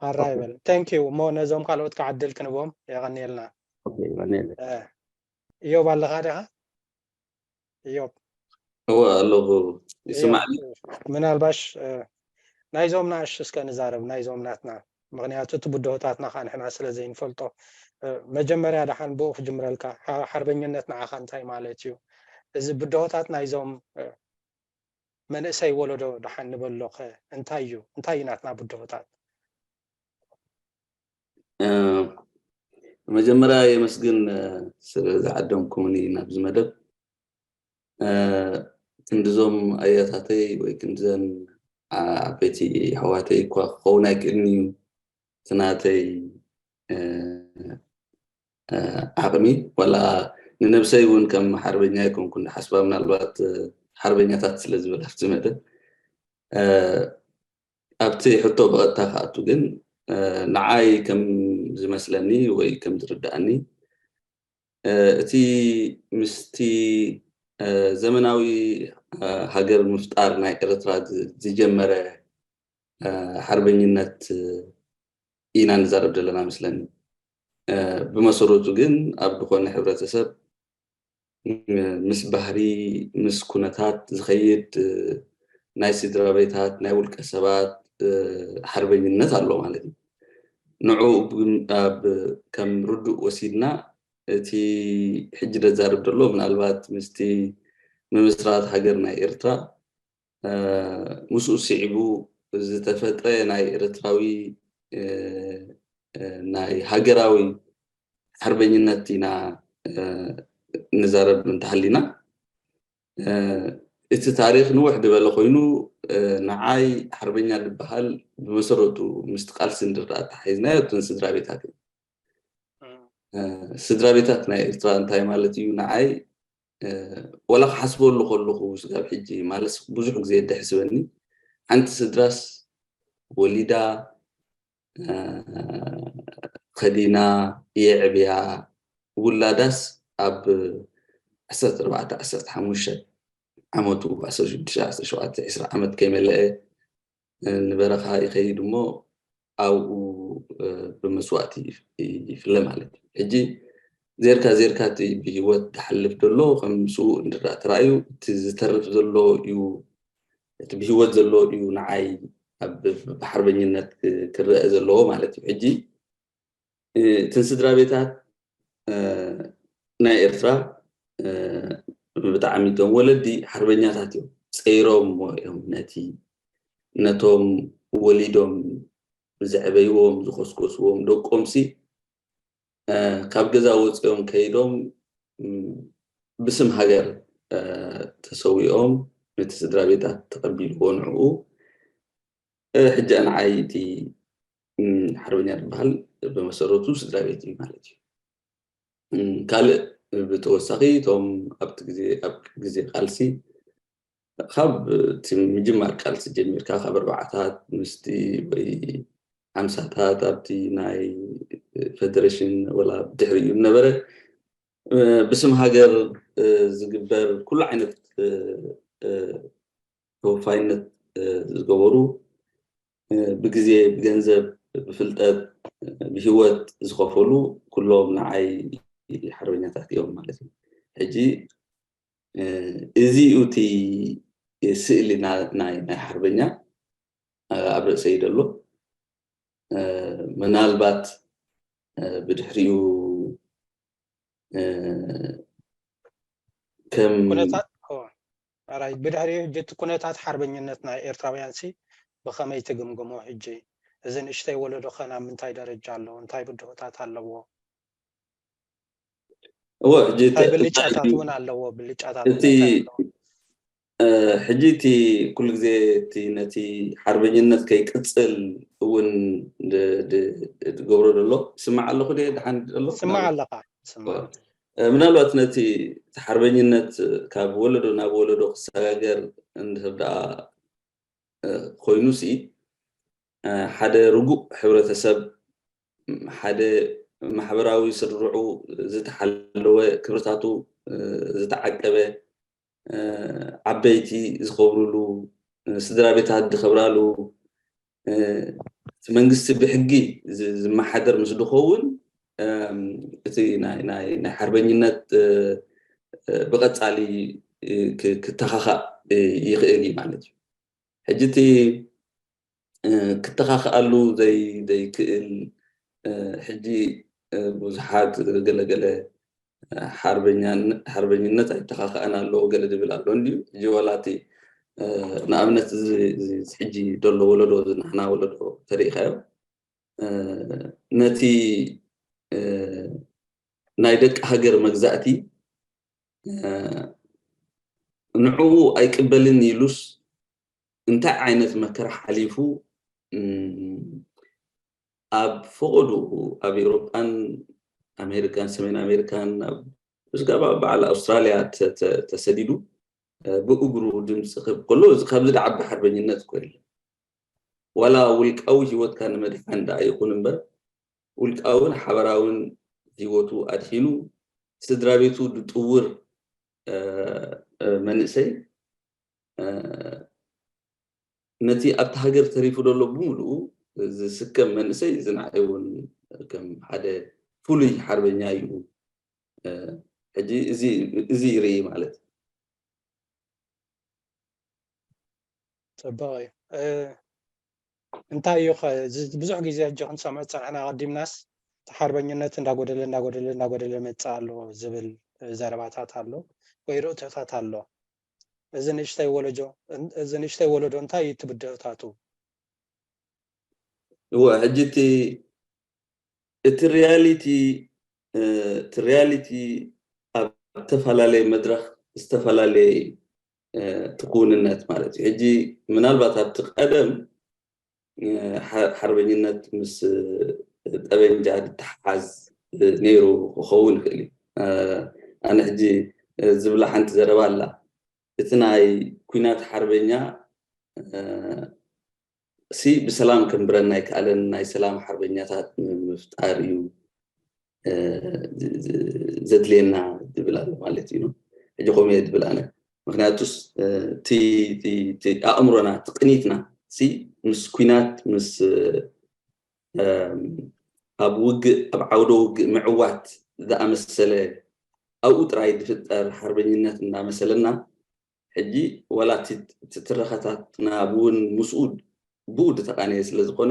ማራ ይበል። Thank you። እሞ ነዞም ካልኦት ከዓ ዕድል ክንቦም። የቐንየልና። ኦኬ፣ ይቐንየለይ። እ፣ እዮብ ኣለኻ ዲኻ? እዮብ። እወ ኣለኹ። ይስማዕ ድዩ? ምናልባሽ ናይዞም ናእሽ እስከ ንዛረብ፣ ናይዞም ናትና። ምክንያቱ እቲ ብድሆታትና ከዓ ንሕና ስለ ዘይንፈልጦ። መጀመርያ ደሓን ብኡ ክጅምረልካ። ሓርበኝነት ንዓኻ እንታይ ማለት እዩ? እዚ ብድሆታት ናይዞም መንእሰይ ወለዶ ደሓን ንበሎ ከ እንታይ እዩ? እንታይ እዩ ናትና ብድሆታት? መጀመርያ የመስግን ስለ ዝዓደምኩምኒ ናብዚ መደብ። ክንድዞም ኣያታተይ ወይ ክንድዘን ዓበይቲ ኣሕዋተይ እኳ ክኸውን ኣይክእልን እዩ። እቲ ናተይ ዓቕሚ ዋላ ንነብሰይ እውን ከም ሓርበኛ ኣይኮንኩን ዝሓስባ፣ ምናልባት ሓርበኛታት ስለ ዝብል ኣብቲ መደብ። ኣብቲ ሕቶ ብቐጥታ ክኣቱ ግን ንዓይ ከም ዝመስለኒ ወይ ከም ዝርዳእኒ እቲ ምስቲ ዘመናዊ ሃገር ምፍጣር ናይ ኤርትራ ዝጀመረ ሓርበኝነት ኢና ንዛረብ ዘለና መስለኒ። ብመሰረቱ ግን ኣብ ዝኾነ ሕብረተሰብ ምስ ባህሪ ምስ ኩነታት ዝኸይድ ናይ ስድራ ቤታት ናይ ውልቀ ሰባት ሓርበኝነት ኣሎ ማለት እዩ። ንዑ ከም ርዱእ ወሲድና እቲ ሕጂ ደዛርብ ዘሎ ምናልባት ምስቲ ምምስራት ሃገር ናይ ኤርትራ ምስኡ ስዒቡ ዝተፈጥረ ናይ ኤርትራዊ ናይ ሃገራዊ ሓርበኝነት ኢና ንዛረብ እንተሃሊና፣ እቲ ታሪኽ ንውሕ ዝበለ ኮይኑ ንዓይ ሓርበኛ ዝበሃል ብመሰረቱ ምስቲ ቃልሲ እንድርዳ ኣተሓሒዝናዮ እተን ስድራ ቤታት እዩ። ስድራ ቤታት ናይ ኤርትራ እንታይ ማለት እዩ ንዓይ ወላ ክሓስበሉ ከለኹ ስጋብ ሕጂ ማለት ብዙሕ ግዜ ደሕስበኒ። ሓንቲ ስድራስ ወሊዳ ከዲና የዕብያ ውላዳስ ኣብ ዓሰርተ ኣርባዕተ ዓሰርተ ሓሙሽተ ዓመቱ ዓሰርተ ሽዱሽተ ዓሰርተ ሸውዓተ ዕስራ ዓመት ከይመለአ ንበረኻ ይኸይድ እሞ ኣብኡ ብመስዋእቲ ይፍለ ማለት እዩ። ሕጂ ዜርካ ዜርካ እቲ ብህይወት ዝሓልፍ ዘሎ ከም ስዉእ እንድራ ተራእዩ እቲ ዝተርፍ ዘሎ እዩ፣ እቲ ብህይወት ዘሎ እዩ ንዓይ ኣብ ብሓርበኝነት ክረአ ዘለዎ ማለት እዩ። ሕጂ እትን ስድራ ቤታት ናይ ኤርትራ ብጣዕሚ እቶም ወለዲ ሓርበኛታት እዮም። ፀይሮም እዮም ነቲ ነቶም ወሊዶም ዘዕበይዎም ዝኮስኮስዎም ደቆምሲ ካብ ገዛ ወፂኦም ከይዶም ብስም ሃገር ተሰዊኦም ነቲ ስድራ ቤታት ተቐቢልዎ ንዕኡ ሕጂ ንዓይ እቲ ሓርበኛ ዝበሃል ብመሰረቱ ስድራ ቤት እዩ ማለት እዩ። ካልእ ብተወሳኺ እቶም ኣብቲ ግዜ ኣብ ግዜ ቃልሲ ካብ እቲ ምጅማር ቃልሲ ጀሚርካ ካብ ኣርባዓታት ምስቲ ወይ ሓምሳታት ኣብቲ ናይ ፌደሬሽን ወላ ድሕሪኡ ነበረ ብስም ሃገር ዝግበር ኩሉ ዓይነት ተወፋይነት ዝገበሩ ብግዜ ብገንዘብ ብፍልጠት ብህይወት ዝኸፈሉ ኩሎም ንዓይ ሓርበኛታት እዮም ማለት እዩ። ሕጂ እዚ እዩ እቲ ስእሊ ናይ ናይ ሓርበኛ ኣብ ርእሰይ ዘሎ። ምናልባት ብድሕሪኡ ከም ኩነታት ራይ ብድሕሪኡ ሕጂ እቲ ኩነታት ሓርበኝነት ናይ ኤርትራውያን ሲ ብኸመይ ትግምግሞ? ሕጂ እዚ ንእሽተይ ወለዶ ኸ ናብ ምንታይ ደረጃ ኣሎ? እንታይ ብድሆታት ኣለዎ? እወ ሕጂ እንታይ እቲ- ብልጫታት እንታይ እዩ? እውን ኣለዎ? ብልጫታት እቲ- እንታይ ኣለዎ? እ፣ ሕጂ እቲ ኩሉ ግዜ እቲ ነቲ ሓርበኝነት ከይቅፅል እውን ድ- ድ- ዝገብሮ ዘሎ ስማዕ ኣለኹ ደ ደሓን ኣሎ ስማዕ ኣለኻ ስማዕ እ፣ ምናልባት ነቲ እቲ ሓርበኝነት ካብ ወለዶ ናብ ወለዶ ክሰጋገር እንድሕር ደኣ እ፣ ኮይኑ ሲ እ፣ ሓደ ርጉእ ሕብረተሰብ ሓደ ማሕበራዊ ስርርዑ ዝተሓለወ ክብርታቱ እ፣ ዝተዓቀበ ዓበይቲ ዝኸብሩሉ ስድራ ቤታት ዝኸብራሉ እቲ መንግስቲ ብሕጊ ዝ- ዝመሓደር ምስ ዝኸውን፣ እም፣ እቲ ናይ ናይ ናይ ሓርበኝነት እ፣ እ፣ ብቐጻሊ እ፣ ክ- ክተኻኻእ እ፣ ይኽእል እዩ ማለት እዩ። ሕጂ እቲ እ፣ ክተኻኽኣሉ ዘይ ዘይክእል እ፣ ሕጂ እ፣ ብዙሓት ገለገለ ሓርበኛን- ሓርበኝነት ኣይተኻኸኣን ኣሎ ገለ ዝብል ኣሎ እንድዩ። ሕጂ ዋላ እቲ እ፣ ንኣብነት እዚ እዚ ሕጂ ዘሎ ወለዶ፣ እዚ ንሕና ወለዶ ተሪኢኻዮ፣ እ፣ ነቲ እ፣ ናይ ደቂ ሃገር መግዛእቲ እ፣ ንዕኡ ኣይቅበልን ኢሉስ እንታይ ዓይነት መከራ ሓሊፉ እም፣ ኣብ ፈቐድኡ ኣብ ኤውሮጳን ኣሜሪካን ሰሜን ኣሜሪካን ኣብ እስጋብ በዓል ኣውስትራልያ ተ- ተ- ተሰዲዱ እ፣ ብእግሩ ድምፂ ክህብ ከሎ እዚ ካብዚ ዝዓቢ ሓርበኝነት እኮ የለን። ዋላ ውልቃዊ ህይወትካ ንምድሓን ደኣ ይኹን እምበር ውልቃውን ሓበራውን ህይወቱ ኣድሒኑ ስድራ ቤቱ ዝጥውር እ፣ እ፣ መንእሰይ እ፣ ነቲ ኣብቲ ሃገር ተሪፉ ዘሎ ብምሉኡ ዝስከም መንእሰይ እዚ ንዓይ እውን ከም ሓደ ፍሉይ ሓርበኛ እዩ። እ፣ ሕጂ እዚ እዚ ይርኢ ማለት እዩ። ፅቡቕ እዩ። እ፣ እንታይ እዩ ኸ እዚ ብዙሕ ግዜ ሕጂ ክንሰምዖ ዝፀናሕና፣ ኣቐዲምናስ እቲ ሓርበኝነት እንዳጎደለ እንዳጎደለ እንዳጎደለ መፅእ ኣሎ ዝብል ዘረባታት ኣሎ ወይ ርእቶታት ኣሎ። እዚ ንእሽተይ ወለጆ እዚ ንእሽተይ ወለዶ እንታይ እዩ እቲ ብድሆታቱ? እወ፣ ሕጂ እቲ እቲ ሪያሊቲ እ፣ እቲ ሪያሊቲ ኣብ ዝተፈላለየ መድረኽ ዝተፈላለየ እ፣ እቲ ክውንነት ማለት እዩ። ሕጂ ምናልባት ኣብቲ ቀደም እ፣ ሓ- ሓርበኝነት ምስ እ፣ ጠበንጃ ዝተሓሓዝ እ፣ ነይሩ ክኸውን ይኽእል እዩ። እ፣ ኣነ ሕጂ እ፣ ዝብላ ሓንቲ ዘረባ ኣላ። እቲ ናይ ኲናት ሓርበኛ እ፣ ሲ ብሰላም ከንብረና ኣይከኣለን፣ ናይ ሰላም ሓርበኛታት ምፍጣር እዩ እ፣ ዝ- ዝ- ዘድልየና ዝብል ኣሎ ማለት እዩ። ሕጂ ከምኡ እየ ዝብል ኣነ። ምክንያቱስ እ፣ እቲ እቲ- እቲ ኣእምሮና እቲ ቅኒትና ሲ ምስ ኲናት ምስ እ፣ እም፣ ኣብ ውግእ ኣብ ዓውደ ውግእ ምዕዋት ዝኣመሰለ ኣብኡ ጥራይ ዝፍጠር ሓርበኝነት እናመሰለና ሕጂ ዋላ እቲ እቲ ትረኻታትና እውን ምስኡ ብኡ ዝተቃነየ ስለ ዝኾነ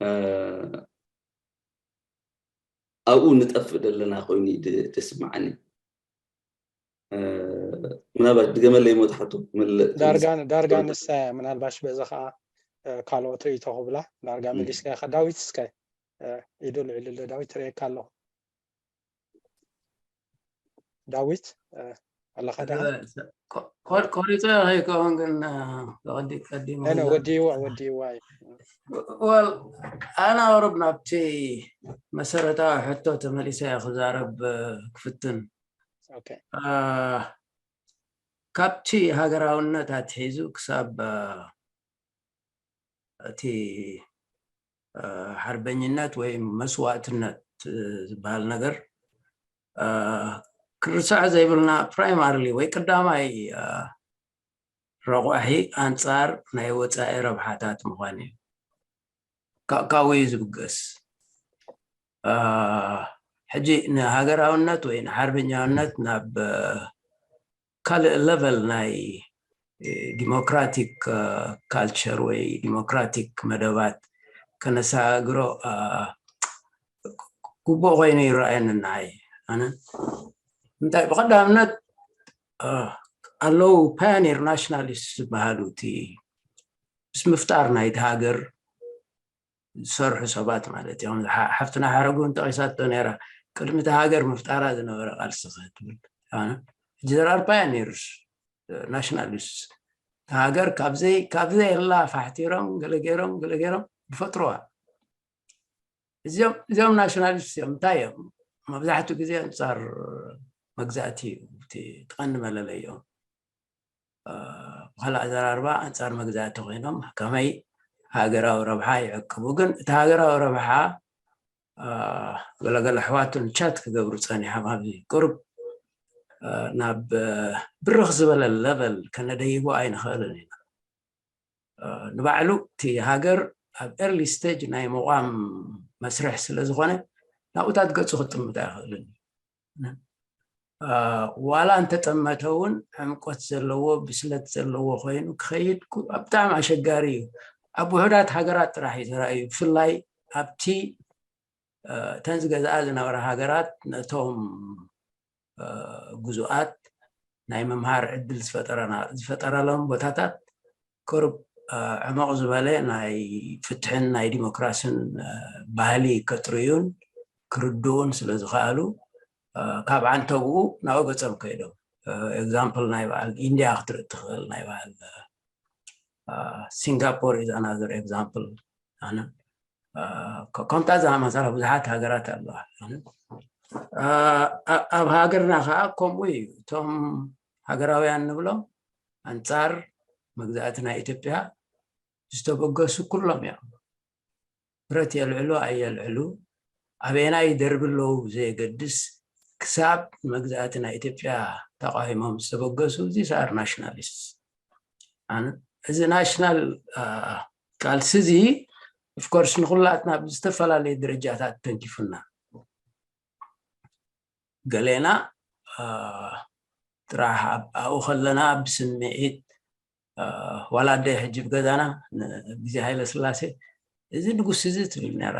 እ፣ ኣብኡ ንጠፍእ ዘለና ኮይኑ እዩ ድ- ድስምዓኒ። እ፣ ምናልባት ድገመለይ ሞ ትሓቶ ምል- ዳርጋ ዳርጋ ንሳ ምናልባሽ በዚ ከዓ እ፣ ካልኦት ርእይቶ ክብላ ዳርጋ ም። መሊስካ ኢኻ። ዳዊት እስከ እ፣ ኢዱ ልዕልለ ዳዊት ርእየካ ኣለኹ። ዳዊት እ፣ ኣለኻ ደኣ? እ፣ ኮ- ኮ- ቆሪፀ ከይከውን ግን እ፣ ብቐዲ- ቀዲሙ ኖ ኖ ክዛረብ ወዲዋ ወዲዋ እዩ። ወል ኣነ ኣውርብ ናብቲ መሰረታዊ ሕቶ ተመሊሰ እየ ክዛረብ እ፣ ክፍትን ኦኬ እ፣ ካብቲ ሃገራውነት ኣትሒዙ ክሳብ እ፣ እቲ እ፣ ሓርበኝነት ወይ መስዋእትነት እ፣ ዝበሃል ነገር እ፣ ክርሳዕ ዘይብልና ፕራይማርሊ ወይ ቀዳማይ እ፣ ረቑሒ ኣንጻር ናይ ወጻኢ ረብሓታት ምዃን እዩ። ካ- ካብኡ እዩ ዝብገስ። እ፣ ሕጂ ንሃገራውነት ወይ ንሓርበኛውነት ናብ እ፣ ካልእ ለቨል ናይ እ፣ ዲሞክራቲክ እ፣ ካልቸር ወይ ዲሞክራቲክ መደባት ከነሰጋግሮ እ፣ ግቡእ ኮይኑ ይረኣየኒ ንዓይ። ኣነ እንታይ ብቐዳምነት እ፣ ኣለዉ ፓዮኒር ናሽናሊስት ዝበሃሉ እቲ ምስ ምፍጣር ናይቲ ሃገር ዝሰርሑ ሰባት ማለት እዮም። ሓ- ሓፍትና ሓረጉ እውን ጠቒሳቶ ነይራ። ቅድሚ እቲ ሃገር ምፍጣራ ዝነበረ ቃልሲ ክትብል ኣነ ሕጂ there are pioneers nationalists ሃገር ካብዘይ ካብዘይ የላ ፋሕቲሮም ገለ ገይሮም ገለ ገይሮም ዝፈጥሩዋ። እዚኦም እዚኦም ናሽናሊስት እዮም። እንታይ እዮም? መብዛሕትኡ ግዜ ኣንጻር መግዛእቲ እዩ እቲ እቲ ቀንዲ መለለይኦም። እ፣ ብኻልእ ኣዘራርባ ኣንጻር መግዛእቲ ኮይኖም ከመይ ሃገራዊ ረብሓ ይዕቅቡ። ግን እቲ ሃገራዊ ረብሓ እ፣ ገለገለ ኣሕዋት እውን ቻት ክገብሩ ጸኒሖም ኣብዚ ቁሩብ እ፣ ናብ እ፣ ብርኽ ዝበለ ለቨል ከነደይቦ ኣይንኽእልን ኢና። እ፣ ንባዕሉ እቲ ሃገር ኣብ early stage ናይ ምቋም መስርሕ ስለ ዝኾነ ናብኡታት ገጹ ክጥምት ኣይኽእልን እዩ። ዋላ እንተጠመተ እውን ዕምቆት ዘለዎ ብስለት ዘለዎ ኮይኑ ክኸይድ ብጣዕሚ ኣሸጋሪ እዩ። ኣብ ውሑዳት ሃገራት ጥራሕ እዩ ተራእዩ። ብፍላይ ኣብቲ እተን ዝገዝኣ ዝነበራ ሃገራት ነቶም ግዙኣት ናይ ምምሃር ዕድል ዝፈጠረሎም ቦታታት ቅሩብ ዕሙቕ ዝበለ ናይ ፍትሕን ናይ ዲሞክራስን ባህሊ ከጥርዩን ክርድኡን ስለ ዝኸኣሉ ካብ ዓንተብኡ ናብኡ ገጾም ከይዶም። ኤግዛምፕል ናይ በዓል ኢንድያ ክትርኢ ትኽእል፣ ናይ በዓል ሲንጋፖር is another example። ከምታ ዝኣመሰላ ብዙሓት ሃገራት ኣለዋ። ኣብ ሃገርና ከዓ ከምኡ እዩ። እቶም ሃገራውያን ንብሎም ኣንጻር መግዛእቲ ናይ ኢትዮጵያ ዝተበገሱ ኩሎም እዮም። ብረት የልዕሉ ኣየልዕሉ፣ ኣበየናይ ደርቢ ኣለዉ ብዘየገድስ፣ ክሳብ ንመግዛእቲ ናይ ኢትዮጵያ ተቃዊሞም ዝተበገሱ these are nationalists። እዚ ናሽናል ቃልሲ እዚ ኦፍኮርስ ንኩላትና ብዝተፈላለየ ደረጃታት ተንኪፉና። ገሌና ጥራሕ ኣብኡ ከለና ብስምዒት ዋላ ኣደይ ሕጂ ብገዛና ግዜ ሃይለ ስላሴ እዚ ንጉስ እዚ ትብል ነራ።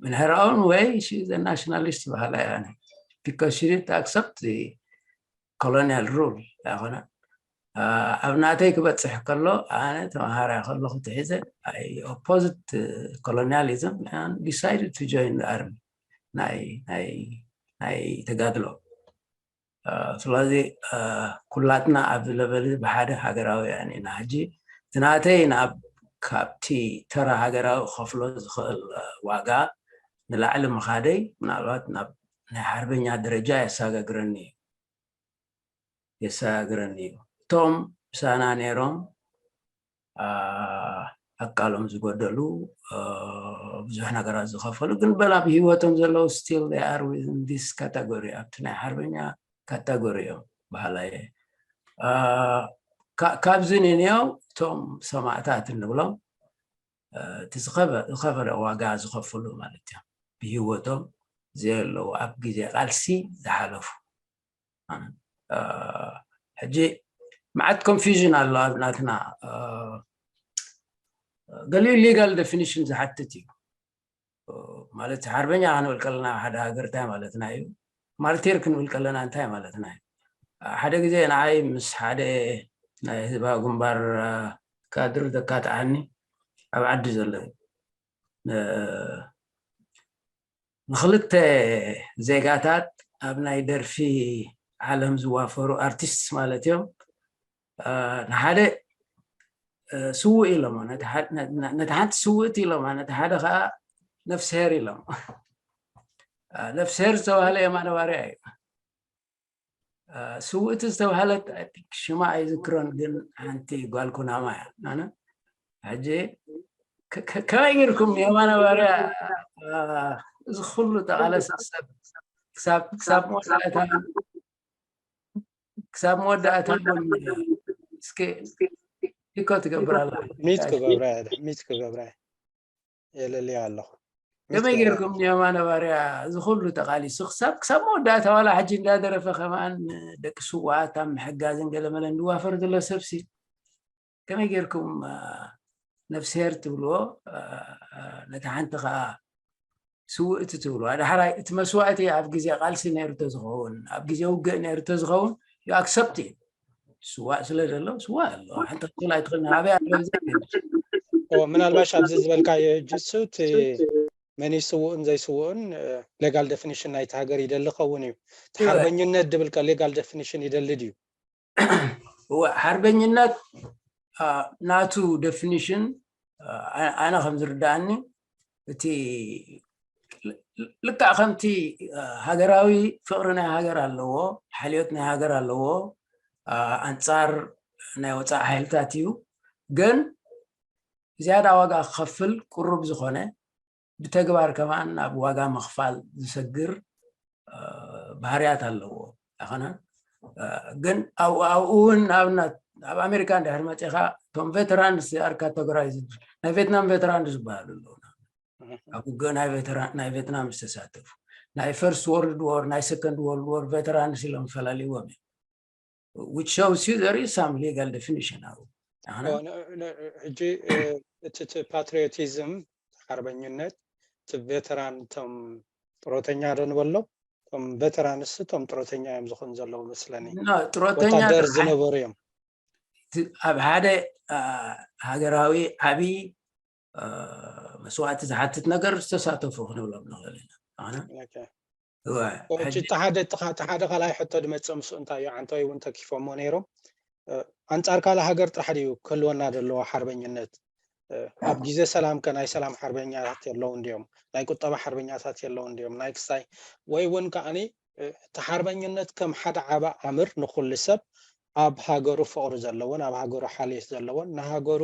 In her own way she is a nationalist በሃላ እያ። Because she didn't accept the colonial rule ኣይኮነ። ኣብ ናተይ ክበፅሕ ከሎ ኣነ ተምሃራይ ከለኹ ትሒዘ I opposed colonialism and decided to join the army ናይ ናይ ናይ ተጋድሎ። ስለዚ ኩላትና ኣብዚ ለቨል ብሓደ ሃገራውያን ኢና። ሕጂ እቲ ናተይ ናብ ካብቲ ተራ ሃገራዊ ክኸፍሎ ዝኽእል ዋጋ ንላዕሊ ምኻደይ ምናልባት ናብ ናይ ሓርበኛ ደረጃ የሰጋግረኒ እዩ የሰጋግረኒ እዩ። እቶም ምሳና ነይሮም ኣካሎም ዝጎደሉ ብዙሕ ነገራት ዝኸፈሉ ግን በላ ብሂወቶም ዘለዉ still they are within this category ኣብቲ ናይ ሓርበኛ ካተጎሪ እዮም በሃላ እየ። ካብዚ ንንየው እቶም ሰማእታት እንብሎም እቲ ዝኸበደ ዋጋ ዝኸፍሉ ማለት እዮም። ብሂወቶም ዘየለዉ ኣብ ግዜ ቃልሲ ዝሓለፉ ሕጂ መዓት ኮንፊዥን ኣሎ ኣብ ናትና ገሊኡ ሊጋል ዴፊኒሽን ዝሓትት እዩ። ማለት ሓርበኛ ክንብል ከለና ሓደ ሃገር እንታይ ማለትና እዩ? ማርቲር ክንብል ከለና እንታይ ማለትና እዩ? ሓደ ግዜ ንዓይ ምስ ሓደ ናይ ህዝባዊ ግንባር ካድር ዘካትዓኒ ኣብ ዓዲ ዘሎ ንክልተ ዜጋታት ኣብ ናይ ደርፊ ዓለም ዝዋፈሩ ኣርቲስት ማለት እዮም። ንሓደ ስውእ ኢሎሞ ነቲ ሓንቲ ስውእቲ ኢሎማ ነቲ ሓደ ከዓ ነፍስሄር ኢሎም። ነፍስሄር ዝተባህለ የማነ ባርያ እዩ። ስውእቲ ዝተባህለት ሽማ ኣይዝክሮን ግን ሓንቲ ጓል ኩናማ እያ። ኣነ ሕጂ ከመይ ጌርኩም የማነ ባርያ እዚ ኩሉ ተቃለሰ ሰብ ክሳብ መወዳእታ ክሳብ መወዳእታ እውን እስኪ ኢኮ ትገብር ኣላ። ሚት ክገብራ ሚት ክገብራ የለልያ ኣለኹ። ከመይ ጌርኩም የማነ ባርያ እዚ ኩሉ ተቃሊሱ ክሳብ ክሳብ መወዳእታ ዋላ ሕጂ እንዳደረፈ ከማን ደቂ ስዋኣት ኣብ ምሕጋዝን ገለመለን ዝዋፈር ዘሎ ሰብሲ ከመይ ጌርኩም ነፍስሄር ትብልዎ ነቲ ሓንቲ ከዓ ስውእቲ ትብልዋ። ዳሕራይ እቲ መስዋእቲ ኣብ ግዜ ቃልሲ ነይሩ ተዝኸውን ኣብ ግዜ ውግእ ነይሩ ተዝኸውን you accept it። ስዋእ ስለ ዘሎ ስዋእ ኣሎ። ሓንቲ ክትብል ኣይትኽእል። ኣበይ ኣሎ ዘይገድስ። ምናልባሽ ኣብዚ ዝበልካዮ ሕጂ እሱ እቲ መን እዩ ስውእን ዘይስውእን ሌጋል ዴፊኒሽን ናይቲ ሃገር ይደሊ ኸውን እዩ። እቲ ሓርበኝነት ድብል ከ ሌጋል ዴፊኒሽን ይደሊ ድዩ? እወ ሓርበኝነት ናቱ ዴፊኒሽን ኣነ ከም ዝርዳእኒ እቲ ልክዕ ከምቲ ሃገራዊ ፍቕሪ ናይ ሃገር ኣለዎ፣ ሓልዮት ናይ ሃገር ኣለዎ፣ ኣንፃር ናይ ወፃኢ ሓይልታት እዩ። ግን ዝያዳ ዋጋ ክኸፍል ቅሩብ ዝኾነ ብተግባር ከማን ናብ ዋጋ ምኽፋል ዝሰግር ባህርያት ኣለዎ። ኣይኮነን ግን ኣብኡ እውን ንኣብነት ኣብ ኣሜሪካ እንድሕር መፂኻ፣ እቶም ቬተራንስ ኣር ካተጎራይዝ። ናይ ቬትናም ቬተራንስ ዝበሃሉ ኣለዉ፣ ኣብ ውግእ ናይ ቬትራ- ናይ ቬትናም ዝተሳተፉ፣ ናይ ፈርስት ወርልድ ዋር፣ ናይ ሰከንድ ወርልድ ዋር ቬተራንስ ኢሎም ፈላልይዎም እዮም። Which shows you there is some legal definition of. ሕጂ እቲ ፓትሪዮቲዝም፣ ሓርበኝነት፣ እቲ ቬተራን፣ እቶም ጥሮተኛ ዶ ንበሎም? እቶም ቬተራንስ እቶም ጥሮተኛ እዮም ዝኾኑ ዘለዉ መስለኒ። ጥሮተኛ ወታደር ዝነበሩ እዮም። ኣብ ሓደ ሃገራዊ ዓብዪ መስዋእቲ ዝሓትት ነገር ዝተሳተፉ ክንብሎም ንኽእል ኢና። እቲ ሓደ ካልኣይ ሕቶ ድመፅእ ምስኡ እንታይ እዩ፣ ዓንተወይ እውን ተኪፎሞ ነይሮም። ኣንፃር ካልእ ሃገር ጥራሕ ድዩ ክህልወና ዘለዎ ሓርበኝነት? ኣብ ግዜ ሰላም ከ ናይ ሰላም ሓርበኛታት የለውን ድዮም? ናይ ቁጠባ ሓርበኛታት የለውን ድዮም? ናይ ክስታይ ወይ እውን ከዓኒ እቲ ሓርበኝነት ከም ሓደ ዓቢ ኣምር ንኹሉ ሰብ ኣብ ሃገሩ ፍቕሪ ዘለዎን ኣብ ሃገሩ ሓልዮት ዘለዎን ንሃገሩ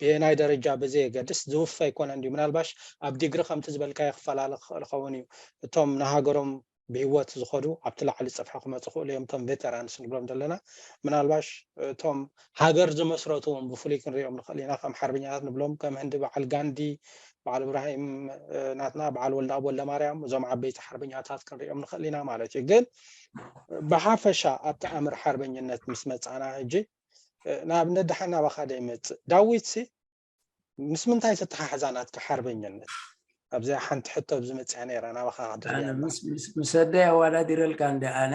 ብየናይ ደረጃ ብዘየገድስ ዝውፈ ኣይኮነን ድዩ? ምናልባሽ ኣብ ዲግሪ ከምቲ ዝበልካዮ ክፈላለ ክኽእል ኸውን እዩ። እቶም ንሃገሮም ብህይወት ዝኸዱ ኣብቲ ላዕሊ ፅፍሒ ክመፁ ክእሉ እዮም፣ እቶም ቬተራንስ ንብሎም ዘለና። ምናልባሽ እቶም ሃገር ዝመስረቱ እውን ብፍሉይ ክንሪኦም ንኽእል ኢና፣ ከም ሓርበኛታት ንብሎም፣ ከም ህንዲ በዓል ጋንዲ፣ በዓል እብራሂም ናትና፣ በዓል ወልደኣብ ወልደማርያም፣ እዞም ዓበይቲ ሓርበኛታት ክንሪኦም ንኽእል ኢና ማለት እዩ። ግን ብሓፈሻ ኣብቲ ኣምር ሓርበኝነት ምስ መፃና ሕጂ ንኣብነት ደሓን ናባኻ ዶ ይመፅእ? ዳዊት ሲ ምስ ምንታይ ተተሓሕዛ ናትካ ሓርበኝነት? ኣብዚኣ ሓንቲ ሕቶ ኣብዚ መፅያ ነይራ፣ ናባኻ ክድርያ። ምስ ኣደይ ኣዋዳዲረልካ እንደ ኣነ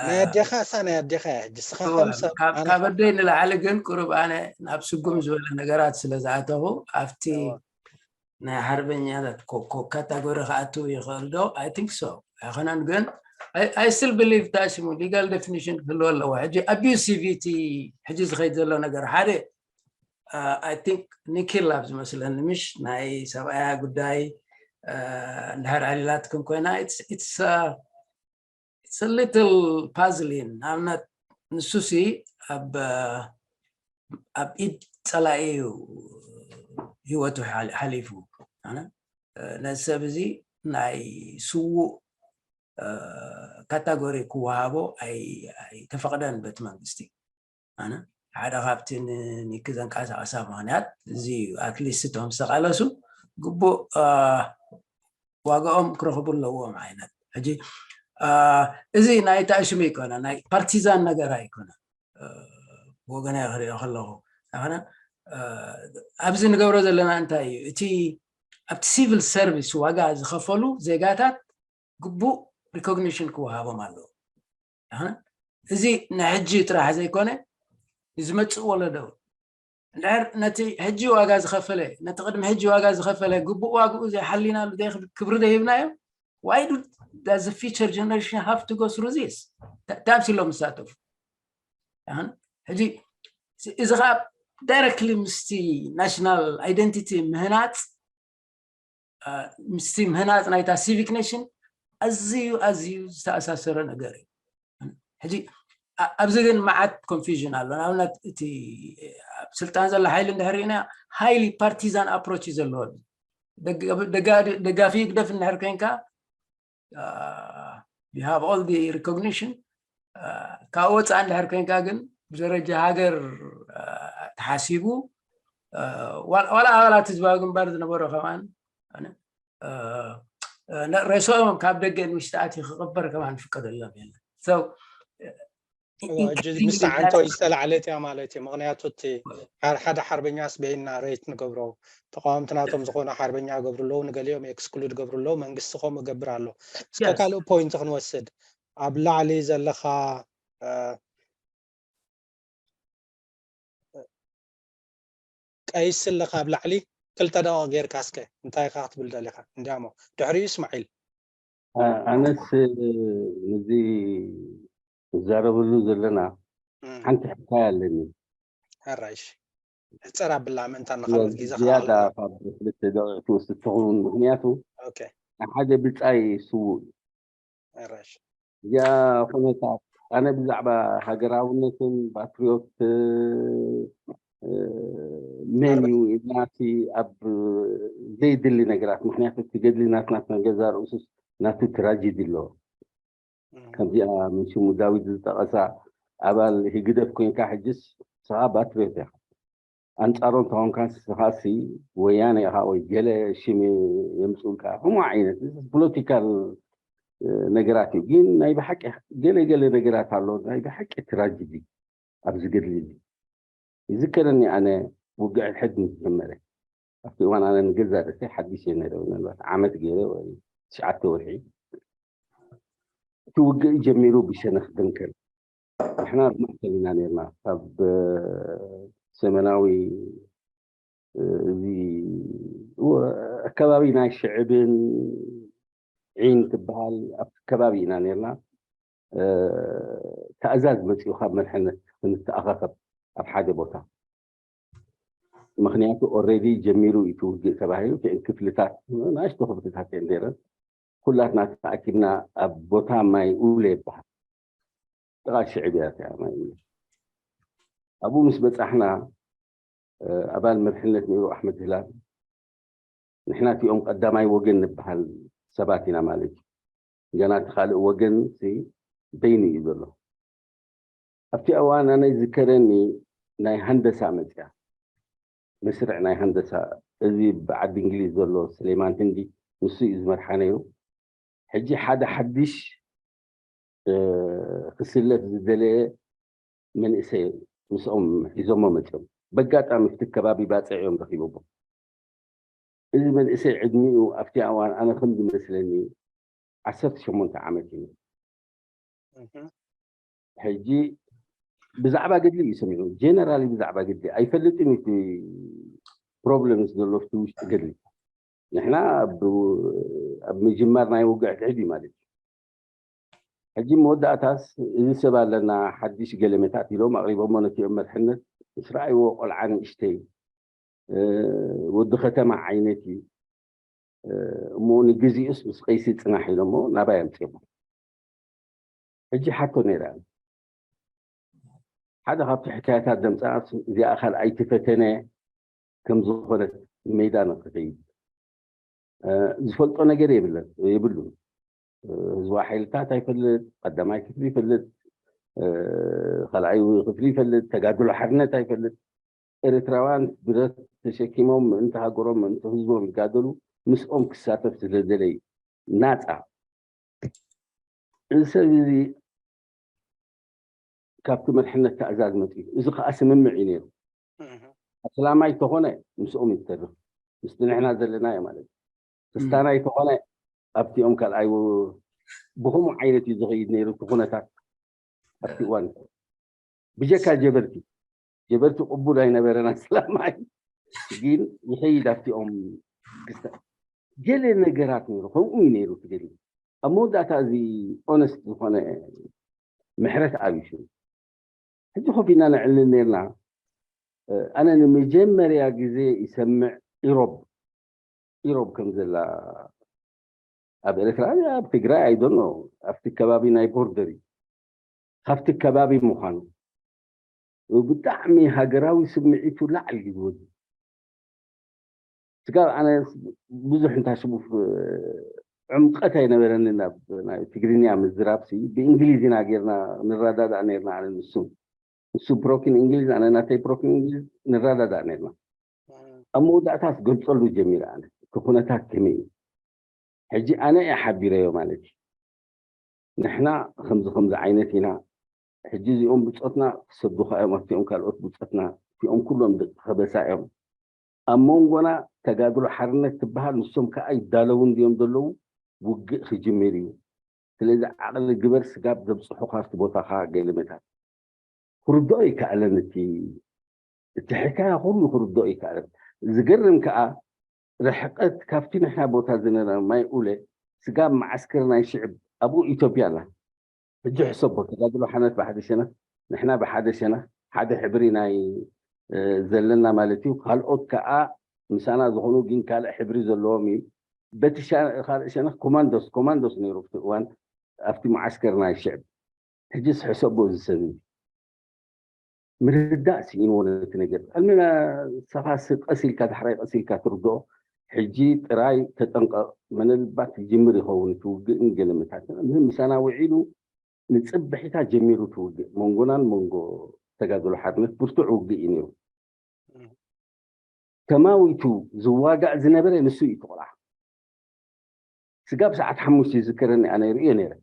ናይ ኣዴኻ እሳ ናይ ኣዴኻ እያ። ሕጂ ስኻ ካብ ኣደይ ንላዕሊ ግን ቁሩብ ኣነ ናብ ስጉም ዝበለ ነገራት ስለ ዝኣተኹ ኣብቲ ናይ ሓርበኛታት ካታጎሪ ክኣትው ይኽእል ዶ? I think so። ኣይኮነን ግን I still believe ታሲሙ legal definition ክህልዎ ኣለዎ። ሕጂ abusivity ሕጂ ዝኸይድ ዘሎ ነገር ሓደ I think ኒኪል ኣብ ዝመስለኒ ምሽ ናይ ሰብኣያ ጉዳይ እንድሕር ዕሊላትክን ኮይና it's little puzzling። ንኣብነት ንሱሲ ኣብ ኣብ ኢድ ፀላኢ እዩ ህይወቱ ሓሊፉ። ነዚ ሰብ እዚ ናይ ስዉእ ካታጎሪ ክወሃቦ ኣይተፈቕደን በቲ መንግስቲ። ኣነ ሓደ ካብቲ ንኒኪ ዘንቀሳቐሳ ምኽንያት እዚ እዩ። ኣትሊስት እቶም ዝተቓለሱ ግቡእ ዋጋኦም ክረኽቡ ኣለዎም ዓይነት። ሕጂ እዚ ናይ ታእሽሙ ኣይኮነ፣ ናይ ፓርቲዛን ነገር ኣይኮነ። ወገናይ ክሪኦ ከለኹ ኣነ ኣብዚ ንገብሮ ዘለና እንታይ እዩ? እቲ ኣብቲ ሲቪል ሰርቪስ ዋጋ ዝኸፈሉ ዜጋታት ግቡእ ሪኮግኒሽን ክወሃቦም ኣለዎ። እዚ ንሕጂ ጥራሕ ዘይኮነ ንዝመፅእ ወለዶ እንድሕር ነቲ ሕጂ ዋጋ ዝኸፈለ ነቲ ቅድሚ ሕጂ ዋጋ ዝኸፈለ ግቡእ ዋግኡ ዘይሓሊናሉ ክብሪ ዘይህብናዮ why do does the future generation have to go through this? ታምሲ ኢሎም ዝሳተፉ ሕጂ እዚ ከዓ ዳይረክትሊ ምስቲ ናሽናል ኣይደንቲቲ ምህናፅ ምስቲ ምህናፅ ናይታ ሲቪክ ኔሽን ኣዝዩ ኣዝዩ ዝተኣሳሰረ ነገር እዩ። ሕጂ ኣብዚ ግን መዓት ኮንፊዥን ኣሎ። ንኣብነት እቲ ኣብ ስልጣን ዘሎ ሓይሊ እንድሕር ርኢና ሃይሊ ፓርቲዛን ኣፕሮች እዩ ዘለዎ። ደጋፊ ይግደፍ እንድሕር ኮይንካ you have all the recognition። ካብ ወፃእ እንድሕር ኮይንካ ግን ብደረጃ ሃገር ተሓሲቡ ዋላ ኣባላት ህዝባዊ ግንባር ዝነበሩ ከማን ሬሶኦም ካብ ደገ ንውሽጢ ኣትዩ ክቕበር ከማን ፍቀደሎም የለን። ምስቲ ዓንቶ ዝተላዕለት እያ ማለት እዩ። ምክንያቱ እቲ ሓደ ሓርበኛስ በይና ሬት ንገብሮ፣ ተቃወምቲ ናቶም ዝኾኑ ሓርበኛ ገብሩ ኣለዉ፣ ንገሊኦም ኤክስክሉድ ገብሩ ኣለዉ፣ መንግስቲ ከምኡ ገብር ኣሎ። እስከ ካልእ ፖይንት ክንወስድ፣ ኣብ ላዕሊ ዘለኻ ቀይስ ኣለካ ኣብ ላዕሊ ክልተ ደቂቕ ጌርካ እስከ እንታይ ኢኻ ክትብል ደሊኻ? እንዲያሞ ድሕሪኡ እስማዒል። ኣነስ እዚ ንዛረበሉ ዘለና ሓንቲ ሕካይ ኣለኒ። ሕራይሽ ሕፀር ኣብላ ምእንታ ንካልኦት ግዜ ዝያዳ ካብ ክልተ ደቂቕ ትወስድ ትኸውን። ምክንያቱ ሓደ ብፃይ ስዉእ ሕራይሽ እዚኣ ኩነታት ኣነ ብዛዕባ ሃገራውነትን ፓትሪዮት መን እዩ ኢልናሲ ኣብ ዘይድሊ ነገራት፣ ምክንያቱ እቲ ገድሊ ናትና ገዛ ርእሱስ ናቱ ትራጀዲ ኣለዎ። ከምዚኣ ምን ሽሙ ዳዊት ዝጠቐሳ ኣባል ህግደፍ ኮይንካ ሕጅስ ንስኻ ባትሪዮት ኢኻ። ኣንጻሮም ተኾንካ ንስኻሲ ወያነ ኢኻ ወይ ገለ ሽም የምጽኡልካ። ከምኡ ዓይነት ፖለቲካል ነገራት እዩ። ግን ናይ ብሓቂ ገለ ገለ ነገራት ኣሎ፣ ናይ ብሓቂ ትራጅዲ ኣብዚ ገድሊ እዚ። ይዝከረኒ ኣነ ውግዕ ሕድ ምስ ጀመረ፣ ኣብቲ እዋን ኣነ ንገዛ ደሰ ሓዲሽ እየ ነረ፣ ምናልባት ዓመት ገይረ ወይ ትሽዓተ ወርሒ። እቲ ውግእ ጀሚሩ ብሸነኽ ድንከል። ንሕና ኣብ ማእከል ኢና ነርና፣ ካብ ሰሜናዊ እዚ ኣከባቢ ናይ ሽዕብን ዒን ትበሃል ኣብቲ ከባቢ ኢና ነርና። ተኣዛዝ መፂኡ ካብ መርሕነት ክንተኣኻኸብ ኣብ ሓደ ቦታ። ምክንያቱ ኦሬዲ ጀሚሩ እዩ ውግእ ተባሂሉ። ክፍልታት፣ ናእሽቶ ክፍልታት እየን ነይረን። ኩላትና ተኣኪብና ኣብ ቦታ ማይ ኡለ ይበሃል፣ ጥቓ ሽዕብያ እያ ማይ ኡለ። ኣብኡ ምስ በፃሕና ኣባል መርሕነት ነይሩ ኣሕመድ ህላል። ንሕና እቲኦም ቀዳማይ ወገን ንበሃል ሰባት ኢና ማለት እዩ። ገና እቲ ካልእ ወገን በይኑ እዩ ዘሎ። ኣብቲ እዋን ኣነ ዝከረኒ ናይ ሃንደሳ መፅያ፣ መስርዕ ናይ ሃንደሳ፣ እዚ ብዓዲ እንግሊዝ ዘሎ ስሌማን ህንዲ ንሱ እዩ ዝመርሓ ነይሩ። ሕጂ ሓደ ሓድሽ ክስለፍ ዝደለየ መንእሰይ ምስኦም ሒዞሞ መፅኦም። በጋጣሚ ኣብቲ ከባቢ ባፅዕ እዮም ረኪቦሞ። እዚ መንእሰይ ዕድሚኡ ኣብቲ እዋን ኣነ ከም ዝመስለኒ ዓሰርተ ሸሞንተ ዓመት እዩ። ሕጂ ብዛዕባ ገድሊ እዩ ሰሚዑ። ጀነራሊ ብዛዕባ ገድሊ ኣይፈልጥን፣ እቲ ፕሮብለምስ ዘሎ ኣብቲ ውሽጢ ገድሊ። ንሕና ኣብ ምጅማር ናይ ውግዕ ትሕድ እዩ ማለት እዩ። ሕጂ መወዳእታስ እዚ ሰብ ኣለና፣ ሓድሽ ገለመታት ኢሎም ኣቕሪቦሞ ነቲኦም መርሕነት። ምስ ረኣይዎ ቆልዓ ንእሽተይ ወዲ ከተማ ዓይነት እዩ እሞ፣ ንግዚኡስ ምስ ቀይሲ ፅናሕ ኢሎሞ ናባይ ኣምፅሞ። ሕጂ ሓቶ ነይራ፣ ሓደ ካብቲ ሕካያታት ደምፃ እዚኣ ካልኣይቲ ፈተነ ከም ዝኾነት ሜዳ ንክኸይድ ዝፈልጦ ነገር የብለን፣ የብሉን። ህዝባዊ ሓይልታት ኣይፈልጥ፣ ቀዳማይ ክፍሊ ይፈልጥ፣ ካልኣይ ክፍሊ ይፈልጥ፣ ተጋድሎ ሓርነት ኣይፈልጥ። ኤርትራውያን ብረት ተሸኪሞም ምእንቲ ሃገሮም ምእንቲ ህዝቦም ይጋደሉ፣ ምስኦም ክሳተፍ ስለደለዩ ናፃ። እዚ ሰብ እዚ ካብቲ መርሕነት ተእዛዝ መፅኡ። እዚ ከዓ ስምምዕ እዩ ነይሩ። ኣስላማይ ተኾነ ምስኦም ይተርፍ፣ ምስቲ ንሕና ዘለናዮ ማለት እዩ። ክስታናይ ተኾነ ኣብቲኦም ካልኣይ ብኸምኡ ዓይነት እዩ ዝኸይድ ነይሩ እቲ ኩነታት ኣብቲ እዋን። ብጀካ ጀበርቲ፣ ጀበርቲ ቅቡል ኣይነበረን ኣስላማይ፣ ግን ይኸይድ ኣብቲኦም ክስታ-፣ ገለ ነገራት ነይሩ፣ ከምኡ እዩ ነይሩ እቲ ገድሊ። ኣብ መወዳእታ እዚ ኦነስት ዝኾነ ምሕረት ኣብዩ። ሕጂ ኮፍ ኢልና ነዕልል ነርና። ኣነ ንመጀመርያ ግዜ ይሰምዕ ኢሮብ፣ ኢሮብ ከም ዘላ ኣብ ኤርትራ፣ ኣብ ትግራይ ኣይዶኖ፣ ኣብቲ ከባቢ ናይ ቦርደር እዩ፣ ካብቲ ከባቢ ምዃኑ ብጣዕሚ ሃገራዊ ስምዒቱ ላዕል እዩ ዝወዱ። ስጋብ ኣነ ብዙሕ እንታ ሽቡፍ ዕምቀት ኣይነበረኒ ናብ ናይ ትግርኛ ምዝራብ ሲ። ብእንግሊዝ ኢና ጌርና ንረዳዳእ ነርና፣ ኣነ ንሱ፣ ንሱ ብሮኪን እንግሊዝ፣ ኣነ ናተይ ብሮኪን እንግሊዝ ንረዳዳእ ነርና። ኣብ መወዳእታ ክገልፀሉ ጀሚረ ኣነ እቲ ኩነታት ከመይ እዩ። ሕጂ ኣነ እየ ሓቢረዮ ማለት እዩ። ንሕና ከምዚ ከምዚ ዓይነት ኢና፣ ሕጂ እዚኦም ብፆትና ክሰዱኻ እዮም፣ ኣብቲኦም ካልኦት ብፆትና፣ እቲኦም ኩሎም ደቂ ከበሳ እዮም። ኣብ መንጎና ተጋድሎ ሓርነት ትበሃል፣ ንሶም ከዓ ይዳለዉ እንድዮም ዘለዉ፣ ውግእ ክጅምር እዩ። ስለዚ ዓቕሊ ግበር፣ ስጋብ ዘብፅሑኻ ኣብቲ ቦታኻ ገለመታት። ክርድኦ ይከኣለን፣ እቲ እቲ ሕካያ ኩሉ ክርድኦ ይከኣለን። ዝገርም ከዓ ርሕቀት ካብቲ ንሕና ቦታ ዝነበረ ማይ ኡለ ስጋብ መዓስከር ናይ ሽዕብ ኣብኡ ኢትዮጵያ ኣላ። ሕጂ ሕሰቦ፣ ተጋድሎ ሓነት ብሓደ ሸነኽ፣ ንሕና ብሓደ ሸነኽ፣ ሓደ ሕብሪ ናይ ዘለና ማለት እዩ። ካልኦት ከዓ ምሳና ዝኾኑ ግን ካልእ ሕብሪ ዘለዎም እዩ። በቲ ካልእ ሸነኽ ኮማንዶስ፣ ኮማንዶስ ነይሩ ኣብቲ እዋን ኣብቲ መዓስከር ናይ ሽዕብ። ሕጅስ ሕሰቦ እዚ ሰብ እዚ ምርዳእ ስኢንዎ ነቲ ነገር። ቅድሚ ንስኻ ቀስ ኢልካ ዳሕራይ ቀስ ኢልካ ትርድኦ። ሕጂ ጥራይ ተጠንቀቕ፣ ምናልባት ይጅምር ይኸውን እቲ ውግእን ገለ መታትን። ምሳና ውዒሉ ንፅብሒታት ጀሚሩ እቲ ውግእ መንጎናን መንጎ ተጋድሎ ሓርነት ብርቱዕ ውግእ እዩ ነይሩ። ተማዊቱ ዝዋጋእ ዝነበረ ንሱ እዩ፣ እቲ ቆልዓ። ስጋብ ሰዓት ሓሙሽተ ይዝከረኒ፣ ኣነ ይርእዮ ነይረ።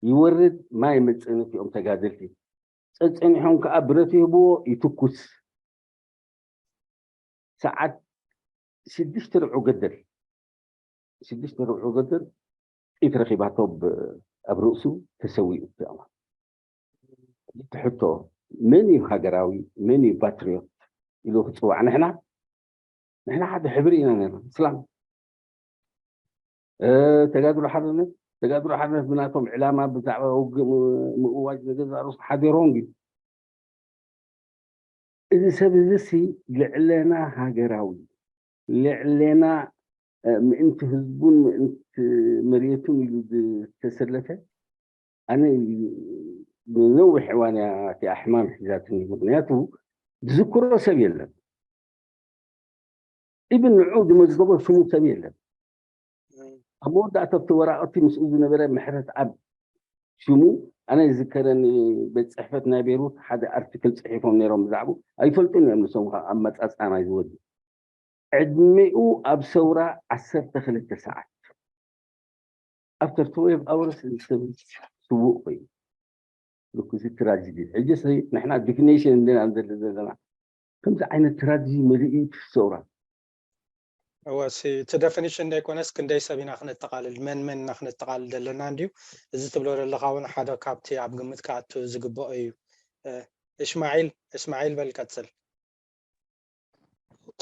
ይወርድ ማይ መፅእ ነቲኦም ተጋደልቲ። ፀፀኒሖም ከዓ ብረት ይህብዎ፣ ይትኩስ። ሰዓት ሽዱሽተ ርብዑ ገደል፣ ሽዱሽተ ርብዑ ገደል ጥይት ረኺባቶ ብ-፣ ኣብ ርእሱ ተሰዊኡ። እቲ ሕቶ፣ መን እዩ ሃገራዊ፣ መን እዩ ፓትሪዮት ኢሉ ክፅዋዕ? ንሕና፣ ንሕና ሓደ ሕብሪ ኢና ነርና፣ እስላም። እ፣ ተጋድሎ ሓርነት፣ ተጋድሎ ሓርነት ብናቶም ዕላማ ብዛዕባ ውግእ ም-፣ ምእዋጅ ንገዛእ ርእሱ ሓደ ሮንግ እዩ። እዚ ሰብ እዚ ሲ ልዕለና ሃገራዊ፣ ልዕለና፣ እ፣ ምእንቲ ህዝቡን ምእንቲ መሬቱን ኢሉ ዝተሰለፈ፣ ኣነ ንነዊሕ እዋን እያ እቲኣ ሕማም ሒዛትኒ። ምኽንያቱ ዝዝክሮ ሰብ የለን። ኢብን ንዑ ዝመዝገቦ ሽሙ ሰብ የለን። ኣብ መወዳእታ ኣብቲ ወራቕቲ ምስኡ ዝነበረ ምሕረት ኣብ ሽሙ፣ ኣነ ይዝከረኒ፣ ቤት ጽሕፈት ናይ ቤሩት ሓደ ኣርቲክል ጽሒፎም ነይሮም ብዛዕባኡ። ኣይፈልጡን እዮም ንሶም፣ ካብ ኣመጻጽኣ ናይ ዝወዲ ዕድሚኡ ኣብ ሰውራ ዓሰርተ ክልተ ሰዓት፣ after twelve hours፣ እዚ ሰብ ስዉእ ኮይኑ። ልኩ፣ እዚ ትራጀዲ። ሕጂ ሲ ንሕና ዲፊኒሽን እንዲና ንደሊ ዘለና። ከምዚ ዓይነት ትራጀዲ መሊኡ እዩ እቲ ሰውራ። እወ፣ ሲ-፣ እቲ ዴፊኒሽን ዘይኮነስ ክንደይ ሰብ ኢና ክነጠቓልል፣ መን መን ኢና ክነጠቓልል ዘለና እንድዩ። እዚ ትብሎ ዘለኻ እውን ሓደ ካብቲ ኣብ ግምት ክኣቱ ዝግብኦ እዩ። እ፣ እስማዒል፣ እስማዒል በል ቀጽል።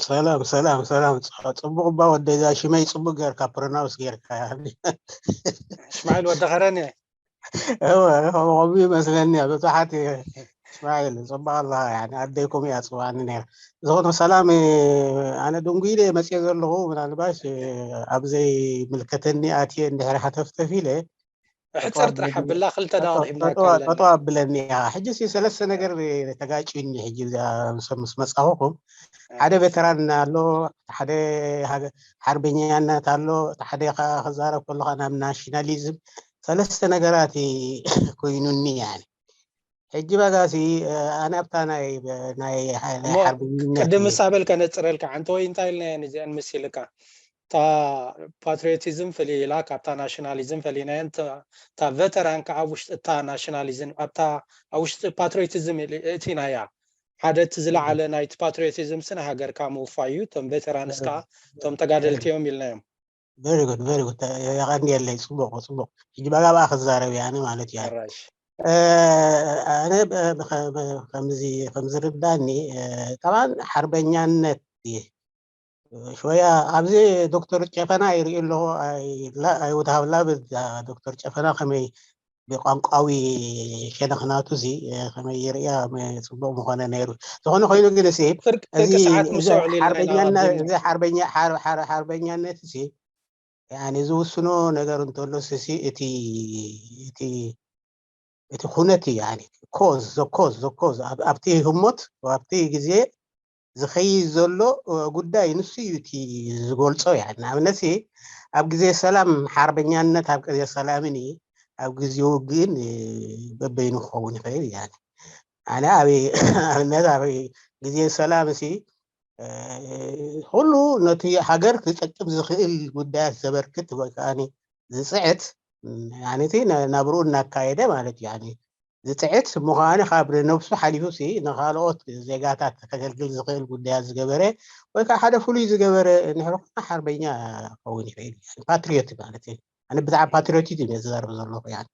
ሰላም ሰላም ሰላም። ጽ-፣ ጽቡቕ እባ ወደይ፣ እዛ ሽመይ ጽቡቕ ጌርካ ፕሮናውስ ጌርካ። እስማዒል ወዲ ኸረን እየ። እወ፣ ከምኡ ይመስለኒ እያ። ብዙሓት እየ፣ እስማዒል ጽቡቕ ኣለኻ፣ ያኒ ኣደይኩም እያ ጽዋዕኒ ነይራ። ዝኾነ ሰላም፣ ኣነ ድንጉይ ኢለ መጽየ ዘለኹ፣ ምናልባሽ ኣብ ዘይምልከተኒ ኣትየ እንድሕሪ ሃተፍተፍ ኢለ፣ ሕጽር ጥራሕ ኣብላ፣ ክልተ ደቓቕ ሂብናካ ጠጠው ኣለና። ጠጠው ኣብለኒ እያ። ሕጂ ሲ ሰለስተ ነገር ተጋጭዩኒ። ሕጂ እዛ ምስ፣ ምስ መጻኹኹም፣ ሓደ ቬተራን ኣሎ፣ ሓደ ሃገ-፣ ሓርበኛነት ኣሎ፣ እቲ ሓደ ከ-፣ ክዛረብ ከለኻ ናብ ናሽናሊዝም፣ ሰለስተ ነገራት ኮይኑኒ። ያኒ ሕጂ ባጋሲ፣ ኣነ ኣብታ ናይ፣ ናይ፣ ናይ እሞ ሓርበኝነት ቅድም እየ። ምሳበል ከነጽረልካ፣ ሓንቲ ወይ እንታይ ኢልና እየን እዚአን መሲልካ? እታ ፓትሪዮቲዝም ፍልይ ኢላ፣ ካብታ ናሽናሊዝም ፈሊናየን፣ እታ፣ እታ ቬተራን ከዓ ኣብ ውሽጢ እታ ናሽናሊዝም፣ ኣብታ፣ ኣብ ውሽጢ ፓትሪዮቲዝም ኢል-፣ እቲናያ። ሓደ እቲ ዝለዓለ ናይቲ ፓትሪዮቲዝም ሲ ንሃገርካ ምውፋይ እዩ፣ እቶም ቬተራንስ ከዓ እቶም ተጋደልቲ እዮም ኢልናዮም። ቨሪ ጉድ፣ ቨሪ ጉድ። የቐንየለይ። ጽቡቕ፣ ጽቡቕ። ሕጂ ባጋ ብኣ ክዛረብ እየ ኣነ ማለት እያ። ኣራሽ። እ፣ ኣነ ብ-፣ ብ-፣ ብ-፣ ከምዚ፣ ከምዝርዳኒ፣ እ፣ ጠብዓን ሓርበኛነት እየ። ሽወያ ኣብዚ ዶክተር ጨፈና ይርኢ ኣለኹ። ኣይ፣ ላ-፣ ኣይ ውድ ሃቭ ላቭ ዶክተር ጨፈና ከመይ ብቋንቋዊ ሸነኽ ናቱ እዚ፣ እ፣ ከመይ ይርእያ መ-፣ ጽቡቕ ምኾነ ነይሩ። ዝኾነ ኮይኑ ግን እሲ፣ ፍርቂ፣ እዚ፣ ፍርቂ ሰዓት እዚ ምስ ኣውዒልና ኢና ሓርበኛነ-፣ ኣብዚ እዚ ሓርበኛ-፣ ሓር-፣ ሓር-፣ ሓርበኛነት እሲ፣ ያኒ ዝውስኖ ነገር እንተሎ እሲ፣ እቲ፣ እቲ፣ እቲ ኩነት እዩ። ያኒ ኮዝ፣ ዘ ኮዝ፣ ዘ ኮዝ፣ ኣብ-፣ ኣብቲ ህሞት፣ ኣብቲ ግዜ ዝኸይድ ዘሎ፣ እ፣ ጉዳይ ንሱ እዩ እቲ ዝገልጾ። ያኒ ንኣብነት እሲ፣ ኣብ ግዜ ሰላም ሓርበኛነት፣ ኣብ ግዜ ሰላምን እዩ፣ ኣብ ግዜ ውግእን፣ እ፣ በበይኑ ክኸውን ይኽእል። ያኒ ኣነ ኣብ ኣብነት ኣብ ግዜ ሰላም እሲ፣ እ፣ ኩሉ ነቲ ሃገር ክጠቅም ዝኽእል ጉዳያት ዘበርክት ወይ ከዓኒ ዝጽዕት፣ ያኒ እቲ ነ-፣ ናብርኡ እናካየደ ማለት እዩ። ያኒ ዝጽዕት ምዃኑ ካብ ነብሱ ሓሊፉ ሲ ንኻልኦት ዜጋታት ከገልግል ዝኽእል ጉዳያት ዝገበረ ወይ ከዓ ሓደ ፍሉይ ዝገበረ እንድሕር ኮነ ሓርበኛ ክኸውን ይኽእል እዩ። ፓትሪዮት ማለት እዩ። ኣነ ብዛዕባ ፓትሪዮቲዝም እየ ዝዛረብ ዘለኹ። ያኒ፣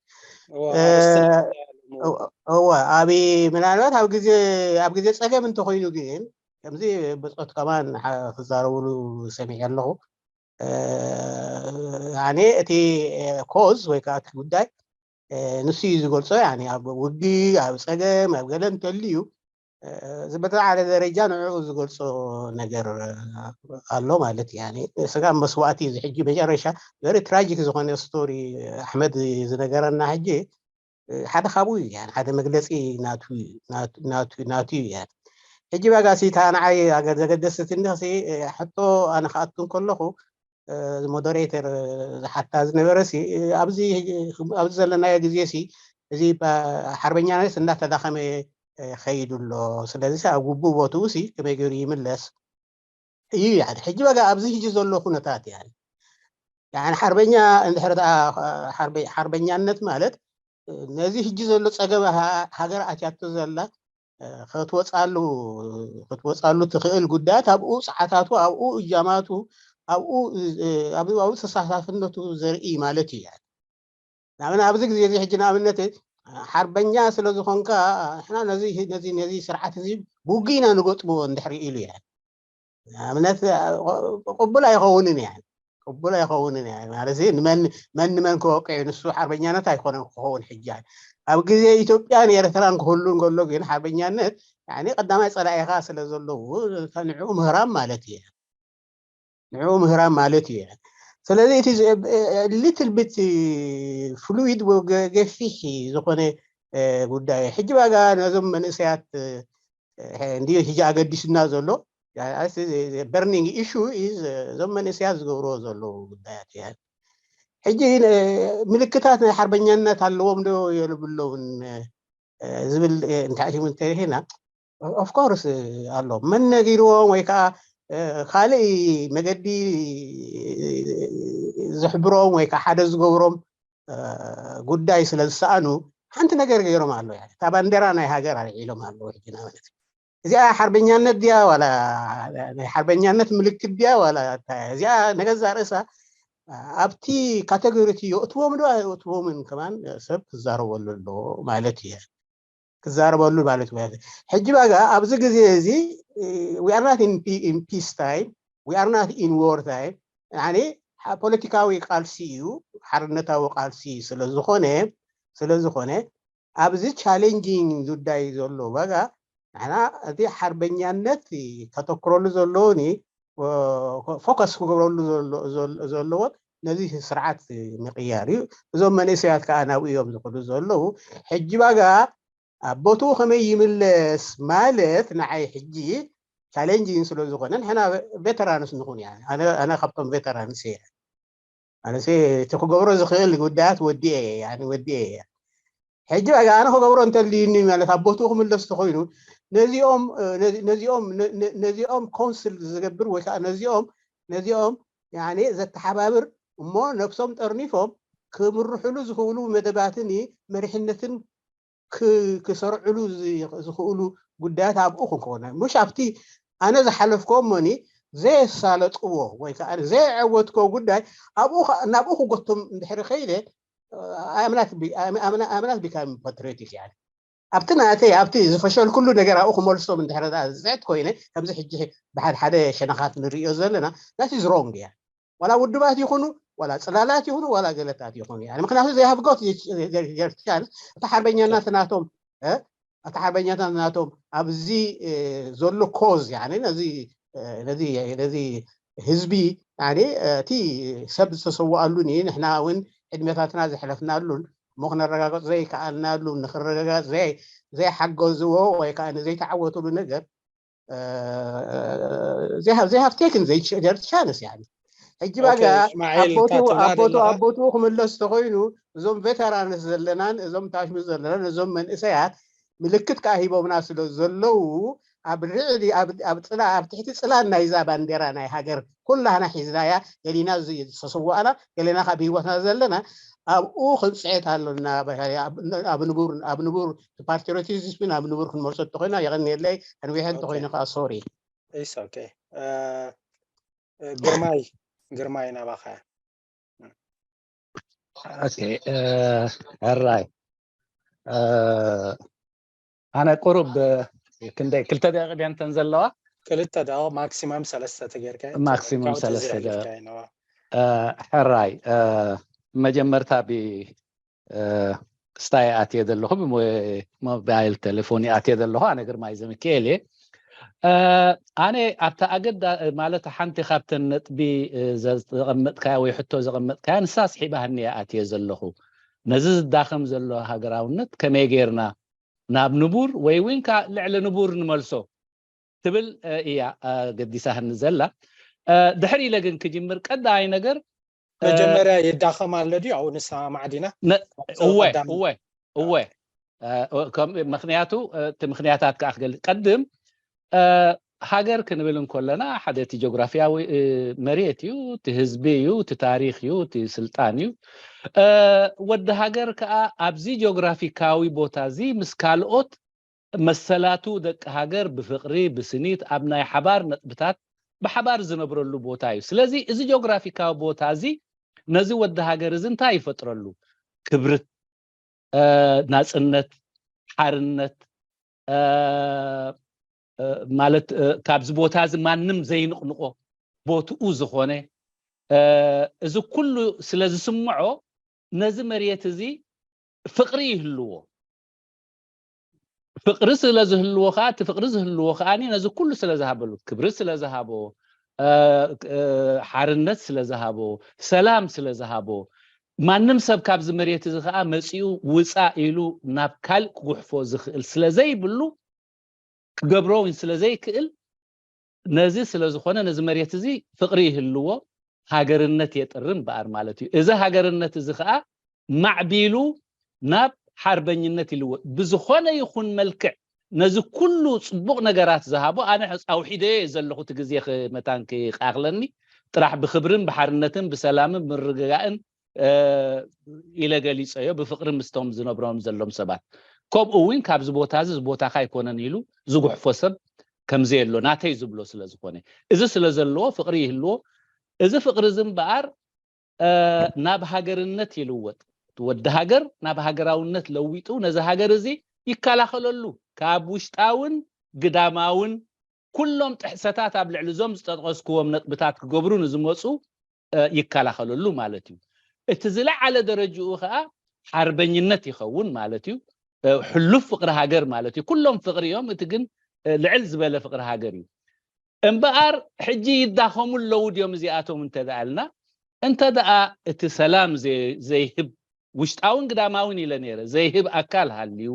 እወ፣ እ፣ ኣርእስትና እንታይ ኣሎ? እወ፣ እወ፣ ኣብ ምናልባት ኣብ ግዜ፣ ኣብ ግዜ ጸገም እንተኾይኑ ግን ከምዚ ብጾት ከማን ሓ-፣ ክዛረብሉ ሰሚዐ ኣለኹ። እ፣ ያኒ እቲ፣ እ፣ ኮዝ ወይ ከዓ እቲ ጉዳይ፣ እ፣ ንሱ እዩ ዝገልጾ። ያኒ ኣብ ውግእ፣ ኣብ ጸገም፣ ኣብ ገለ እንተልዩ፣ እ፣ እዚ በተለዓለ ደረጃ ንዕኡ ዝገልጾ ነገር ኣሎ ማለት እዩ። ያኒ ስጋብ መስዋእቲ፣ እዚ ሕጂ መጨረሻ ቨሪ ትራጂክ ዝኾነ ስቶሪ ኣሕመድ ዝነገረና ሕጂ፣ እ፣ ሓደ ካብኡ እዩ። ያኒ ሓደ መግለጺ ናቱ፣ ናቱ፣ ናቱ፣ ናቱ እዩ። ያኒ ሕጂ ባጋ ሲ እታ ንዓይ ኣገ-፣ ዘገደሰትኒ ሲ፣ እ፣ ሕቶ ኣነ ክኣቱ እንከለኹ፣ እ፣ ሞደሬተር ዝሓታ ዝነበረ ሲ፣ እ፣ ኣብዚ፣ ኣብዚ ዘለናዮ ግዜ ሲ እዚ ሓርበኛነት እንዳተዳኸመ ከይዱ ኣሎ። ስለዚ ኣብ ግቡእ ቦትኡ ሲ ከመይ ገይሩ ይምለስ እዩ። ሕጂ በጋ ኣብዚ ሕጂ ዘሎ ኩነታት ሓርበኛ እንድሕር ሓርበኛነት ማለት ነዚ ሕጂ ዘሎ ፀገም ሃገር ኣትያቶ ዘላ ክትወፃሉ ክትወፃሉ ትኽእል ጉዳያት ኣብኡ ፀዓታቱ ኣብኡ እጃማቱ ኣብኡ ተሳታፍነቱ ዘርኢ ማለት እዩ። ንኣብነት ኣብዚ ግዜ እዚ ሕጂ ንኣብነት ሓርበኛ ስለ ዝኾንካ ንሕና ነዚ ነዚ ነዚ ስርዓት እዚ ብውግእ ኢና ንገጥሞ እንድሕር ኢሉ እያ ንኣብነት ቅቡል ኣይኸውንን እያ ቅቡል ኣይኸውንን እያ ማለት ንመን መን ንመን ክወቅዕ ንሱ ሓርበኛነት ኣይኮነን ክኸውን ሕጂ ኣብ ግዜ ኢትዮጵያን ኤርትራን ክህሉ እንከሎ ግን ሓርበኛነት ቀዳማይ ፀላኢኻ ስለ ዘለዉ ንዕኡ ምህራም ማለት እዩ ንዕኡ ምህራም ማለት እዩ ስለዚ እቲ little bit fluid ገፊሕ ዝኾነ ጉዳይ ሕጂ ባጋ ነዞም መንእሰያት እንዲ ሕጂ ኣገዲስና ዘሎ burning issue is እዞም መንእሰያት ዝገብርዎ ዘለዉ ጉዳያት እያ ሕጂ ምልክታት ናይ ሓርበኛነት ኣለዎም ዶ የብለውን ዝብል እንታይ እንተሪኢና of course ኣሎ መን ነጊርዎም ወይ ከዓ ካልእ መገዲ ዝሕብሮም ወይ ከዓ ሓደ ዝገብሮም ጉዳይ ስለ ዝሰኣኑ ሓንቲ ነገር ገይሮም ኣሎ እታ ባንዴራ ናይ ሃገር ኣልዒሎም ኣለዉ ሕጂ ንኣብነት እዚኣ ሓርበኛነት ድያ ዋላ ናይ ሓርበኛነት ምልክት ድያ ዋላ እዚኣ ነገዛ ርእሳ ኣብቲ ካተጎሪ እቲ የእትዎም ዶ ኣየእትዎምን ከማን ሰብ ክዛረበሉ ኣለዎ ማለት እየ ክዛረበሉ ማለት ማለት ሕጂ ባጋ ኣብዚ ግዜ እዚ we are not in peace time we are not in war time ፖለቲካዊ ቃልሲ እዩ ሓርነታዊ ቃልሲ ስለዝኾነ ስለዝኾነ ኣብዚ challenging ጉዳይ ዘሎ ዋጋ ንሕና እቲ ሓርበኛነት ከተክረሉ ዘለዎኒ focus ክገብረሉ ዘለዎን ነዚ ስርዓት ምቕያር እዩ እዞም መንእሰያት ከዓ ናብኡ እዮም ዝኽዱ ዘለዉ ሕጂ ዋጋ ኣብ ቦትኡ ከመይ ይምለስ ማለት ንዓይ ሕጂ challenging ስለ ዝኾነ ንሕና veterans ንኹን እያ ኣነ ካብቶም veterans እየ ኣነሲ እቲ ክገብሮ ዝኽእል ጉዳያት ወዲኤ እየ ወዲኤ እየ ሕጂ ኣነ ክገብሮ እንተልዩኒ ማለት ኣብ ቦትኡ ክምለስ ተኮይኑ ነዚኦም ነዚኦም ነዚኦም council ዝገብር ወይ ከዓ ነዚኦም ነዚኦም ዘተሓባብር እሞ ነብሶም ጠርኒፎም ክምርሕሉ ዝኽእሉ መደባትን መሪሕነትን ክሰርዕሉ ዝኽእሉ ጉዳያት ኣብኡ ክንከውን ምሽ ኣብቲ ኣነ ዝሓለፍክዎ እሞኒ ዘየሳለጥዎ ወይ ከዓ ዘየዐወትክዎ ጉዳይ ኣብኡ ናብኡ ክጎቶም እንድሕሪ ከይደ ኣምናት become patriotic እያ ኣብቲ ናተይ ኣብቲ ዝፈሸልኩሉ ነገር ኣብኡ ክመልሶም እንድሕረ ዝፅዕት ኮይነ ከምዚ ሕጂ ብሓደ ሓደ ሸነኻት ንርእዮ ዘለና that is wrong እያ ዋላ ውድባት ይኹኑ ዋላ ፅላላት ይኹኑ ዋላ ገለታት ይኹኑ ምክንያቱ they have got chance እቲ ሓርበኛና ናቶም እቲ ሓርበኛና ናቶም ኣብዚ ዘሎ cause ነዚ ህዝቢ እቲ ሰብ ዝተሰዋኣሉን ንሕና እውን ዕድመታትና ዘሕለፍናሉን እሞ ክነረጋገፅ ዘይከኣልናሉ ንክረጋገፅ ዘይሓገዝዎ ወይ ከዓ ዘይተዓወትሉ ነገር they have taken their chance يعني ሕጂ ባጋ ኣቦቱ ኣቦቱ ክምለስ ተኮይኑ እዞም veterans ዘለናን እዞም ታሽሙ ዘለናን እዞም መንእሰያት ምልክት ከዓ ሂቦምና ስለ ዘለዉ ኣብ ርዕሊ ኣብ ፅላ ኣብ ትሕቲ ፅላን ናይዛ ባንዴራ ናይ ሃገር ኩላህና ሒዝናያ ገሊና ዝተሰዋእና ገሊና ካብ ህይወትና ዘለና ኣብኡ ክንፅዕት ኣሎና ኣብ ንቡር ኣብ ንቡር patriotism ኣብ ንቡር ክንመልሶ እንተኮይና የቀንየለይ ኣንዊሐ እንተኮይኑ ከዓ sorry ግርማይ ግርማይ ናባኻ ሕራይ ኣነ ቁሩብ ክንደይ ክልተ ደቂቕ ድየን እንተን ዘለዋ ክልተ ደቂቕ ማክሲመም ሰለስተ ተጌርካ ማክሲመም ሰለስተ ደቂቕ ሕራይ መጀመርታ ብ ስታይ ኣትየ ዘለኹ ብሞባይል ቴሌፎን ኣትየ ዘለኹ ኣነ ግርማይ ዘምክኤል እየ ኣነ ኣብታ ኣገዳ ማለት ሓንቲ ካብተን ነጥቢ ዘቐመጥካያ ወይ ሕቶ ዘቐመጥካያ ንሳ ስሒባህኒ እያ ኣትየ ዘለኹ ነዚ ዝዳኸም ዘሎ ሃገራውነት ከመይ ጌርና ናብ ንቡር ወይ እውን ልዕሊ ንቡር ንመልሶ ትብል እያ ገዲሳህኒ ዘላ ድሕር ኢለ ግን ክጅምር ቀዳይ ነገር መጀመርያ ይዳኸም ኣሎ ድዩ ኣብኡ ንሰማማዕ ዲና እወ እወ እወ። እ፣ ከም-፣ ምኽንያቱ፣ እ፣ እቲ ምኽንያታት ከዓ ክገልጽ ቀድም፣ እ፣ ሃገር ክንብል እንከለና ሓደ እቲ ጂኦግራፊያዊ፣ እ፣ መሬት እዩ፣ እቲ ህዝቢ እዩ፣ እቲ ታሪኽ እዩ፣ እቲ ስልጣን እዩ። እ፣ ወዲ ሃገር ከዓ ኣብዚ ጂኦግራፊካዊ ቦታ እዚ ምስ ካልኦት መሰላቱ ደቂ ሃገር ብፍቕሪ፣ ብስኒት፣ ኣብ ናይ ሓባር ነጥብታት ብሓባር ዝነብረሉ ቦታ እዩ። ስለዚ እዚ ጂኦግራፊካዊ ቦታ እዚ ነዚ ወዲ ሃገር እዚ እንታይ ይፈጥረሉ? ክብርት፣ እ፣ ናጽነት፣ ሓርነት፣ እ፣ እ፣ ማለት፣ እ፣ ካብዚ ቦታ እዚ ማንም ዘይንቕንቆ ቦትኡ ዝኾነ፣ እ፣ እዚ ኩሉ ስለ ዝስምዖ ነዚ መሬት እዚ ፍቕሪ ይህልዎ። ፍቕሪ ስለ ዝህልዎ ከዓ፣ እቲ ፍቕሪ ዝህልዎ ከዓ ነዚ ኩሉ ስለ ዝሃበሉ፣ ክብሪ ስለ ዝሃቦ፣ እ፣ እ፣ ሓርነት ስለ ዝሃቦ፣ ሰላም ስለ ዝሃቦ፣ ማንም ሰብ ካብዚ መሬት እዚ ከዓ መፂኡ ውፃእ ኢሉ ናብ ካልእ ክጉሕፎ ዝኽእል ስለ ዘይብሉ፣ ክገብሮ እውን ስለ ዘይክእል፣ ነዚ ስለ ዝኾነ ነዚ መሬት እዚ ፍቕሪ ይህልዎ፣ ሃገርነት የጥሪ እምበኣር ማለት እዩ። እዚ ሃገርነት እዚ ከዓ ማዕቢሉ ናብ ሓርበኝነት ይልወጥ። ብዝኾነ ይኹን መልክዕ ነዚ ኩሉ ጽቡቕ ነገራት ዝሃቦ፣ ኣነ ኣውሒደዮ እየ ዘለኹ፣ እቲ ግዜ ክ-፣ መታን ክኣኽለኒ ጥራሕ ብክብርን ብሓርነትን ብሰላምን ብምርግጋእን፣ እ፣ ኢለ ገሊጸዮ፣ ብፍቕሪ ምስቶም ዝነብሮም ዘሎም ሰባት። ከምኡ እውን ካብዚ ቦታ እዚ፣ እዚ ቦታኻ ኣይኮነን ኢሉ ዝጉሕፎ ሰብ ከም ዘየሎ፣ ናተይ ዝብሎ ስለ ዝኾነ፣ እዚ ስለ ዘለዎ ፍቕሪ ይህልዎ። እዚ ፍቕሪ እዚ እምበኣር፣ እ፣ ናብ ሃገርነት ይልወጥ። እቲ ወዲ ሃገር ናብ ሃገራውነት ለዊጡ ነዚ ሃገር እዚ ይከላኸለሉ፣ ካብ ውሽጣውን ግዳማውን ኩሎም ጥሕሰታት ኣብ ልዕሊ እዞም ዝጠቀስክዎም ነጥብታት ክገብሩ ንዝመፁ፣ እ፣ ይከላኸለሉ ማለት እዩ። እቲ ዝለዓለ ደረጅኡ ከዓ ሓርበኝነት ይኸውን ማለት እዩ። እ፣ ሕሉፍ ፍቕሪ ሃገር ማለት እዩ። ኩሎም ፍቕሪ እዮም፣ እቲ ግን፣ እ፣ ልዕል ዝበለ ፍቕሪ ሃገር እዩ። እምበኣር ሕጂ ይዳኸሙ ኣለዉ ድዮም እዚኣቶም እንተ ደኣ ኢልና፣ እንተ ደኣ እቲ ሰላም ዘይ-፣ ዘይህብ ውሽጣውን ግዳማውን ኢለ ነይረ፣ ዘይህብ ኣካል ሃልዩ፣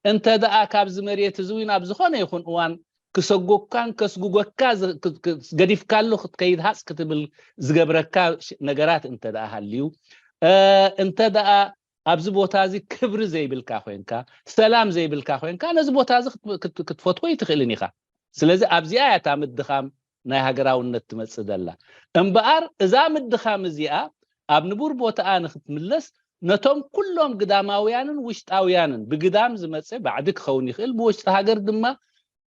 እንተ ደኣ ካብዚ መሬት እዚ እውን ኣብ ዝኾነ ይኹን እዋን ክሰጎግካን ከስጉገካ ዝ-፣ ክ-፣ ክ-፣ ገዲፍካሉ ክትከይድ ሃጽ ክትብል ዝገብረካ ሽ-፣ ነገራት እንተ ደኣ ሃልዩ፣ እ፣ እንተ ደኣ ኣብዚ ቦታ እዚ ክብሪ ዘይብልካ ኮይንካ፣ ሰላም ዘይብልካ ኮይንካ፣ ነዚ ቦታ እዚ ክት-፣ ክት-፣ ክትፈትዎ ይትኽእልን ኢኻ። ስለዚ ኣብዚኣ እያ እታ ምድኻም ናይ ሃገራውነት ትመጽእ ዘላ። እምበኣር እዛ ምድኻም እዚኣ ኣብ ንቡር ቦታኣ ንክትምለስ፣ ነቶም ኩሎም ግዳማውያንን ውሽጣውያንን፣ ብግዳም ዝመጽእ ባዕዲ ክኸውን ይኽእል፣ ብውሽጢ ሃገር ድማ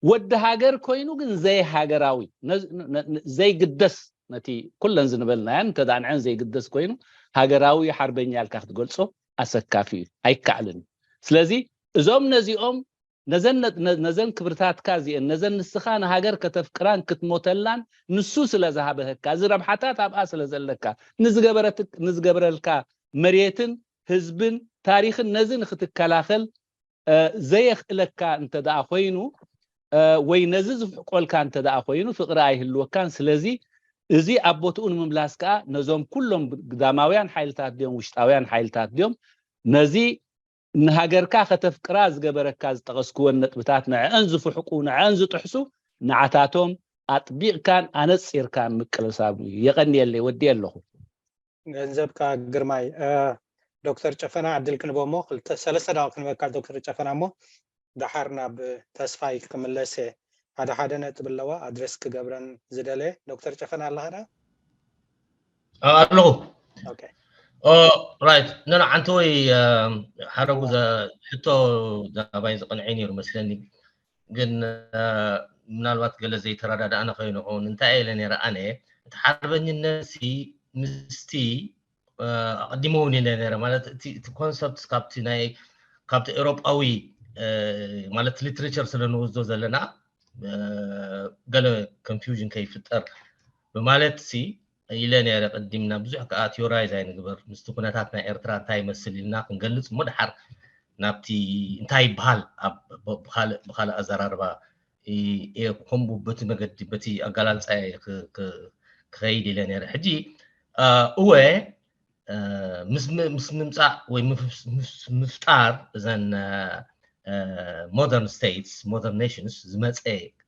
ወዲ ሃገር ኮይኑ ግን ዘይሃገራዊ፣ ነ-፣ ነ-፣ ነ-፣ ዘይግደስ፣ ነቲ ኩለን ዝንበልናየን እንተ ደኣ ንዐን ዘይግደስ ኮይኑ፣ ሃገራዊ ሓርበኛ ኢልካ ክትገልጾ ኣሰካፊ እዩ፣ ኣይከኣልን እዩ። ስለዚ እዞም ነዚኦም፣ ነዘን ነ-፣ ነ-፣ ነዘን ክብርታትካ እዚአን፣ ነዘን ንስኻ ንሃገር ከተፍቅራን ክትሞተላን ንሱ ስለ ዝሃበህካ፣ እዚ ረብሓታት ኣብኣ ስለ ዘለካ፣ ንዝገበረት-፣ ንዝገበረልካ መሬትን ህዝብን ታሪኽን ነዚ ንክትከላኸል፣ እ፣ ዘየኽእለካ እንተ ደኣ ኮይኑ፣ እ፣ ወይ ነዚ ዝፍሕቆልካ እንተ ደኣ ኮይኑ፣ ፍቕሪ ኣይህልወካን። ስለዚ እዚ ኣብ ቦትኡ ንምምላስ ከኣ ነዞም ኩሎም ግዳማውያን ሓይልታት ድዮም ውሽጣውያን ሓይልታት ድዮም ነዚ ንሃገርካ ከተፍቅራ ዝገበረካ ዝጠቐስክወን ነጥብታት ንዕአን ዝፍሕቁ፣ ንዕአን ዝጥሕሱ ንዓታቶም ኣጥቢቕካን ኣነጺርካን ምቅልሳም እዩ። የቐንየለይ፣ ወዲየ ኣለኹ። ገንዘብካ ግርማይ። እ፣ ዶክተር ጨፈና ዕድል ክንቦ እሞ ክልተ ሰለስተ ደቂቕ ክንበካ ዶክተር ጨፈና እሞ ደሓር ናብ ተስፋይ ክምለስ እየ። ሓደ ሓደ ነጥብ ኣለዋ ኣድረስ ክገብረን ዝደለየ። ዶክተር ጨፈና ኣለኻ ዳ? ኣ-፣ ኣለኹ። ኦኬ። ኦ፣ ራይት። ነን ዓንተወይ፣ እ፣ ሓረጉ ዘ-፣ ሕቶ ናባይ ዝቐንዐ ነይሩ መስለኒ። ግን፣ እ፣ ምናልባት ገለ ዘይተረዳዳእና ከይንኸውን፣ እንታይ ኢለ ነይረ ኣነ፣ እቲ ሓርበኝነት ሲ ምስቲ፣ እ፣ ኣቐዲሙ እውን ኢለ ነይረ። ማለት እቲ፣ እቲ ኮንሰፕት ካብቲ ናይ፣ ካብቲ ኤውሮጳዊ፣ እ፣ ማለት ሊትሬቸር ስለ ንወስዶ ዘለና፣ እ፣ ገለ ኮንፊውዥን ከይፍጠር ብማለት ሲ ኢለ ነይረ ቅዲምና። ብዙሕ ከኣ ቲዮራይዝ ኣይንግበር፣ ምስቲ ኩነታት ናይ ኤርትራ እንታይ ይመስል ኢልና ክንገልጽ እሞ፣ ደሓር ናብቲ እንታይ ይበሃል ኣብ፣ ብ-፣ ብኻልእ፣ ብኻልእ ኣዘራርባ እ-፣ እየ ከምኡ በቲ መገዲ፣ በቲ ኣገላልጻ እየ ክ-፣ ክ-፣ ክኸይድ ኢለ ነይረ። ሕጂ፣ እ፣ እወ፣ እ፣ ምስ ም-፣ ምስ ምምጻእ ወይ ምፍ-፣ ምስ ምፍጣር እዘን፣ እ፣ እ፣ ሞደርን ስቴትስ፣ ሞደርን ኔሽንስ ዝመጸ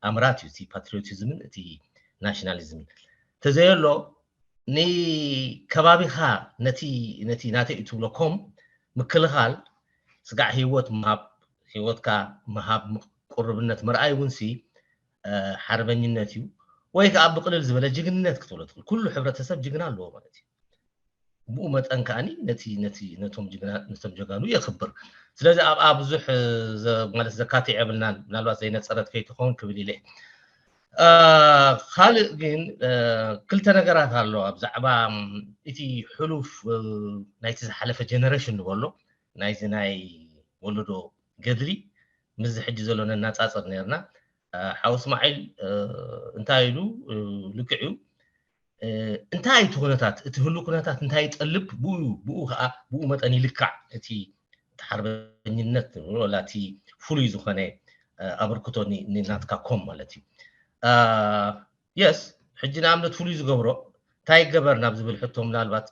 ኣምራት እዩ እቲ ፓትሪዮቲዝምን እቲ ናሽናሊዝምን። ተዘየሎ ንከባቢኻ ነቲ፣ ነቲ ናተይ እዩ ትብሎ ኮም ምክልኻል ስጋዕ ህይወት ምሃብ፣ ህይወትካ ምሃብ፣ ቁርብነት ምርኣይ እውን ሲ ሓርበኝነት እዩ። ወይ ከዓ ብቅልል ዝበለ ጅግንነት ክትብሎ ትኽእል። ኩሉ ሕብረተሰብ ጅግና ኣለዎ ማለት እዩ። ብኡ መጠን ከዓኒ ነቲ ነቲ ነቶም ጅግና ነቶም ጀጋኑ የኽብር። ስለዚ ኣብኣ ብዙሕ ማለት ዘካትዕ የብልናን። ምናልባት ዘይነፀረት ከይትኸውን ክብል ኢለ። ካልእ ግን ክልተ ነገራት ኣሎ ኣብ ዛዕባ እቲ ሕሉፍ ናይቲ ዝሓለፈ ጀነሬሽን ንበሎ ናይዚ ናይ ወለዶ ገድሊ ምስዚ ሕጂ ዘሎ ነናፃፅር ነርና። ሓው እስማዒል እንታይ ኢሉ ልክዕ እዩ። እንታይ እቲ ኩነታት እቲ ህሉ ኩነታት እንታይ ይጠልብ ብኡ ብኡ ከዓ ብኡ መጠን ይልካዕ እቲ እቲ ሓርበኝነት ንብሎ ወላ እቲ ፍሉይ ዝኾነ ኣበርክቶ ንናትካ ኮም ማለት እዩ። የስ ሕጂ ንኣብነት ፍሉይ ዝገብሮ እንታይ ይገበር ናብ ዝብል ሕቶ ምናልባት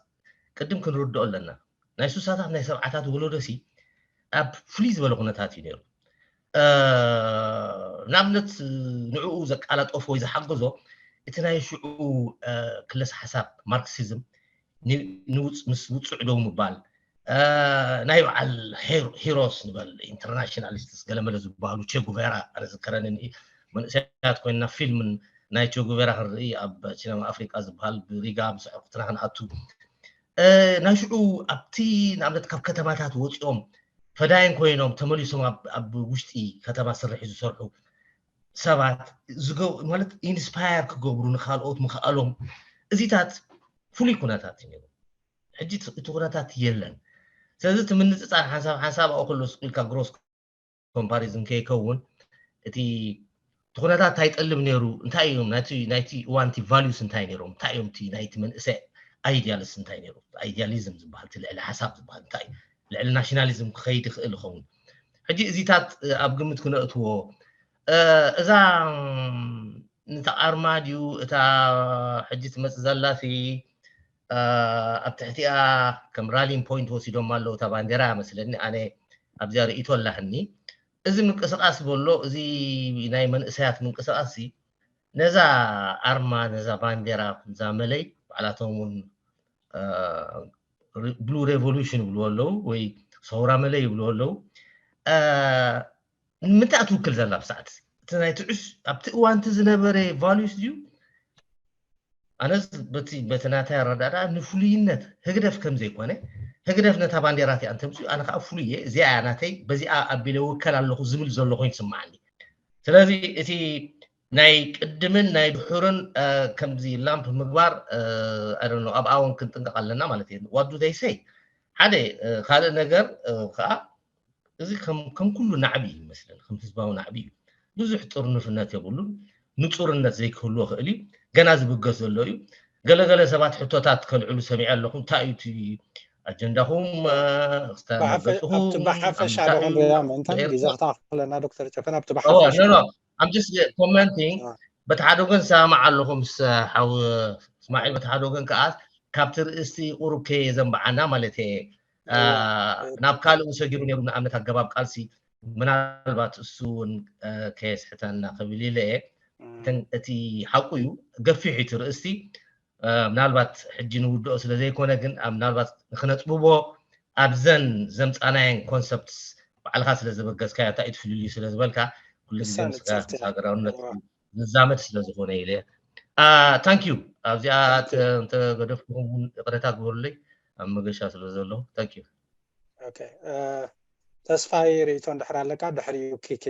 ቅድም ክንርድኦ ኣለና። ናይ ሱሳታት ናይ ሰብዓታት ወለዶ ሲ ኣብ ፍሉይ ዝበለ ኩነታት እዩ ነይሩ። ንኣብነት ንዕኡ ዘቃላጠፎ ወይ ዝሓገዞ እቲ ናይ ሽዑ ክለስ ሓሳብ ማርክሲዝም ምስ ውፁዕ ደው ምባል ናይ በዓል ሂሮስ ንበል ኢንተርናሽናሊስትስ ገለመለ ዝበሃሉ ቼ ጉቬራ ኣነ ዝከረኒ መንእሰያት ኮይንና ፊልም ናይ ቼ ጉቬራ ክንርኢ ኣብ ሲነማ ኣፍሪቃ ዝበሃል ብሪጋ ምስ ኣዕሩኽትና ክንኣቱ ናይ ሽዑ ኣብቲ ንኣብነት ካብ ከተማታት ወፂኦም ፈዳይን ኮይኖም ተመሊሶም ኣብ ውሽጢ ከተማ ስርሒ ዝሰርሑ ሰባት ማለት ኢንስፓየር ክገብሩ ንካልኦት ምክኣሎም እዚታት ፍሉይ ኩነታት እዩ ነይሩ። ሕጂ እቲ ኩነታት የለን። ስለዚ እቲ ምንፅፃር ሓንሳብ ሓንሳብ ኣብኡ ከሎ ስቕ ኢልካ ግሮስ ኮምፓሪዝን ከይከውን እቲ እቲ ኩነታት እንታይ ይጠልብ ነይሩ እንታይ እዮም ናይቲ ናይቲ እዋን እቲ ቫሉስ እንታይ ነይሮም እንታይ እዮም እቲ ናይቲ መንእሰይ ኣይዲያልስ እንታይ ነይሩ ኣይዲያሊዝም ዝበሃል እቲ ልዕሊ ሓሳብ ዝበሃል እንታይ እዩ ልዕሊ ናሽናሊዝም ክኸይድ ይኽእል ይኸውን ሕጂ እዚታት ኣብ ግምት ክነእትዎ እዛ ንተኣርማ ድዩ እታ ሕጂ ትመፅእ ዘላ ኣብ ትሕቲኣ ከም ራሊን ፖይንት ወሲዶም ኣለዉ እታ ባንዴራ መስለኒ ኣነ ኣብዚኣ ርእይቶ ኣላህኒ እዚ ምንቅስቃስ በሎ እዚ ናይ መንእሰያት ምንቅስቃስ ነዛ ኣርማ ነዛ ባንዴራ እዛ መለይ ባዕላቶም እውን ብሉ ሬቮሉሽን ይብልዎ ኣለዉ ወይ ሰውራ መለይ ይብልዎ ኣለዉ ንምንታይ ትውክል ዘላ ብሰዓት እቲ ናይ ትዑስ ኣብቲ እዋንቲ ዝነበረ ቫሉስ ድዩ ኣነስ በቲ በቲ ናታይ ኣረዳዳ ንፍሉይነት ህግደፍ ከም ዘይኮነ ህግደፍ ነታ ባንዴራ እቲኣ እንተምፅኡ ኣነ ከዓ ፍሉይ እየ እዚኣ እያ ናተይ በዚኣ ኣቢለ ውከል ኣለኹ ዝብል ዘሎ ኮይኑ ትስምዓኒ ስለዚ እቲ ናይ ቅድምን ናይ ድሑርን ከምዚ ላምፕ ምግባር ኣይደኖ ኣብኣ እውን ክንጥንቀቕ ኣለና ማለት እዩ ዋዱ ዘይሰይ ሓደ ካልእ ነገር ከዓ እዚ ከም ኩሉ ናዕቢ እዩ ይመስለኒ ከም ህዝባዊ ናዕቢ እዩ ብዙሕ ጥርንፍነት የብሉን ንፁርነት ዘይክህልዎ ክእል እዩ ገና ዝብገስ ዘሎ እዩ ገለገለ ሰባት ሕቶታት ከልዕሉ ሰሚዐ ኣለኹ እንታይ እዩ እቲ ኣጀንዳኹም ብሓፈሻ ዶ ክንሪኣ ምእንታን ግዜ ክተኣኽለና ዶክተር ጨፈን ኣብቲ ብሓፈሻ I'm just commenting በቲ ሓደ ወገን ሰማማዕ ኣለኹ ምስ ሓው እስማዒል በቲ ሓደ ወገን ከዓ ካብቲ ርእስቲ ቁሩብ ከየዘንበዓና ማለት እየ ናብ ካልእ ሰጊሩ ነይሩ ንኣብነት ኣገባብ ቃልሲ ምናልባት እሱ እውን ከየስሕተና ክብል ኢለ እየ እቲ ሓቁ እዩ ገፊሕ እቲ ርእስቲ ምናልባት ሕጂ ንውድኦ ስለ ዘይኮነ ግን ምናልባት ንክነፅብቦ ኣብዘን ዘምፃናየን ኮንሰፕትስ ባዕልካ ስለ ዘበገስካ እንታይ እዩ ፍልልዩ ስለ ዝበልካ ኩሉ ግዜ ምስ ሃገራውነት ዝዛመድ ስለ ዝኾነ ኢለ thank you ኣብዚኣ እንተገደፍኩም ይቕረታ ግበሩለይ ኣብ መገሻ ስለ ዘለኹ thank you ተስፋይ ርእቶ እንድሕር ኣለካ ድሕሪኡ ኪኪ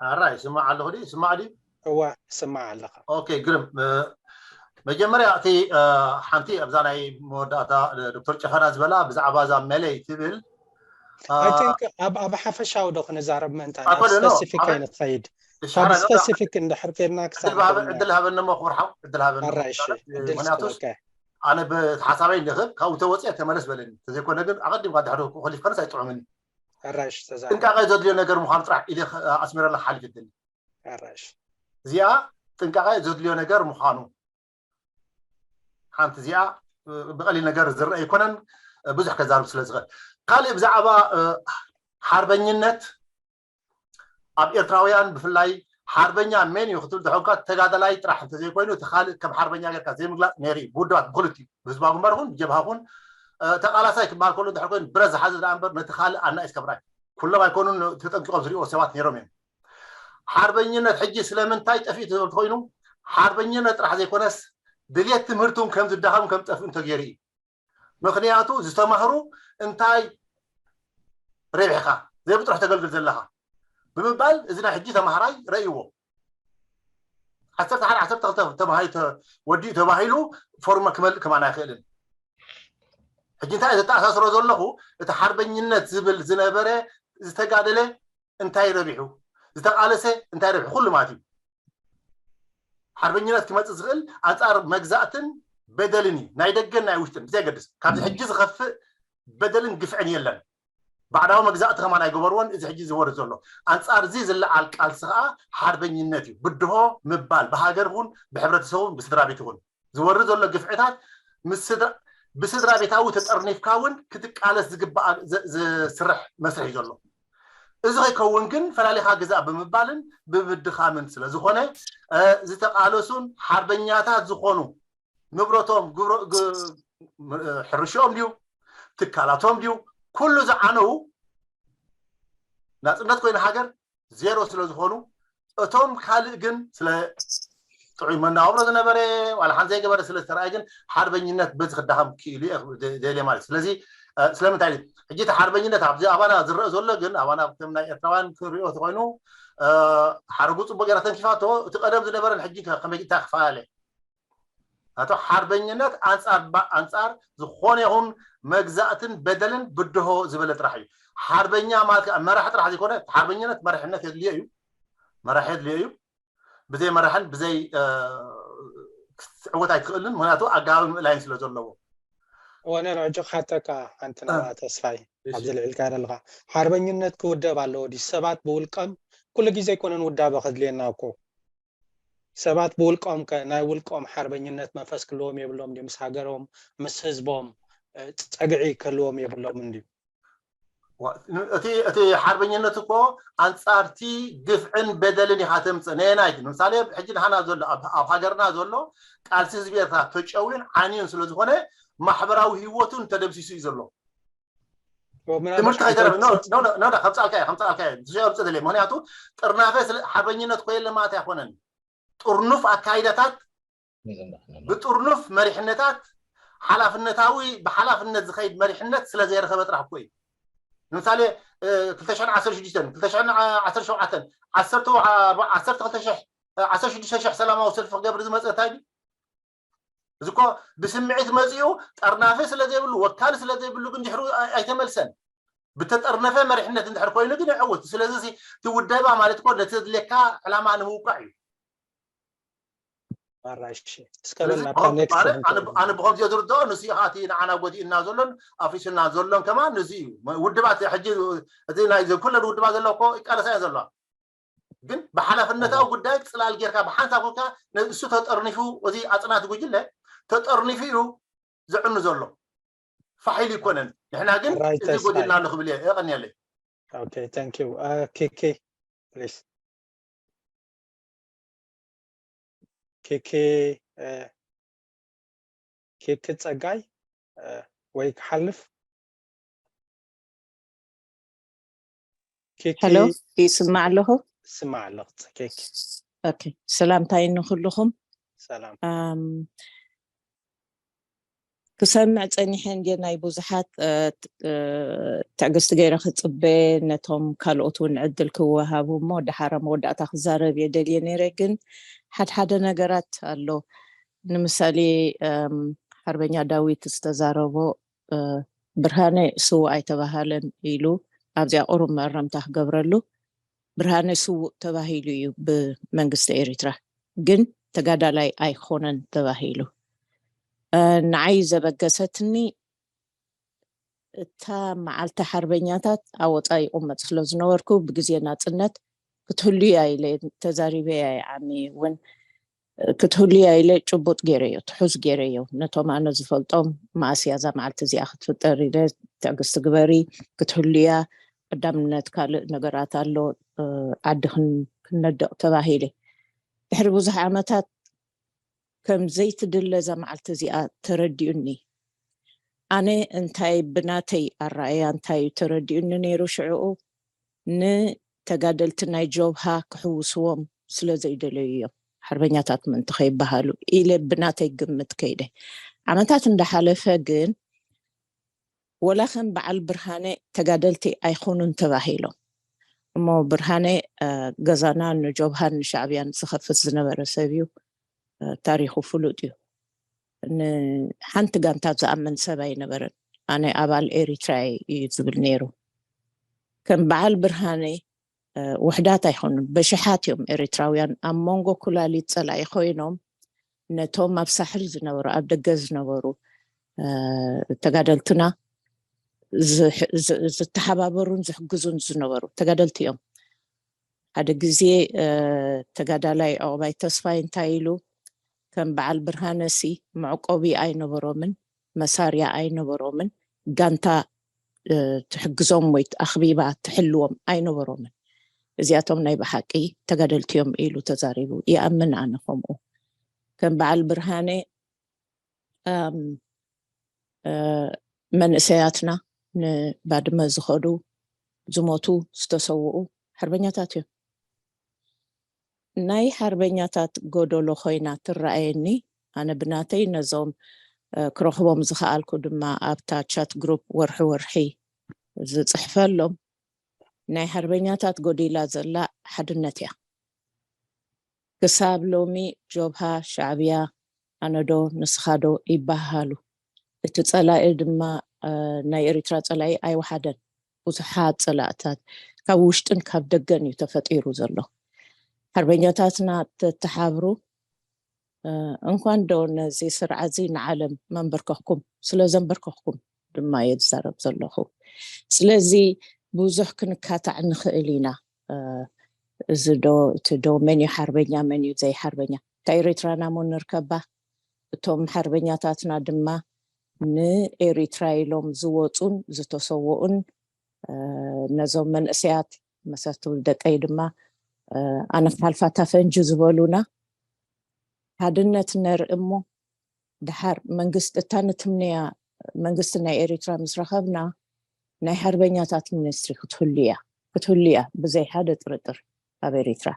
ሓራ ይስማዕ ኣለኹ ድዩ ይስማዕ ድዩ እዋ ይስማዕ ኣለኻ ኦኬ ግርም መጀመርያ እቲ ሓንቲ ኣብዛ ናይ መወዳእታ ዶክተር ጨፈና ዝበላ ብዛዕባ እዛ መለይ ትብል I think ኣብ ኣብ ሓፈሻዊ ዶ ክንዛረብ ምእንታ ናብ ስፔሲፊክ ኣይንኸይድ ካብ ስፔሲፊክ እንድሕር ከድና ክሳብ ዕድል ሃበኒ ሞ ክብርሓው ዕድል ሃበኒ ኣራይሽ ዕድል ምክንያቱ ኣነ ብሓሳበይ ንኽብ ካብኡ ተወፅአ ተመለስ በለኒ ተዘይኮነ ግን ኣቐዲምካ ድሕሪ ከሊፍካንስ ኣይጥዑምን ኣራይሽ ተዛ ጥንቃቐ ዘድልዮ ነገር ምዃኑ ጥራሕ ኢለ ኣስሚረላ ሓሊፍ እድል ኣራይሽ እዚኣ ጥንቃቐ ዘድልዮ ነገር ምዃኑ ሓንቲ እዚኣ ብቐሊል ነገር ዝረአ ኣይኮነን ብዙሕ ከዛርብ ስለ ዝኽእል ካልእ ብዛዕባ ሓርበኝነት ኣብ ኤርትራውያን ብፍላይ ሓርበኛ መን እዩ ክትብል ዝሐንካ ተጋዳላይ ጥራሕ እንተዘይኮይኑ እቲ ካልእ ከም ሓርበኛ ጌርካ ዘይምግላፅ ነይሩ እዩ ብውድባት ብክልቲኡ ብህዝባዊ ግንባር ይኹን ብጀብሃ ይኹን ተቃላሳይ ክበሃል ከሎ ድሕር ኮይኑ ብረት ዝሓዘ ደኣ እምበር ነቲ ካልእ ኣናእስ ከብራይ ኩሎም ኣይኮኑን። ተጠንቂቆም ዝሪኦ ሰባት ነይሮም እዮም። ሓርበኝነት ሕጂ ስለምንታይ ጠፊኡ ተዘብል ኮይኑ ሓርበኝነት ጥራሕ ዘይኮነስ ድልየት ትምህርቱን ከም ዝዳኸም ከም ጠፍእን ተገይሩ እዩ። ምክንያቱ ዝተማህሩ እንታይ ረቢሕካ ዘይብጥራሕ ተገልግል ዘለካ ብምባል እዚ ናይ ሕጂ ተማሃራይ ረእይዎ። ዓሰርተ ሓደ ዓሰርተ ክልተ ተማሂ ወዲኡ ተባሂሉ ፎርመ ክመልእ ከማን ኣይክእልን። ሕጂ እንታይ ዘተኣሳስሮ ዘለኹ እቲ ሓርበኝነት ዝብል ዝነበረ ዝተጋደለ እንታይ ረቢሑ ዝተቃለሰ እንታይ ረቢሑ ኩሉ ማለት እዩ። ሓርበኝነት ክመፅእ ዝኽእል ኣንፃር መግዛእትን በደልን እዩ ናይ ደገን ናይ ውሽጥን ብዘየገድስ ካብዚ ሕጂ ዝኸፍእ በደልን ግፍዕን የለን። ባዕዳዊ መግዛእቲ ከማን ኣይገበርዎን። እዚ ሕጂ ዝወርድ ዘሎ ኣንፃር እዚ ዝለዓል ቃልሲ ከዓ ሓርበኝነት እዩ። ብድሆ ምባል ብሃገር ይኹን ብሕብረተሰቡን ብስድራ ቤት ይኹን ዝወርድ ዘሎ ግፍዕታት ብስድራ ቤታዊ ተጠርኒፍካ እውን ክትቃለስ ዝግባእ ዝስርሕ መስርሕ እዩ ዘሎ። እዚ ከይከውን ግን ፈላሊኻ ግዛእ ብምባልን ብምድኻምን ስለዝኾነ ዝተቃለሱን ሓርበኛታት ዝኾኑ ንብረቶም ሕርሽኦም ድዩ ትካላቶም ድዩ ኩሉ ዝዓነው ናፅነት ኮይኑ ሃገር ዜሮ ስለዝኾኑ እቶም ካልእ ግን ስለ ጥዑይ መናባብሮ ዝነበረ ዋላ ሓን ዘይገበረ ስለ ዝተረኣየ ግን ሓርበኝነት በዚ ክዳኸም ክኢሉ ደልየ ማለት ስለዚ ስለምንታይ ሕጂ እቲ ሓርበኝነት ኣብዚ ኣባና ዝረአ ዘሎ ግን ኣባና ከም ናይ ኤርትራውያን ክንሪኦ ተኮይኑ ሓረጉ ፅቡቅ ገይራ ተንኪፋቶ እቲ ቀደም ዝነበረን ሕጂ ከመይ እንታይ ክፈላለ ኣቶ ሓርበኝነት ኣንፃር ኣንፃር ዝኾነ ይኹን መግዛእትን በደልን ብድሆ ዝበለ ጥራሕ እዩ። ሓርበኛ ማለት መራሕ ጥራሕ ዘይኮነ ሓርበኝነት መራሕነት የድልዮ እዩ። መራሕ የድልዮ እዩ። ብዘይ መራሕን ብዘይ ክትዕወት ኣይትኽእልን። ምክንያቱ ኣገባብን ምእላይን ስለ ዘለዎ። ወነ ንዕጆ ክሓተካ ሓንቲ ናብኣ ተስፋይ ኣብዚ ልዕልካ ዘለካ ሓርበኝነት ክውደብ ኣለዎ ድዩ? ሰባት ብውልቀም ኩሉ ግዜ ኣይኮነን ውዳበ ከድልየና እኮ ሰባት ብውልቆም ከ ናይ ውልቆም ሓርበኝነት መንፈስ ክህልዎም የብሎም ድዩ? ምስ ሃገሮም ምስ ህዝቦም ጸግዒ ክህልዎም የብሎም እንድዩ? እቲ ሓርበኝነት እኮ ኣንፃርቲ ግፍዕን በደልን ኢኻ ተምፅእ ነየናይ ንምሳሌ ሕጂ ንሃና ዘሎ ኣብ ሃገርና ዘሎ ቃልሲ ህዝቢ ኤርትራ ተጨውዩን ዓንዩን ስለዝኾነ ማሕበራዊ ህይወቱን ተደምሲሱ እዩ ዘሎ። ትምህርቲ ከይተረፈ ከምፃልካ ከምፃልካ ከምፅእ ደለ ምክንያቱ ጥርናፈ ሓርበኝነት ኮይለ ማለት ኣይኮነን። ጥርኑፍ ኣካይዳታት ብጥርኑፍ መሪሕነታት ሓላፍነታዊ ብሓላፍነት ዝኸይድ መሪሕነት ስለ ዘይረኸበ ጥራሕ እኮ እዩ። ንምሳሌ ክልተ ሽሕን ዓሰርተ ሽዱሽተን ክልተ ሽሕን ዓሰርተ ሸውዓተን ዓሰርተ ክልተ ሽሕ ዓሰርተ ሽዱሽተ ሽሕ ሰላማዊ ሰልፊ ክገብር ዝመፀ እንታይ ድዩ? እዚ እኮ ብስምዒት መፂኡ ጠርናፊ ስለ ዘይብሉ ወካል ስለ ዘይብሉ ግን ድሕሩ ኣይተመልሰን። ብተጠርነፈ መሪሕነት እንድሕር ኮይኑ ግን ይዕውት። ስለዚ እቲ ውደባ ማለት እኮ ነቲ ዘድልየካ ዕላማ ንምውቃዕ እዩ። ኣነ ብከምዚኦ ዝርድኦ ንሱ ከዓ እቲ ንዓና ጎዲእና ዘሎን ኣፍሪሱና ዘሎን ከማ ንዚ እዩ ውድባት ሕጂ እቲ ናይ ኩለን ውድባት ዘለዎ እኮ ይቃለሳ እየ ዘለዋ። ግን ብሓላፍነታዊ ጉዳይ ፅላል ጌርካ ብሓንሳብ ኮንካ እሱ ተጠርኒፉ እዚ ኣፅናቲ ጉጅለ ተጠርኒፉ እዩ ዝዕኑ ዘሎ። ፋሕ ኢሉ ይኮነን። ንሕና ግን እዚ ጎዲልና ኣሎ ክብል እየ። የቐንየለይ። ኦኬ ታንክ ዩ። ኬኬ ፕሊስ። ኬኬ ኬኬ ፀጋይ ወይ ክሓልፍ ሄሎ ይስማዕ ኣለኹ። ስማዕ ኣለኹ። ኬክ ኦኬ ሰላምታይ ንኩልኹም። ሰላም ክሰምዕ ፀኒሐ እንደ ናይ ብዙሓት ትዕግስቲ ገይረ ክፅበ ነቶም ካልኦት እውን ዕድል ክወሃቡ እሞ ደሓር መወዳእታ ክዛረብ እየ ደልየ ነይረ። ግን ሓድሓደ ነገራት ኣሎ። ንምሳሌ ሓርበኛ ዳዊት ዝተዛረቦ ብርሃነ ስዉእ ኣይተባሃለን ኢሉ ኣብዚኣ ቁሩብ መእረምታ ክገብረሉ። ብርሃነ ስዉእ ተባሂሉ እዩ ብመንግስቲ ኤሪትራ፣ ግን ተጋዳላይ ኣይኮነን ተባሂሉ። ንዓይ ዘበገሰትኒ እታ መዓልቲ ሓርበኛታት ኣብ ወፃኢ ይቕመጥ ስለ ዝነበርኩ ብግዜ ናፅነት ክትህሉያ ኢለ ተዛሪበያ ይዓሚ እውን ክትህሉያ ኢለ ጭቡጥ ገይረዮ ትሑዝ ገይረዮ ነቶም ኣነ ዝፈልጦም መኣስያ እዛ መዓልቲ እዚኣ ክትፍጠር ኢለ ትዕግስቲ ግበሪ ክትህሉያ ቀዳምነት ካልእ ነገራት ኣሎ ዓዲ ክንነድቕ ተባሂለ ድሕሪ ብዙሕ ዓመታት ከም ዘይትድለ እዛ መዓልቲ እዚኣ ተረዲኡኒ ኣነ እንታይ ብናተይ ኣረኣያ እንታይ እዩ ተረዲኡኒ ነይሩ ሽዕኡ፣ ንተጋደልቲ ናይ ጆብሃ ክሕውስዎም ስለ ዘይደለዩ እዮም ሓርበኛታት ምእንቲ ከይበሃሉ ኢለ ብናተይ ግምት ከይደ። ዓመታት እንዳሓለፈ ግን ወላ ከም በዓል ብርሃነ ተጋደልቲ ኣይኮኑን ተባሂሎም እሞ ብርሃነ ገዛና ንጆብሃን ንሻዕብያን ዝኸፍት ዝነበረ ሰብ እዩ። ታሪኹ ፍሉጥ እዩ። ንሓንቲ ጋንታ ዝኣምን ሰብ ኣይነበረን። ኣነ ኣባል ኤሪትራ እዩ ዝብል ነይሩ። ከም በዓል ብርሃነ ውሕዳት ኣይኮኑን፣ በሽሓት እዮም ኤሪትራውያን ኣብ መንጎ ኩላሊት ጸላኢ ኮይኖም ነቶም ኣብ ሳሕል ዝነበሩ ኣብ ደገ ዝነበሩ ተጋደልትና ዝተሓባበሩን ዝሕግዙን ዝነበሩ ተጋደልቲ እዮም። ሓደ ግዜ ተጋዳላይ ዑቕባይ ተስፋይ እንታይ ኢሉ፣ ከም በዓል ብርሃነሲ መዕቆቢ ኣይነበሮምን፣ መሳርያ ኣይነበሮምን፣ ጋንታ ትሕግዞም ወይ ኣኽቢባ ትሕልዎም ኣይነበሮምን። እዚኣቶም ናይ ብሓቂ ተጋደልቲ እዮም ኢሉ ተዛሪቡ። ይኣምን ኣነ ከምኡ። ከም በዓል ብርሃነ መንእሰያትና ንባድመ ዝኸዱ፣ ዝሞቱ፣ ዝተሰውኡ ሓርበኛታት እዮም። ናይ ሓርበኛታት ጎደሎ ኮይና ትረኣየኒ። ኣነ ብናተይ ነዞም ክረኽቦም ዝኸኣልኩ ድማ ኣብታ ቻት ግሩፕ ወርሒ ወርሒ ዝፅሕፈሎም፣ ናይ ሓርበኛታት ጎዲላ ዘላ ሓድነት እያ። ክሳብ ሎሚ ጆብሃ፣ ሻዕብያ፣ ኣነዶ ንስኻዶ ይበሃሃሉ። እቲ ጸላኢ ድማ ናይ ኤሪትራ ጸላኢ ኣይወሓደን። ብዙሓት ጸላእታት ካብ ውሽጥን ካብ ደገን እዩ ተፈጢሩ ዘሎ። ሓርበኛታትና ተተሓብሩ እንኳን ዶ ነዚ ስርዓት እዚ ንዓለም መንበርከኽኩም፣ ስለ ዘንበርከኽኩም ድማ እየ ዝዛረብ ዘለኹ። ስለዚ ብዙሕ ክንካታዕ ንኽእል ኢና። እዚ ዶ እቲ ዶ መን እዩ ሓርበኛ መን እዩ ዘይሓርበኛ? እታ ኤሪትራና ሞ ንርከባ። እቶም ሓርበኛታትና ድማ ንኤሪትራ ኢሎም ዝወፁን ዝተሰወኡን ነዞም መንእሰያት መሰቱ ደቀይ ድማ ኣነ ክሓልፋ እታ ፈንጂ ዝበሉና ሓድነት ነርኢ እሞ ድሓር መንግስቲ እታ ንትምነያ መንግስቲ ናይ ኤሪትራ ምስ ረኸብና ናይ ሓርበኛታት ሚኒስትሪ ክትህሉ እያ ክትህሉ እያ ብዘይ ሓደ ጥርጥር ኣብ ኤሪትራ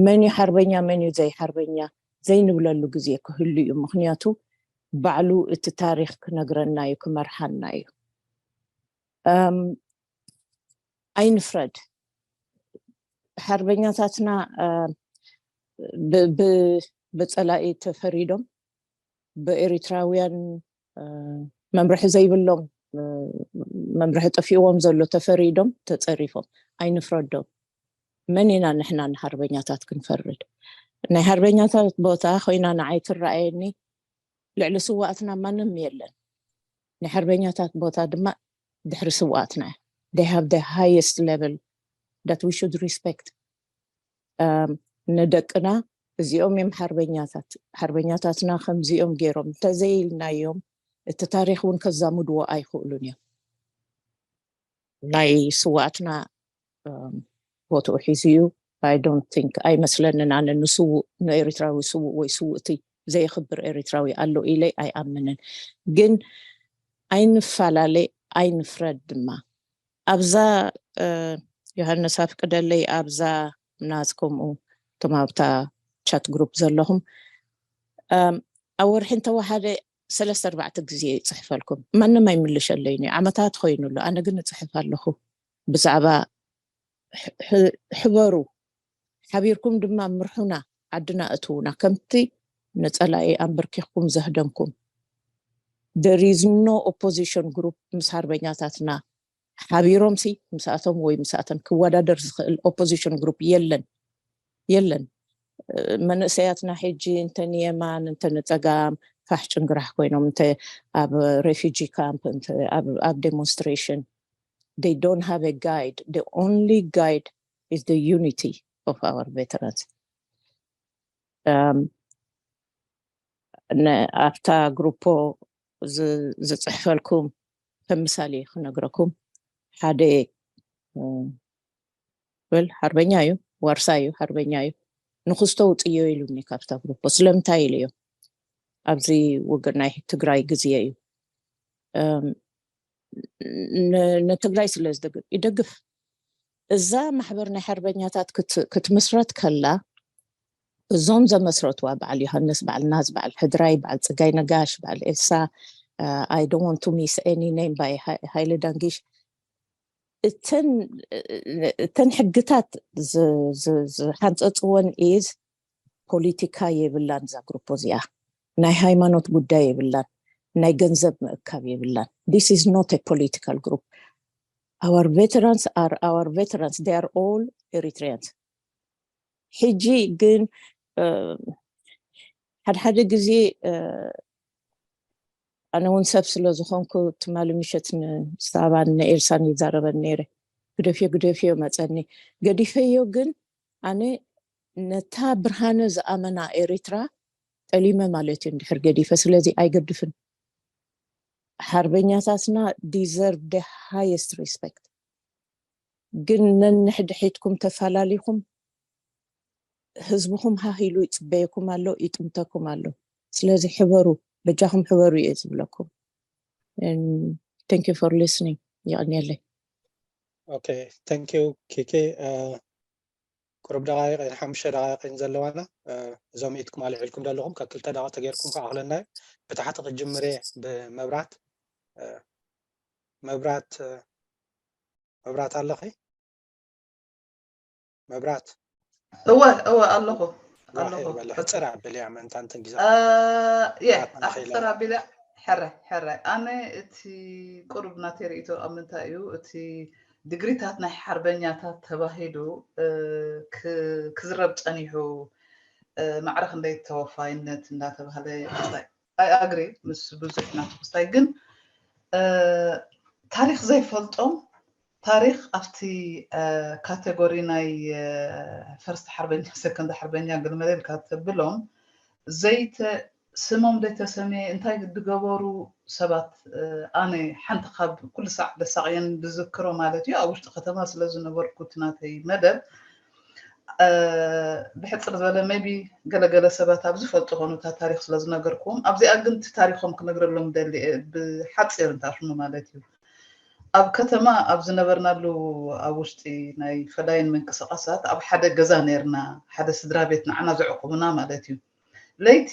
መን እዩ ሓርበኛ መን እዩ ዘይሓርበኛ ዘይንብለሉ ግዜ ክህሉ እዩ ምክንያቱ ባዕሉ እቲ ታሪክ ክነግረና እዩ ክመርሓና እዩ ኣይንፍረድ ሓርበኛታትና ብፀላኢ ተፈሪዶም ብኤሪትራውያን መምርሒ ዘይብሎም መምርሒ ጠፊእዎም ዘሎ ተፈሪዶም ተፀሪፎም ኣይንፍረዶም መን ኢና ንሕና ንሓርበኛታት ክንፈርድ ናይ ሓርበኛታት ቦታ ኮይና ንዓይ ትረኣየኒ ልዕሊ ስዋእትና ማንም የለን ናይ ሓርበኛታት ቦታ ድማ ድሕሪ ስዋእትና they have the highest level that we should respect ንደቅና እዚኦም እዮም ሓርበኛታት ሓርበኛታትና ከምዚኦም ገይሮም እንተዘይኢልናዮም እቲ ታሪክ እውን ከዛምድዎ ኣይክእሉን እዮም ናይ ስዋእትና ቦትኡ ሒዙ እዩ I don't think ኣይመስለንን ኣነ ንስውእ ንኤሪትራዊ ስውእ ወይ ስውእቲ ዘየኽብር ኤሪትራዊ ኣሎ ኢለ ኣይኣምንን ግን ኣይንፈላለ ኣይንፍረድ ድማ ኣብዛ ዮሃንስ ኣፍቅደለይ ኣብዛ ናት ከምኡ እቶም ኣብታ ቻት ግሩፕ ዘለኹም ኣብ ወርሒ እንተወሓደ ሰለስተ ኣርባዕተ ግዜ ይፅሕፈልኩም ማንም ኣይምልሸለይን እዩ ዓመታት ኮይኑ ኣሎ ኣነ ግን እፅሕፍ ኣለኹ ብዛዕባ ሕበሩ ሓቢርኩም ድማ ምርሑና ዓድና እትውና ከምቲ ንፀላኢ ኣንበርኪኽኩም ዘህደምኩም there is no opposition group ምስ ሓርበኛታትና ሓቢሮም ሲ ምስኣቶም ወይ ምስኣተን ክወዳደር ዝኽእል opposition group የለን የለን መንእሰያትና ሕጂ እንተ ንየማን እንተ ንፀጋም ፋሕ ጭንግራሕ ኮይኖም እንተ ኣብ refugee camp ኣብ demonstration they don't have a guide the only guide is the unity of our veterans ኣብታ ግሩፖ ዝፅሕፈልኩም ከም ምሳሌ ክነግረኩም ሓደ በል ሓርበኛ እዩ ዋርሳ እዩ ሓርበኛ እዩ ንክስቶ ውፅዮ ኢሉኒ ካብታ ግሩፖ ስለምንታይ ኢለዮ ኣብዚ ውግእ ናይ ትግራይ ግዜ እዩ ንትግራይ ስለ ዝደግፍ ይደግፍ። እዛ ማሕበር ናይ ሓርበኛታት ክትምስረት ከላ እዞም ዘመስረትዋ በዓል ዮሃንስ፣ በዓል ናዝ፣ በዓል ሕድራይ፣ በዓል ፅጋይ ነጋሽ፣ በዓል ኤልሳ፣ I don't want to miss any name by ሃይለ ዳንጊሽ። እተን ሕግታት ዝሓንፀፅወን is ፖለቲካ የብላን እዛ ግሩፕ እዚኣ። ናይ ሃይማኖት ጉዳይ የብላን፣ ናይ ገንዘብ ምእካብ የብላን። This is not a political group. Our veterans are our veterans. They are all Eritreans. ሕጂ ግን ሓደ ሓደ ግዜ ኣነ እውን ሰብ ስለ ዝኾንኩ ትማሊ ምሸት ንሳባን ንኤልሳን ይዛረበን ነይረ። ግደፍዮ ግደፍዮ መፀኒ፣ ገዲፈዮ። ግን ኣነ ነታ ብርሃነ ዝኣመና ኤሪትራ ጠሊመ ማለት እዩ እንድሕር ገዲፈ። ስለዚ ኣይገድፍን። ሓርበኛታትና deserve the highest respect። ግን ነንሕድሒትኩም ተፋላሊኹም ህዝብኹም ሃህ ኢሉ ይፅበየኩም ኣሎ፣ ይጥምተኩም ኣሎ። ስለዚ ሕበሩ፣ በጃኹም ሕበሩ እየ ዝብለኩም። Thank you for listening። የቐንየለይ። Okay, thank you ኪኪ። ቁሩብ ደቃይቅ ሓሙሽተ ደቃይቅ ዘለዋና። እዞም ኢድኩም ኣልዒልኩም ዘለኹም ካብ ክልተ ደቂቅ ተገይርኩም ክኣኽለና እዩ። ብታሕቲ ክጅምር እየ ብመብራት። መብራት መብራት ኣለኺ? መብራት እወ እወ ኣለኹ። ኣለኹ። ሕፅር ኣብልያ ምእንታን ተንጊዛ የ ኣሕፅር ኣቢለ። ሕረ ሕረ ኣነ እቲ ቁሩብ ናተይ ርእይቶ ኣብ ምንታይ እዩ እቲ ድግሪታት ናይ ሓርበኛታት ተባሂሉ ክዝረብ ፀኒሑ። ማዕረ ክንደይ ተወፋይነት እንዳተባሃለ I agree ምስ ብዙሕ ናቱ ክስታይ። ግን ታሪኽ ዘይፈልጦም ታሪኽ ኣብቲ ካቴጎሪ ናይ ፈርስት ሓርበኛ ሰከንድ ሓርበኛ ግልመለ ኢልካ ተብሎም ዘይተ ስሞም ዘይተሰመየ እንታይ ዝገበሩ ሰባት ኣነ ሓንቲ ካብ ኩሉ ሳዕ ደሳቕየን ዝዝክሮ ማለት እዩ ኣብ ውሽጢ ከተማ ስለ ዝነበርኩ እቲ ናተይ መደብ ብሕፅር ዝበለ maybe ገለገለ ሰባት ኣብ ዝፈልጡ ኮኑ እታ ታሪክ ስለ ዝነገርኩዎም ኣብዚኣ ግን እቲ ታሪኮም ክነግረሎም ደሊ ብሓፂር እንተኣሽሙ ማለት እዩ ኣብ ከተማ ኣብ ዝነበርናሉ ኣብ ውሽጢ ናይ ፈዳይን ምንቅስቃሳት ኣብ ሓደ ገዛ ነርና ሓደ ስድራ ቤት ንዓና ዘዕቁቡና ማለት እዩ ለይቲ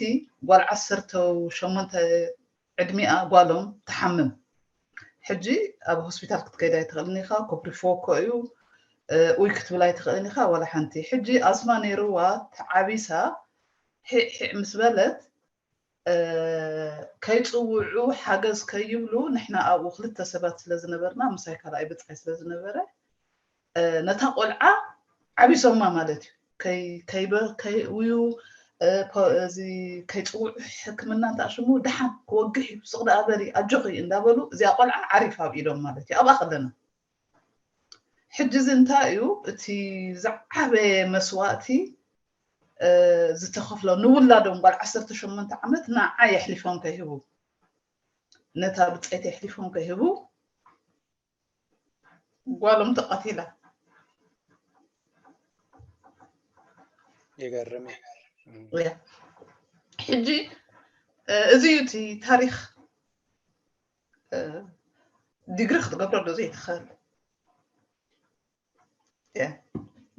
ጓል ዓሰርተ ሸሞንተ ዕድሚኣ ጓሎም ትሓምም ሕጂ ኣብ ሆስፒታል ክትከይድ ኣይትኽእልን ኢኻ ኮፕሪፎ እኮ እዩ ኡይ ክትብል ኣይትኽእልን ኢኻ ዋላ ሓንቲ ሕጂ ኣስማ ነይርዋ ተዓቢሳ ሒዕ ሒዕ ምስ በለት ከይፅውዑ ሓገዝ ከይብሉ ንሕና ኣብኡ ክልተ ሰባት ስለ ዝነበርና ምሳይ ካልኣይ ብፃይ ስለ ዝነበረ ነታ ቆልዓ ዓቢሶማ ማለት እዩ ከይውዩ እዚ ከይፅውዑ ሕክምና እንተኣሽሙ ድሓን ክወግሕ እዩ ስቕ ደኣ በሊ ኣጆኺ እንዳበሉ እዚኣ ቆልዓ ዓሪፋ ኣብ ኢዶም ማለት እዩ ኣብኣ ከለና ሕጂ እዚ እንታይ እዩ እቲ ዝዓበየ መስዋእቲ ዝተኸፍሎ ንውላዶም ጓል ዓሰርተ ሸሞንተ ዓመት ንዓ የሕሊፎም ከይህቡ ነታ ብፀይቲ የሕሊፎም ከይህቡ ጓሎም ተቐቲላ ይገርም ሕጂ እዚ እዩ እቲ ታሪክ ዲግሪ ክትገብረሉ ዘይትኽእል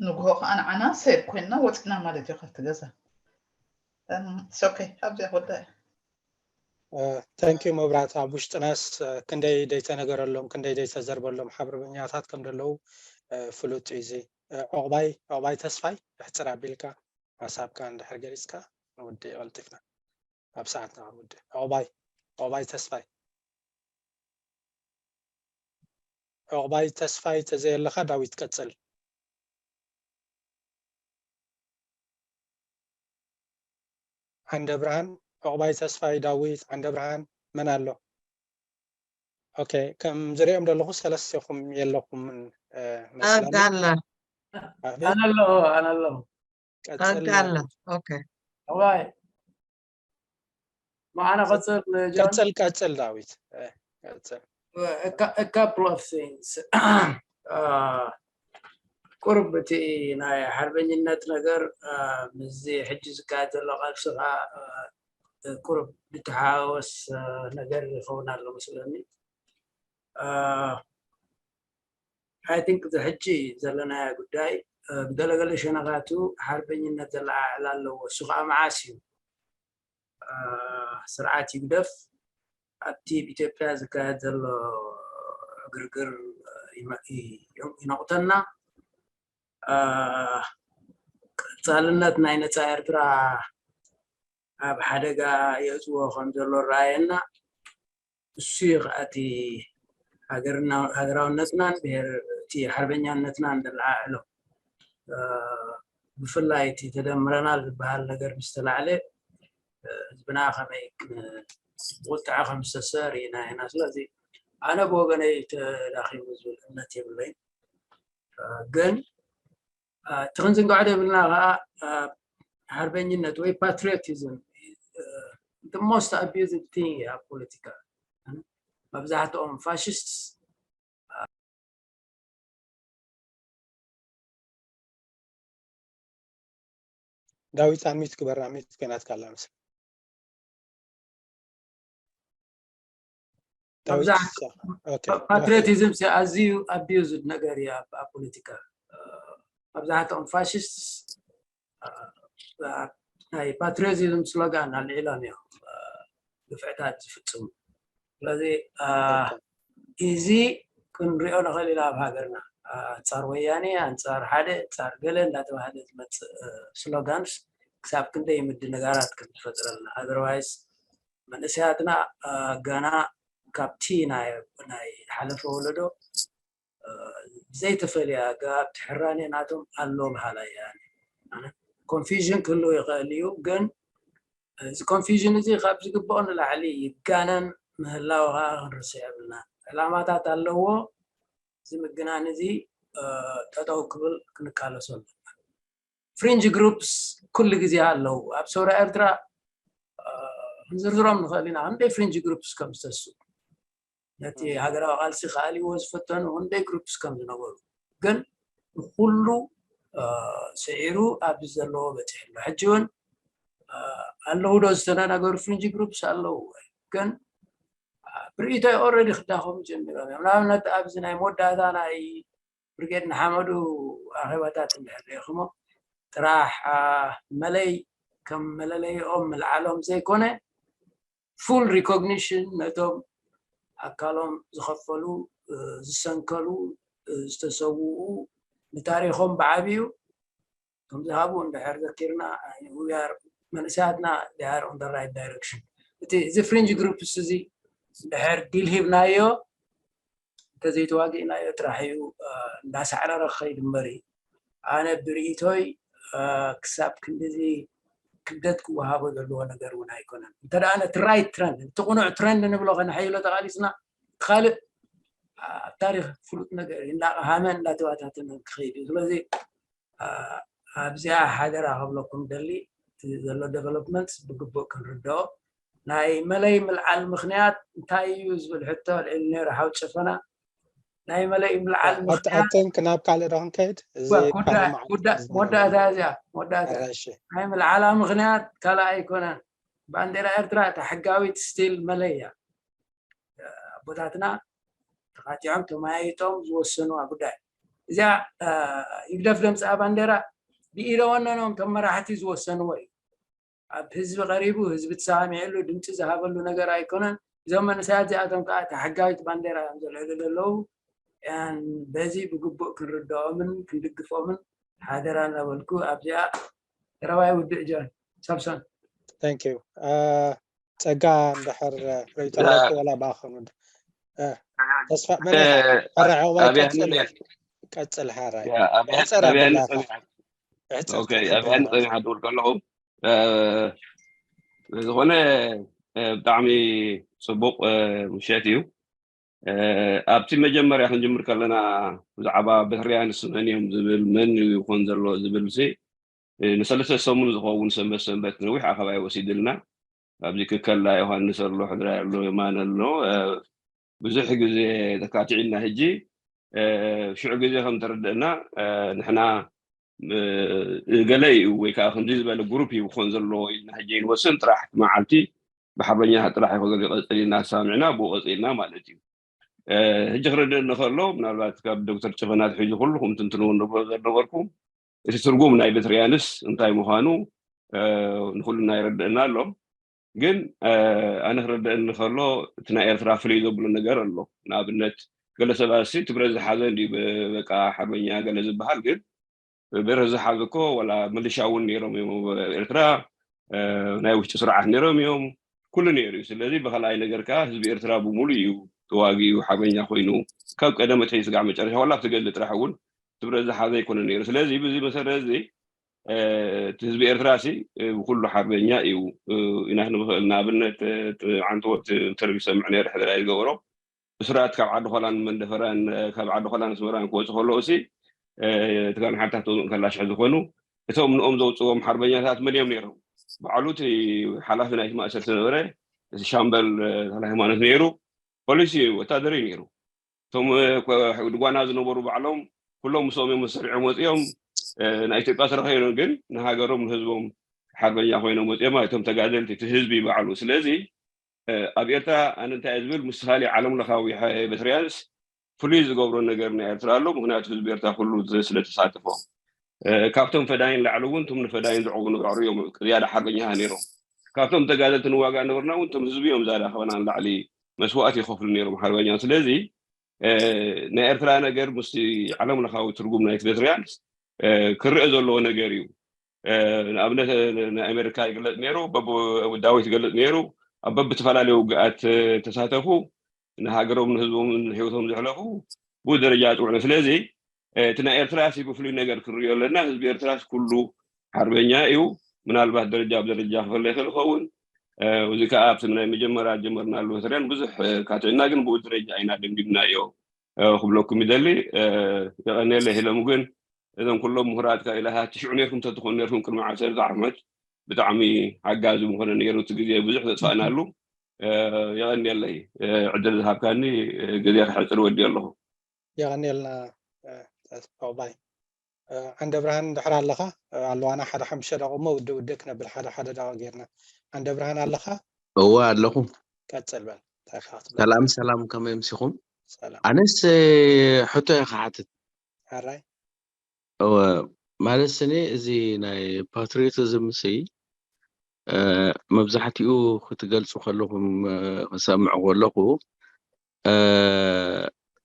ንግሆ ከዓ ንዓና ሰብ ኮይንና ወፂና ማለት እዩ ካብቲ ገዛ ሶከ ኣብዚኣ ወዳ ተንኪዩ መብራት ኣብ ውሽጥናስ ክንደይ ደይተነገረሎም ክንደይ ደይተዘርበሎም ሓርበኛታት ከም ዘለዉ ፍሉጥ እዩ እዚ ዑቕባይ ዑቕባይ ተስፋይ ብሕፅር ኣቢልካ ሓሳብካ እንድሕር ገሊፅካ ንውድእ ቀልጢፍና ኣብ ሰዓትና ክንውድእ ዑቕባይ ዑቕባይ ተስፋይ ዑቕባይ ተስፋይ ተዘየለኻ ዳዊት ቀፅል ዓንደ ብርሃን ዑቕባይ ተስፋይ ዳዊት ዓንደ ብርሃን መን ኣሎ ኦኬ ከም ዝሪኦም ዘለኹ ሰለስቴኹም የለኹምን ኣጋላ ኣነሎ ኣነሎ ቀፅል ዑቕባይ መዓና ቀፅል ቀፅል ቀፅል ዳዊት ቀፅል a couple of things ቁርብ እቲ ናይ ሓርበኝነት ነገር ምስዚ ሕጂ ዝካየድ ዘሎ ቃልሲ ከዓ ቁርብ ዝተሓዋወስ ነገር ይኸውን ኣሎ መስለኒ። I think እዚ ሕጂ ዘለናዮ ጉዳይ ብገለገለ ሸነኻቱ ሓርበኝነት ዘለዓዕል ኣለዎ። እሱ ከዓ መዓስ እዩ? ስርዓት ይግደፍ ኣብቲ ኣብ ኢትዮጵያ ዝካየድ ዘሎ ዕግርግር ይነቑተና። ቀፃልነት ናይ ነፃ ኤርትራ ኣብ ሓደጋ የእትዎ ከም ዘሎ ረኣየና። እሱ እዩ ከዓ እቲ ሃገራውነትናን ብሄር እቲ ሓርበኛነትናን ዘለዓዕሎ። ብፍላይ እቲ ተደምረናል ዝበሃል ነገር ምስ ተላዕለ ህዝብና ከመይ ብቁጥዐ ከም ዝተሰር ኢና ኢና። ስለዚ ኣነ ብወገነይ ተዳኺሙ ዝብል እምነት የብለይን። ግን እቲ ክንዝንግዖ ደብልና ከዓ ሓርበኝነት ወይ ፓትሪዮቲዝም the most abused thing ኣብ ፖለቲካ። መብዛሕትኦም ፋሽስት ዳዊት ኣሚት ግበራ ሚት ኮይናት ካላ ምስ ፓትሪዮቲዝም ኣዝዩ abused ነገር እዩ ኣብ ፖለቲካ። መብዛሕትኦም ፋሽስት ናይ ፓትሪዮቲዝም ስሎጋን ኣልዒሎም እዮም ግፍዕታት ዝፍፅሙ። ስለዚ እዚ ክንሪኦ ንኽእል ኢና ኣብ ሃገርና። ኣንፃር ወያኔ፣ ኣንፃር ሓደ፣ ኣንፃር ገለ እንዳተባሃለ ዝመፅእ ስሎጋንስ ክሳብ ክንደይ ምድንጋራት ከም ዝፈጥረልና። Otherwise መንእሰያትና ገና ካብቲ ናይ ሓለፈ ወለዶ ብዘይተፈልየ ኣገባብ ትሕራኔ ናቶም ኣሎ በሃላይ እየ። ኮንፊውዥን ክህልው ይኽእል እዩ፣ ግን እዚ ኮንፊውዥን እዚ ካብ ዝግብኦ ንላዕሊ ይጋነን ምህላው ከዓ ክንርስዕ የብልና። ዕላማታት ኣለዎ። እዚ ምግናን እዚ ጠጠው ክብል ክንቃለሶ ኣለና። ፍሪንጅ ግሩፕስ ኩሉ ግዜ ኣለዉ ኣብ ሰውራ ኤርትራ። ክንዝርዝሮም ንኽእል ኢና። ክንደይ ፍሪንጅ ግሩፕስ ከም ዝተሱ ነቲ ሃገራዊ ቃልሲ ክኣልይዎ ዝፈተኑ ክንደይ ግሩፕስ ከም ዝነበሩ፣ ግን ንኩሉ ስዒሩ ኣብዚ ዘለዎ በፂሑ ኣሎ። ሕጂ እውን ኣለዉ ዶ ዝተደናገሩ ፍሪንጅ ግሩፕስ ኣለዉ፣ ግን ብርእይቶይ ኦረዲ ክዳኸሙ ጀሚሮም እዮም። ንኣብነት ኣብዚ ናይ መወዳእታ ናይ ብርጌድ ንሓመዱ ኣኼባታት እንድሕር ሪኢኹሞ ጥራሕ መለይ ከም መለለይኦም ምልዓሎም ዘይኮነ ፉል ሪኮግኒሽን ነቶም ኣካሎም ዝኸፈሉ፣ ዝሰንከሉ፣ ዝተሰውኡ፣ ንታሪኾም ብዓብዩ ከም ዝሃቡ እንድሕር ዘኪርና መንእሰያትና they are on the right direction። እቲ እዚ ፍሪንጅ ግሩፕስ እዚ እንድሕር ዲል ሂብናዮ እንተዘይተዋጊእናዮ ጥራሕ እዩ እንዳሳዕረረ ክኸይድ እምበር እዩ። ኣነ ብርእይቶይ ክሳብ ክንድዚ ክብደት ክወሃቦ ዘለዎ ነገር እውን ኣይኮነን። እንተ ደኣ ነቲ ራይት ትረንድ፣ እቲ ቅኑዕ ትረንድ ንብሎ ከነሐይሎ ተቓሊስና፣ ካልእ ኣብ ታሪኽ ፍሉጥ ነገር እዩ። እንዳቐሃመ እንዳተባታተነ ክኸይድ እዩ። ስለዚ ኣብዚኣ ሓደራ ክብለኩም ደሊ፣ እቲ ዘሎ ዴቨሎፕመንትስ ብግቡእ ክንርድኦ። ናይ መለይ ምልዓል ምኽንያት እንታይ እዩ ዝብል ሕቶ ኣልዒሉ ነይሩ ሓው ጨፈና። ናይ መለይ ምልዓል ምኽንያት ኣተንክ ናብ ካልእ ዶ ክንከይድ? መወዳእታ እዚኣ መወዳእታ ናይ ምልዓላ ምኽንያት ካልእ ኣይኮነን። ባንዴራ ኤርትራ እታ ሕጋዊት ስቲል መለይ እያ። ኣቦታትና ተኻቲዖም ተመያይጦም ዝወሰንዋ ጉዳይ እዚኣ። ይግደፍ ደምፅኣ ባንዴራ ብኢደ ወነኖም እቶም መራሕቲ ዝወሰንዎ እዩ። ኣብ ህዝቢ ቀሪቡ ህዝቢ ተሰማሚዕሉ ድምፂ ዝሃበሉ ነገር ኣይኮነን። እዞም መንእሰያት እዚኣቶም ከዓ እታ ሕጋዊት ባንዴራ እዮም ዘልዕሉ ዘለዉ። በዚ ብግቡእ ክንርድኦምን ክንድግፎምን ሓደራ እናበልኩ ኣብዚኣ ረባይ ውድእ ጆን ሳምሶን። ጸጋ እንድሕር ርእይቶ ኣለካ ወላ ብኣኸኑ ተስፋ መን ኢኻ? ሕራይ ዕቑባይ ቀጽል፣ ቀጽል ሕራይ። እሕጽር ኣቢለካ። እሕጽር ኦኬ፣ ተስፋ ኣብያን ጸኒሓ ድብል ከለኹ ዝኾነ ብጣዕሚ ጽቡቕ ምሸት እዩ። ኣብቲ መጀመርያ ክንጅምር ከለና ብዛዕባ ብሕርያንስ መን እዮም ዝብል፣ መን ይኾን ዘሎ ዝብል ሲ ንሰለስተ ሰሙን ዝኸውን ሰንበት ሰንበት ነዊሕ ኣኸባይ ወሲድልና። ኣብዚ ክከላ ዮሃንስ ኣሎ፣ ሕድራይ ኣሎ፣ የማነ ኣሎ። ብዙሕ ግዜ ተካቲዕና። ሕጂ ሽዑ ግዜ ከም ተረድእና ንሕና ገለ እዩ ወይ ከዓ ከምዚ ዝበለ ግሩፕ እዩ ክኾን ዘለዎ ኢልና ሕጂ ይንወስን። ጥራሕ መዓልቲ ብሓርበኛ ጥራሕ ይኮ ዝቀፅል ኢና ሰሚዕና ብኡ ቀፂልና ማለት እዩ። ሕጂ ክረድእ እንከሎ ምናልባት ካብ ዶክተር ጨፈና ትሒዙ ኩሉ ኩም ትንትንዎ ንብሎ ዘነበርኩም እቲ ትርጉም ናይ ቤትርያንስ እንታይ ምዃኑ ንኩልና ይረድእና ኣሎ። ግን ኣነ ክረድእኒ ከሎ እቲ ናይ ኤርትራ ፍልይ ዘብሎ ነገር ኣሎ። ንኣብነት ገለ ሰባት ሲ ትብረት ዝሓዘ እንዲ በቃ ሓርበኛ ገለ ዝበሃል ግን ብረት ዝሓዘ እኮ ወላ ምልሻ እውን ነይሮም እዮም። ኤርትራ ናይ ውሽጢ ስርዓት ነይሮም እዮም። ኩሉ ነይሩ እዩ። ስለዚ ብካልኣይ ነገር ከዓ ህዝቢ ኤርትራ ብምሉ እዩ ተዋጊኡ ሓርበኛ ኮይኑ ካብ ቀደም እቲ ስጋዕ መጨረሻ ዋላ ኣብቲ ገድሊ ጥራሕ እውን ትብረት ዝሓዘ ኣይኮነ ነይሩ። ስለዚ ብዚ መሰረት እዚ እቲ ህዝቢ ኤርትራ ሲ ብኩሉ ሓርበኛ እዩ ኢና ክንብክእል። ንኣብነት ዓንተወት ኢንተርቪው ሰምዕ ነይረ ሕደራ ዝገበሮ እሱራት ካብ ዓዲ ኾላን መንደፈራን ካብ ዓዲ ኾላን ኣስመራን ክወፁ ከለዉ ሲ እቲ ጋን ሓታ ተውፅኡ ከላሽሕ ዝኾኑ እቶም ንኦም ዘውፅዎም ሓርበኛታት መን እዮም ነይሮም? ባዕሉ እቲ ሓላፊ ናይቲ ማእሰርቲ ዝነበረ እቲ ሻምበል ተክለ ሃይማኖት ነይሩ። ፖሊስ እዩ፣ ወታደር እዩ ነይሩ። እቶም ድጓና ዝነበሩ ባዕሎም ኩሎም ምስኦም እዮም ሰሪዖም ወፂኦም። ናይ ኢትዮጵያ ተረኸ ግን ንሃገሮም ንህዝቦም ሓርበኛ ኮይኖም ወፂኦም እቶም ተጋደልቲ እቲ ህዝቢ ባዕሉ። ስለዚ ኣብ ኤርትራ ኣነ እንታይ ዝብል ምስ ካሊእ ዓለም ለኻዊ ቤትርያንስ ፍሉይ ዝገብሮ ነገር ናይ ኤርትራ ኣሎ። ምክንያቱ ህዝቢ ኤርትራ ኩሉ ስለተሳተፎ ካብቶም ፈዳይን ላዕሊ እውን እቶም ንፈዳይን ዝዕጉኑ ኣዕሩ እዮም ዝያዳ ሓርበኛ ነይሮም። ካብቶም ተጋደልቲ ንዋጋ ነበርና እውን እቶም ህዝቢ እዮም ዝያዳ ከበና ንላዕሊ መስዋእቲ ይኸፍሉ ነይሮም ሓርበኛ። ስለዚ ናይ ኤርትራ ነገር ምስ ዓለም ለኻዊ ትርጉም ናይ ቤትርያንስ ክረአ ዘለዎ ነገር እዩ። ንኣብነት ናይ ኣሜሪካ ይግለጽ ነይሩ፣ ዳዊት ይገልጽ ነይሩ። ኣብ በብተፈላለዩ ውግኣት ተሳተፉ፣ ንሃገሮም ንህዝቦም ህይወቶም ዘሕለፉ ብኡ ደረጃ ጽውዕነ። ስለዚ እቲ ናይ ኤርትራ ሲ ብፍሉይ ነገር ክንሪኦ ኣለና። ህዝቢ ኤርትራስ ኩሉ ሓርበኛ እዩ። ምናልባት ደረጃ ብደረጃ ክፈለ ይኽእል ይኸውን። እዚ ከዓ ኣብቲ ናይ መጀመርያ ጀመርናሉ ህትርያን ብዙሕ ካትዕና ግን ብኡ ደረጃ ኢና ደምዲምናዮ ክብለኩም ይደሊ። የቐንየለ ሂሎም ግን እዞም ኩሎም ምሁራት ካብ ኢላሃ ትሽዑ ነርኩም ተትኾኑ ነርኩም ቅድሚ ዓሰርተ ዓመት ብጣዕሚ ሓጋዚ ምኾነ ነይሩ። እቲ ግዜ ብዙሕ ተጥፋእናሉ። የቐንየለይ ዕድል ዝሃብካኒ። ግዜ ክሕፅር ወዲ ኣለኹ። የቐንየልና ተስፋውባይ። ዓንደ ብርሃን እንድሕር ኣለኻ ኣለዋና ሓደ ሓሙሽተ ደቂቕ እሞ ውድእ ውድእ ክነብል ሓደ ሓደ ደቂቕ ጌርና። ዓንደ ብርሃን ኣለኻ? እወ ኣለኹ። ቀጽል በል። እንታይ ኢኻ ክትብል? ሰላም ሰላም፣ ከመይ ኣምሲኹም? ሰላም። ኣነስ ሕቶ እየ ክሓትት። ሕራይ። እወ ማለት ስኒ እዚ ናይ ፓትሪዮቲዝም ሲ መብዛሕትኡ ክትገልፁ ከለኹም ክሰምዕ ከለኹ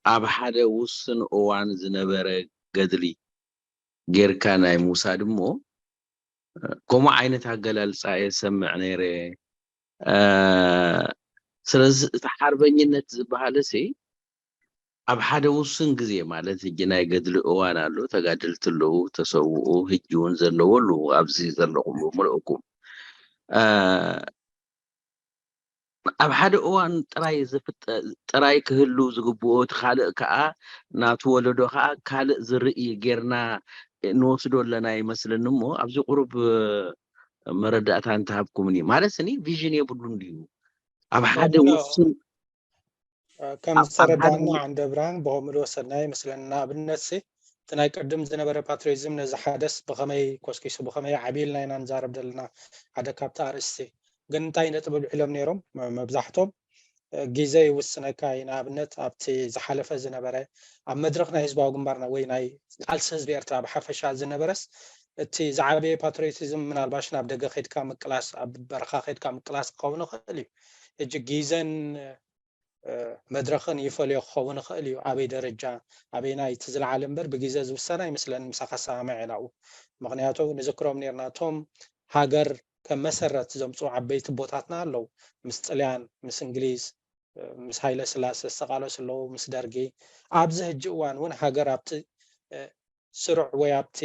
ኣብ ሓደ ውሱን እዋን ዝነበረ ገድሊ ጌርካ ናይ ምውሳድ እሞ ከምኡ ዓይነት ኣገላልፃ እየ ዝሰምዕ ነይረ። ስለዚ እቲ ሓርበኝነት ዝበሃል ሲ ኣብ ሓደ ውሱን ግዜ ማለት ሕጂ ናይ ገድሊ እዋን ኣሎ፣ ተጋደልቲ ኣለዉ፣ ተሰውኡ፣ ሕጂ እውን ዘለዉ ኣለዉ፣ ኣብዚ ዘለኹም ብምልእኩም ኣብ ሓደ እዋን ጥራይ ዝፍጠ ጥራይ ክህሉ ዝግብኦ፣ እቲ ካልእ ከዓ ናቱ ወለዶ ከዓ ካልእ ዝርኢ ጌርና ንወስዶ ኣለና ይመስለኒ። እሞ ኣብዚ ቁሩብ መረዳእታ እንተሃብኩምኒ ማለት ኒ ቪዥን የብሉን ድዩ ኣብ ሓደ ውሱን ከም ዝተረዳኒ ዓንደ ብርሃን ብኸምኡ ዝወሰድናዮ ይመስለኒ። ንኣብነት ሲ እቲ ናይ ቅድም ዝነበረ ፓትሪዮቲዝም ነዚ ሓደስ ብኸመይ ኮስኪሱ ብኸመይ ዓብዩ ኢልና ኢና ንዛረብ ዘለና ሓደ ካብቲ ኣርእስቲ። ግን እንታይ ነጥቢ ኣልዒሎም ነይሮም መብዛሕቶም ግዜ ይውስነካ እዩ። ንኣብነት ኣብቲ ዝሓለፈ ዝነበረ ኣብ መድረኽ ናይ ህዝባዊ ግንባርና ወይ ናይ ቃልሲ ህዝቢ ኤርትራ ብሓፈሻ ዝነበረስ እቲ ዝዓበየ ፓትሪዮቲዝም ምናልባሽ ናብ ደገ ከድካ ምቅላስ ኣብ በረኻ ከድካ ምቅላስ ክኸውን ይኽእል እዩ። ሕጂ ግዜን መድረኽን ይፈልዮ ክኸውን ይኽእል እዩ። ኣበይ ደረጃ ኣበይናይ እቲ ዝለዓለ እምበር ብግዜ ዝውሰን ኣይመስለኒ። ምሳኻ ሰማማዕ እየ ናብኡ። ምኽንያቱ ንዝክሮም ነርና እቶም ሃገር ከም መሰረት ዘምፅኡ ዓበይቲ ኣቦታትና ኣለዉ። ምስ ጥልያን ምስ እንግሊዝ ምስ ሃይለ ስላሴ ዝተቓለሱ ኣለዉ፣ ምስ ደርጊ። ኣብዚ ሕጂ እዋን እውን ሃገር ኣብቲ ስሩዕ ወይ ኣብቲ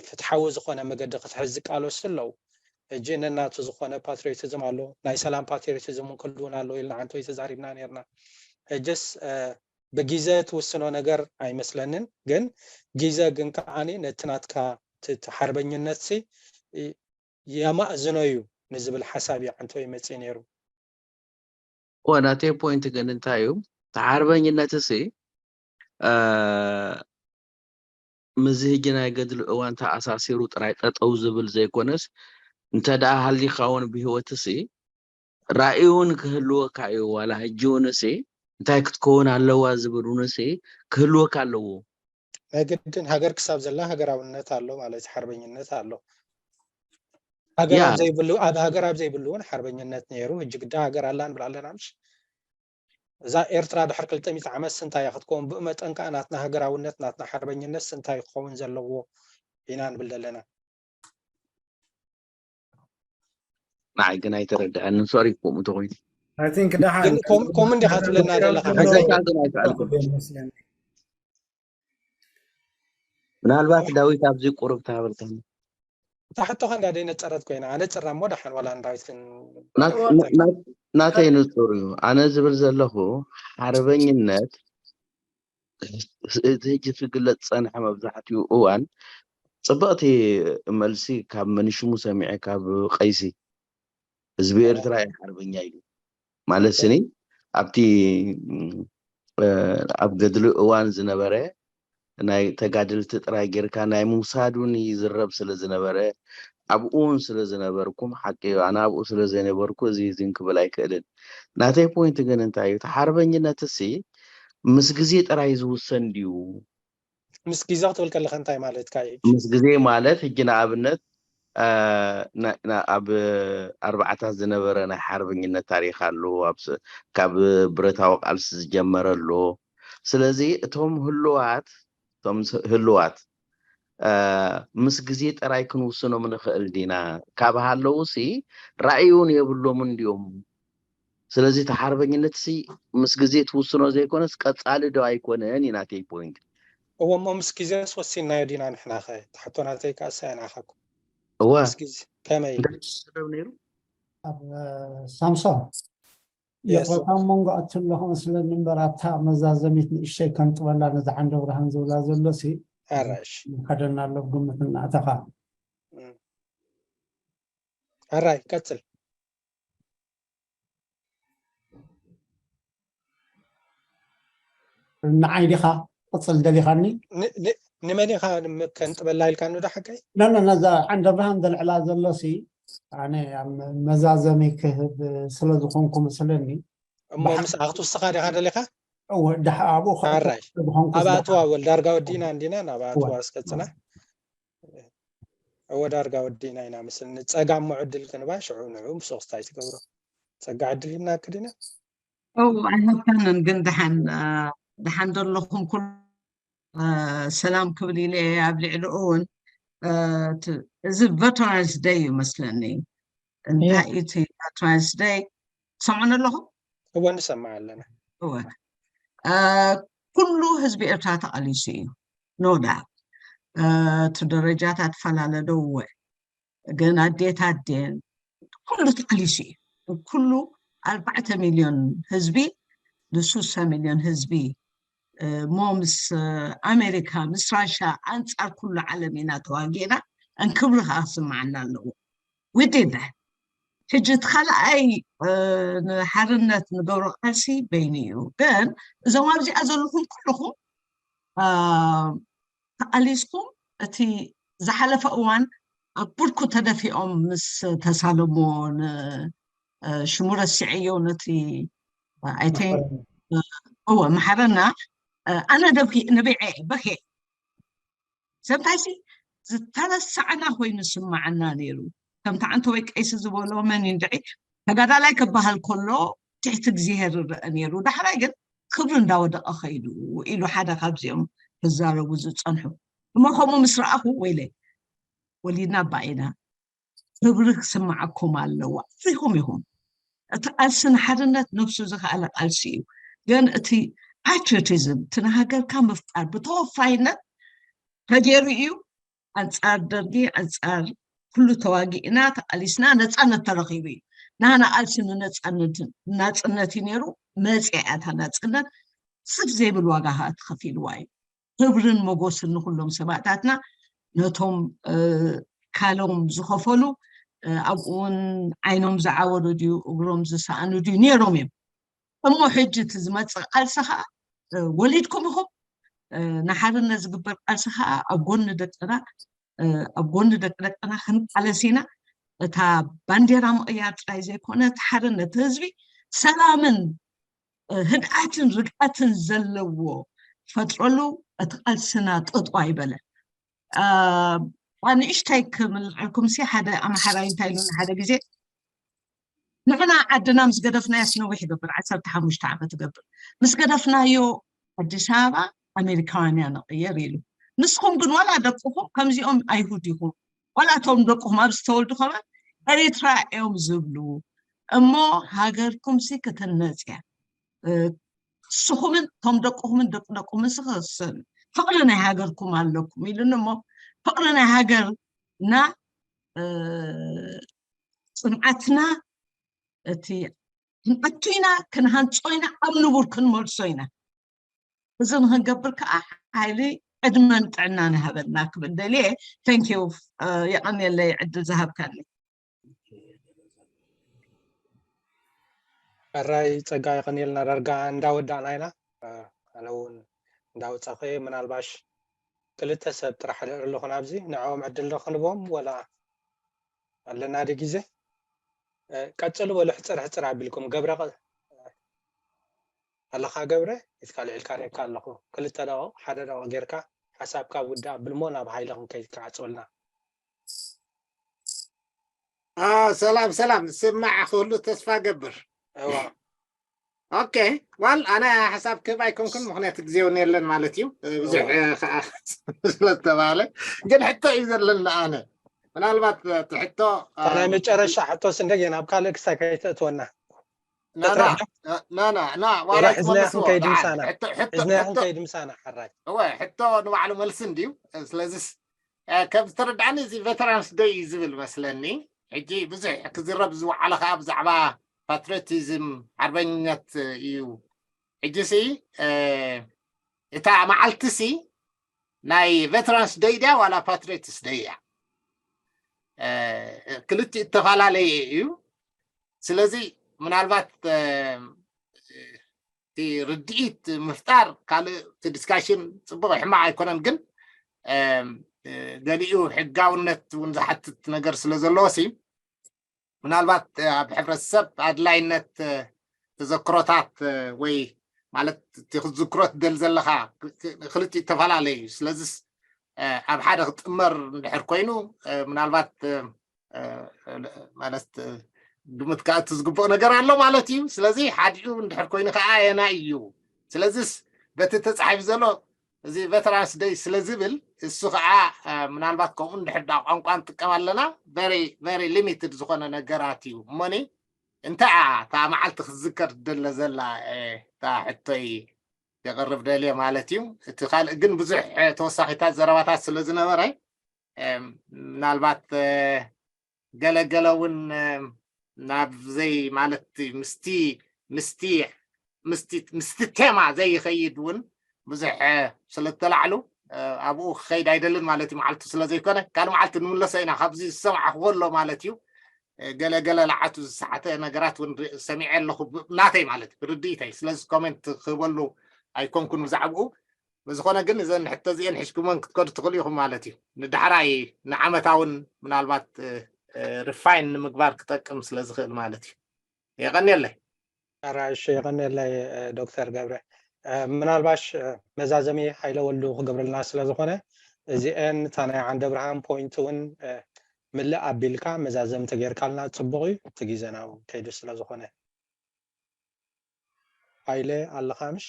ፍትሓዊ ዝኾነ መገዲ ክትሕዝ ዝቃለሱ ኣለዉ። ሕጂ ነናቱ ዝኾነ ፓትሪዮቲዝም ኣሎ፣ ናይ ሰላም ፓትሪዮቲዝም እውን ክህልውን ኣለዎ ኢልና ዓንተወይ ተዛሪብና ነርና። ሕጅስ ብጊዘ ትውስኖ ነገር ኣይመስለንን፣ ግን ጊዘ ግን ከዓኒ ነቲ ናትካ እቲ ሓርበኝነትሲ የማእዝኖ እዩ ንዝብል ሓሳብ እዩ ዓንተወይ መፅእ ነይሩ። እወ ናተይ ፖይንት ግን እንታይ እዩ፣ እቲ ሓርበኝነት ሲ ምስዚ ሕጂ ናይ ገድሊ እዋን ተኣሳሲሩ ጥራይ ጠጠው ዝብል ዘይኮነስ፣ እንተ ደኣ ሃሊኻ እውን ብህይወትሲ ራእይ እውን ክህልወካ እዩ። ዋላ ሕጂ እውንሲ እንታይ ክትከውን ኣለዋ ዝብል እውንሲ ክህልወካ ኣለዎ። ናይ ግድን ሃገር ክሳብ ዘላ ሃገራውነት ኣሎ ማለት እዩ፣ ሓርበኝነት ኣሎ። ሃገር ያ። ኣብ ዘይብሉ፣ ኣብ ሃገር ኣብ ዘይብሉ እውን ሓርበኝነት ነይሩ። ሕጂ ግዳ ሃገር ኣላ ንብል ኣለና፣ ምሽ? እዛ ኤርትራ ድሕሪ ክልተ ሚእቲ ዓመት ስንታይ እያ ክትከውን? ብኡ መጠን ከኣ ናትና ሃገራውነት፣ ናትና ሓርበኝነት ስንታይ ክኸውን ዘለዎ ኢና ንብል ዘለና። ንዓይ ግን ኣይተረድኣንን። ሶሪ፣ ከምኡ ተኾይኑ I think ደሓን ግን ከም- ከምኡ እንዲኻ ትብለና ዘለኻ። ሓገሻ ግን ኣይከኣልኩን። ይመስለኒ። ምናልባት ዳዊት ኣብዚ ቁሩብ ተሃበልካኒ። እታ ሕቶ ከ እንዳ ደይ ነጸረት ኮይና፣ ኣነ ጽራ እሞ ደሓን ዋላ ንዳዊት ግን ናት- ናት- ናተይ ንጹር እዩ። ኣነ ዝብል ዘለኹ ሓርበኝነት እቲ ሕጂ ክግለጽ ጸንሐ መብዛሕትኡ እዋን ጽብቕቲ መልሲ ካብ መንሽሙ ሰሚዐ ካብ ቀይሲ ህዝቢ ኤርትራ እዩ ሓርበኛ ኢሉ ማለት ስኒ ኣብቲ እ፣ ኣብ ገድሊ እዋን ዝነበረ ናይ ተጋደልቲ ጥራይ ጌርካ ናይ ምውሳድ እውን ይዝረብ ስለ ዝነበረ ኣብኡ እውን ስለ ዝነበርኩም ሓቂ እዩ። ኣነ ኣብኡ ስለ ዘይነበርኩ እዚ ዝን ክብል ኣይክእልን። ናተይ ፖይንት ግን እንታይ እዩ? እቲ ሓርበኝነት እሲ ምስ ግዜ ጥራይ ዝውሰን ድዩ? ምስ ግዜ ክትብል ከለካ እንታይ ማለትካ እዩ? ምስ ግዜ ማለት ሕጂ ንኣብነት እ፣ ና- ና- ኣብ ኣርባዓታት ዝነበረ ናይ ሓርበኝነት ታሪክ ኣሎ። ኣብ ስ- ካብ ብረታዊ ቃልሲ ዝጀመረ ኣሎ። ስለዚ እቶም ህልዋት እቶም ስ- ህልዋት እ፣ ምስ ግዜ ጥራይ ክንውስኖም ንኽእል ዲና? ካብ ሃለውሲ ራእይ እውን የብሎምን ድዮም? ስለዚ እቲ ሓርበኝነትሲ ምስ ግዜ ትውስኖ ዘይኮነስ ቀጻሊ ዶ ኣይኮነን እዩ ናተይ ፖይንት። እዎ እሞ ምስ ግዜስ ወሲንናዮ ዲና ንሕና ኸ? እቲ ሕቶ ናተይ ከኣ እሳ እያ ንዓኻኩም። እወ ምስ ግዜ ከመይ? እንታይ ትዛረብ ነይሩ? ኣብ ሳምሶን የስ። ይቕረታ መንጎ ኣቲ ኣለኹ መስለኒ እምበር ኣብታ መዛዘሚት ንእሽተይ ከንጥበላ ነዚ ዓንደ ብርሃን ዝብላ ዘሎ ሲ ኣራሽ ንኸደና ኣሎ ግምት እናእተኻ ኣራይ ቀጽል። ንዓይ ዲኻ ቅጽል ደሊኻኒ? ን- ን- ንመን ኢኻ ንመ- ከንጥበላ ኢልካ ንዶ ሓቀይ? ነነ ነዛ ዓንደ ብርሃን ዘልዕላ ዘሎ ሲ ኣነ ኣብ መዛዘሚ ክህብ ስለ ዝኾንኩ መስለኒ እሞ ብሓ- ምስ ኣኽትውስኻ ዲኻ ደሊኻ? እወ፣ ድሓ ኣብኡ ከ- ኣራይ። ዝኾንኩ ኣብ ስለ- ኣትዋ ወል ዳርጋ ወዲና እንዲና ናብ ኣትዋ እወ። ኣስቀጽና። እወ ዳርጋ ወዲና ኢና ምስል ንጸጋም ዕድል ክንባ ሽዑ ንዑ ምስ ወስታይ ትገብሮ። ጸጋ ዕድል ሂብና ክዲና? ኦ ኣይሃብካንን ግን ደሓን እ፣ ደሓን ዘለኹም ኩሉ እ፣ ሰላም ክብል ኢለ እየ ኣብ ልዕሊ እውን እ፣ ት- እዚ ቨተራንስ ደይ እዩ መስለኒ። እንታይ እዩ እቲ ቨተራንስ ደይ? ትሰምዑን ኣለኹም? እወ ንሰማዕ ኣለና። እወ እ፣ ኩሉ ህዝቢ ኤርትራ ተቓሊሱ እዩ። ኖ ዳት እቲ ደረጃታት ፈላለ ዶ እወ ግን ኣዴታት ደን ኩሉ ተቓሊሱ እዩ። ኩሉ ኣርባዕተ ሚልዮን ህዝቢ ንሱሳ ሚልዮን ህዝቢ እ፣ እሞ ምስ እ፣ ኣሜሪካ ምስ ራሻ ኣንጻር ኩሉ ዓለም ኢና ተዋጊእና። እንክብሪ ከዓ ክስምዓና ኣለዎ። We did that። ሕጂ እቲ ካልኣይ እ፣ ንሓርነት ንገብሮ ቃልሲ በይኑ እዩ። ግን እዞም ኣብዚኣ ዘለኹም ኩልኹም እ፣ ተቓሊስኩም እቲ ዝሓለፈ እዋን ኣብ ብርኩ ተደፊኦም ምስ ተሳለምዎ ን- እ፣ ሽሙ ረሲዐዮ ነቲ I think እወ መሓረና እ፣ ኣነ ደብኪ ንብዐ በኬ ሰምታይሲ ዝተረሳዕና ኮይኑ ስማዓና ነይሩ። ከምቲ ዓንተ ወይ ቀይሲ ዝበሎ መን እንድዒ ተጋዳላይ ክበሃል ከሎ ትሕቲ እግዚኣብሔር ይረአ ነይሩ። ዳሕራይ ግን ክብሪ እንዳወደቐ ኸይዱ ኢሉ ሓደ ካብዚኦም ክዛረቡ ዝጸንሑ እሞ ከምኡ ምስ ረኣኹ ወይለ ወሊድና ኣባ ኢና ክብሪ ክስምዓኩም ኣለዎ። ኣፍሪኹም ኢኹም። እቲ ቃልሲ ንሓርነት ነብሱ ዝኸኣለ ቃልሲ እዩ። ግን እቲ ፓትሪዮቲዝም እቲ ንሃገርካ ምፍቃር ብተወፋይነት ተገይሩ እዩ። ኣንጻር ደርጊ ኣንጻር ኩሉ ተዋጊእና ተቃሊስና ነጻነት ተረኺቡ እዩ። ናና ቃልሲ ንነጻነት ናጽነት እዩ ነይሩ። መጽያ እያ እታ ናጽነት ስፍ ዘይብል ዋጋ ከዓ ተኸፊልዋ እዩ። ክብርን ሞጎስን ንኩሎም ሰማእታትና ነቶም ኣካሎም ዝኸፈሉ ኣብኡ እውን ዓይኖም ዝዓወሩ ድዩ እግሮም ዝሰኣኑ ድዩ ነይሮም እዮም። እሞ ሕጂ እቲ ዝመፅእ ቃልሲ ከዓ ወሊድኩም ኢኹም ንሓርነት ዝግበር ቃልሲ ከዓ ኣብ ጎኒ ደቅና ኣብ ጎኒ ደቂ ደቅና ክንቃለስ ኢና። እታ ባንዴራ ምቕያር ጥራይ ዘይኮነ እቲ ሓርነት ህዝቢ ሰላምን ህድኣትን ርግኣትን ዘለዎ ፈጥረሉ እቲ ቃልስና ጠጡ ኣይበለ። ንእሽታይ ክምልዓልኩም ሲ ሓደ ኣምሓራይ እንታይ ኢሉኒ ሓደ ግዜ ንሕና ዓድና ምስ ገደፍናዮ ነዊሕ ይገብር ዓሰርተ ሓሙሽተ ዓመት ይገብር ምስ ገደፍናዮ ኣዲስ ኣበባ ኣሜሪካውያን ኢና ንቕየር ኢሉ። ንስኹም ግን ዋላ ደቅኹም ከምዚኦም ኣይሁድ ኢኹም ዋላ እቶም ደቅኹም ኣብ ዝተወልዱ ከማን ኤሪትራ እዮም ዝብሉ እሞ ሃገርኩም ሲ ክትነፅ እያ። ንስኹምን እቶም ደቅኹምን ደቂ ደቅኹምን ሲ ክስን ፍቕሪ ናይ ሃገርኩም ኣለኩም ኢሉኒ እሞ ፍቕሪ ናይ ሃገርና ፅንዓትና እቲ ክንኣቱ ኢና ክንሃንፆ ኢና ኣብ ንቡር ክንመልሶ ኢና። እዚ ንክንገብር ከዓ ሓይሊ ዕድመን ጥዕናን ይሃበልና ክብል ደልየ። Thank you የቐንየለይ ዕድል ዝሃብካኒ። ሕራይ ፀጋ የቐንየልና ዳርጋ እንዳወዳእና ኢና። ኣነ እውን እንዳወፃኸ ምናልባሽ ክልተ ሰብ ጥራሕ ርኢ ኣለኹ ናብዚ ንዕኦም ዕድል ዶ ክንቦም ወላ ኣለና ዶ ግዜ? ቀፅሉ በሉ ሕፅር ሕፅር ኣቢልኩም ገብረ ኣለኻ ገብረ ኢትካ ልዕልካ ርእካ ኣለኹ ክልተ ደቂቕ ሓደ ደቂቕ ጌርካ ሓሳብካ ውዳእ ኣብልሞ ናብ ሃይለ ክንከይድ ክዓፅወልና። ሰላም ሰላም ስማዕ ክህሉ ተስፋ ገብር። እዋ ኦኬ ዋል ኣነ ሓሳብ ክህብ ኣይኮንኩን ምክንያቱ ግዜ እውን የለን ማለት እዩ ብዙሕ ከዓ ስለዝተባሃለ ግን ሕቶ እዩ ዘለኒ ኣነ ምናልባት እቲ ሕቶ ናይ መጨረሻ ሕቶስ እንደገና ኣብ ካልእ ክሳይ ከይተእትወና ናና ዋላ ሕዝናያ ትመልስዎ ክንከይድ ምሳና ሕቶ- ሕቶ- ሕዝናያ ሕቶ- ክንከይድ ምሳና ሓራይ እወ ሕቶ ንባዕሉ መልሲ እንድዩ ስለዚስ ከም ዝተረዳእኒ እዚ ቬተራንስ ደይ እዩ ዝብል መስለኒ ሕጂ ብዙሕ ክዝረብ ዝወዓለ ከዓ ብዛዕባ ፓትሪዮቲዝም ሓርበኝነት እዩ ሕጂ ሲ እታ መዓልቲ ሲ ናይ ቬተራንስ ደይ ድያ ዋላ ፓትሪዮትስ ደይ እያ ክልቲኡ እተፈላለየ እዩ ስለዚ ምናልባት እቲ ርድኢት ምፍጣር ካልእ እቲ ዲስካሽን ፅቡቅ ሕማቅ ኣይኮነን ግን ገሊኡ ሕጋውነት እውን ዝሓትት ነገር ስለ ዘለዎ ሲ ምናልባት ኣብ ሕብረተሰብ ኣድላይነት ተዘክሮታት ወይ ማለት እቲ ክትዝክሮ ትደል ዘለካ ክልቲኡ ተፈላለዩ እዩ ስለዚስ ኣብ ሓደ ክጥመር እንድሕር ኮይኑ ምናልባት ማለት ግምት ከኣቱ ዝግብኦ ነገር ኣሎ ማለት እዩ ስለዚ ሓዲኡ እንድሕር ኮይኑ ከዓ ኣየናይ እዩ ስለዚስ በቲ ተፃሒፉ ዘሎ እዚ ቨተራንስ ደይ ስለ ዝብል እሱ ከዓ ምናልባት ከምኡ እንድሕር ዳ ቋንቋ ንጥቀም ኣለና very limited ዝኾነ ነገራት እዩ እሞኒ እንታይ እያ እታ መዓልቲ ክትዝከር ትደለ ዘላ እታ ሕቶይ የቕርብ ደልየ ማለት እዩ እቲ ካልእ ግን ብዙሕ ተወሳኺታት ዘረባታት ስለ ዝነበረ ምናልባት ገለገለ እውን ናብ ዘይ ማለት ምስቲ ምስቲ ምስቲ ምስቲ ቴማ ዘይኸይድ እውን ብዙሕ ስለተላዕሉ ኣብኡ ክኸይድ ኣይደልን ማለት እዩ መዓልቱ ስለ ዘይኮነ ካልእ መዓልቲ ንምለሶ ኢና ካብዚ ዝሰማዕክዎ ኣሎ ማለት እዩ ገለገለ ለዓቱ ዝሰሓተ ነገራት እውን ሰሚዐ ኣለኹ ናተይ ማለት ብርድኢተይ ስለዚ ኮሜንት ክህበሉ ኣይኮንኩን ብዛዕባኡ ብዝኾነ ግን እዘን ሕቶ እዚአን ሒዝኩመን ክትከዱ ትኽእሉ ኢኹም ማለት እዩ ንዳሕራይ ንዓመታውን ምናልባት ሪፋይን ንምግባር ክጠቅም ስለ ዝኽእል ማለት እዩ የቐንየለይ ራሽ የቐንየለይ ዶክተር ገብረ ምናልባሽ መዛዘሚ ሓይለ ወልዱ ክገብረልና ስለ ዝኾነ እዚአን እታ ናይ ዓንደ ብርሃን ፖይንት እውን ምልእ ኣቢልካ መዛዘምቲ ጌርካልና ፅቡቕ እዩ እቲ ግዜና እውን ከይዱ ስለ ዝኾነ ሃይለ ኣለኻ ምሽ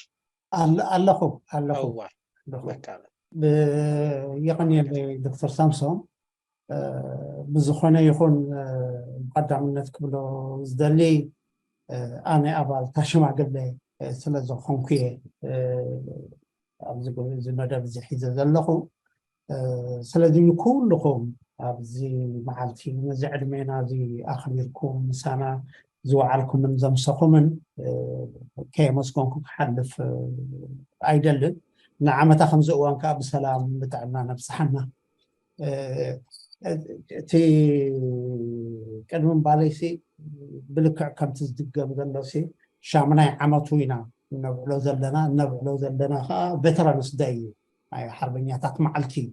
ኣለኹ ኣለኹ እዋ መካበል የቐንየለይ ዶክተር ሳምሶን ብዝኾነ ይኹን ብቐዳምነት ክብሎ ዝደሊ ኣነ ኣባል ታሽማግለ ስለ ዝኾንኩ እየ ኣብዚ እዚ መደብ እዚ ሒዘ ዘለኹ ስለዚ ንኩልኹም ኣብዚ መዓልቲ ነዚ ዕድሜና እዚ ኣኽቢርኩም ምሳና ዝወዓልኩምን ዘምሰኹምን ከየመስገንኩ ክሓልፍ ኣይደልን ንዓመታ ከምዚ እዋን ከዓ ብሰላም ብጥዕና ነብፅሓና እቲ ቅድሚ ባለይሲ ብልክዕ ከምቲ ዝድገም ዘሎ ሻሙናይ ዓመቱ ኢና እነብዕሎ ዘለና እነብዕሎ ዘለና ከዓ ቬተራንስ ደይ እዩ። ናይ ሓርበኛታት መዓልቲ እዩ።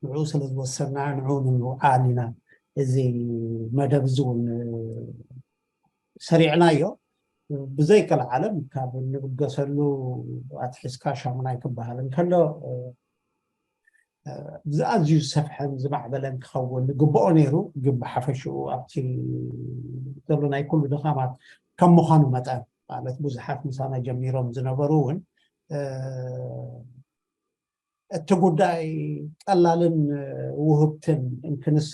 ንዕኡ ስለ ዝወሰና ንዕኡ ንምውዓል ኢና እዚ መደብ እዚ እውን ሰሪዕናዮ። ብዘይቀልዓለም ካብ እንብገሰሉ ኣትሒዝካ ሻሙናይ ክበሃል እንከሎ ብዝኣዝዩ ዝሰፍሐን ዝማዕበለን ክኸውን ዝግብኦ ነይሩ። ግን ብሓፈሽኡ ኣብቲ ዘሎ ናይ ኩሉ ድኻማት ከም ምዃኑ መጠን ማለት ብዙሓት ምሳና ጀሚሮም ዝነበሩ እውን እቲ ጉዳይ ቀላልን ውህብትን እንክንሳ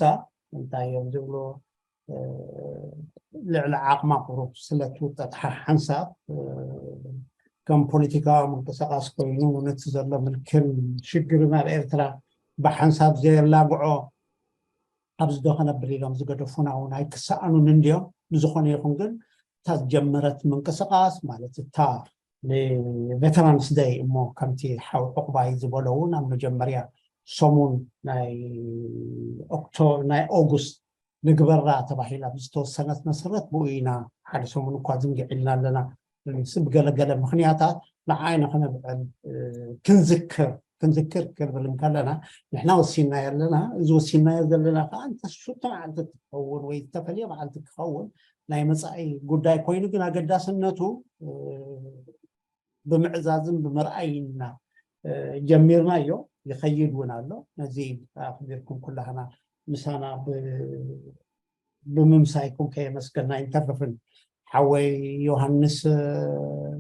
እንታይ እዮም ዝብሎ ልዕሊ ዓቕማ ቁሩብ ስለ ትውጠጥ ሓንሳብ ከም ፖለቲካዊ ምንቅስቃስ ኮይኑ ነቲ ዘሎ ምልክን ሽግርን ኣብ ኤርትራ ብሓንሳብ ዘየላግዖ ኣብዚ ዶ ከነብል ኢሎም ዝገደፉና እውን ኣይክሰኣኑን እንድዮም። ብዝኾነ ይኹን ግን እታ ዝጀመረት ምንቅስቃስ ማለት እታ ንቬተራንስ ደይ እሞ ከምቲ ሓው ዕቑባይ ዝበሎ እውን ኣብ መጀመርያ ሰሙን ናይ ኦክቶ ናይ ኦጉስት ንግበራ ተባሂላ ብዝተወሰነት መሰረት ብኡ ኢና ሓደ ሰሙን እኳ ዝንግዕ ኢልና ኣለና። ብገለገለ ምክንያታት ንዓይ ንክነብዕል ክንዝክር ክንዝክር ክንብል እንከለና ንሕና ወሲናዮ ኣለና። እዚ ወሲናዮ ዘለና ከዓ እንተሱ መዓልቲ ክኸውን ወይ ዝተፈለየ መዓልቲ ክኸውን ናይ መፃኢ ጉዳይ ኮይኑ ግን ኣገዳስነቱ ብምዕዛዝን ብምርኣይና ጀሚርናዮ ይኸይድ እውን ኣሎ። ነዚ ኣኽቢርኩም ኩላህና ምሳና ብምምሳይኩም ከየመስገና ኣይንተርፍን። ሓወይ ዮሃንስ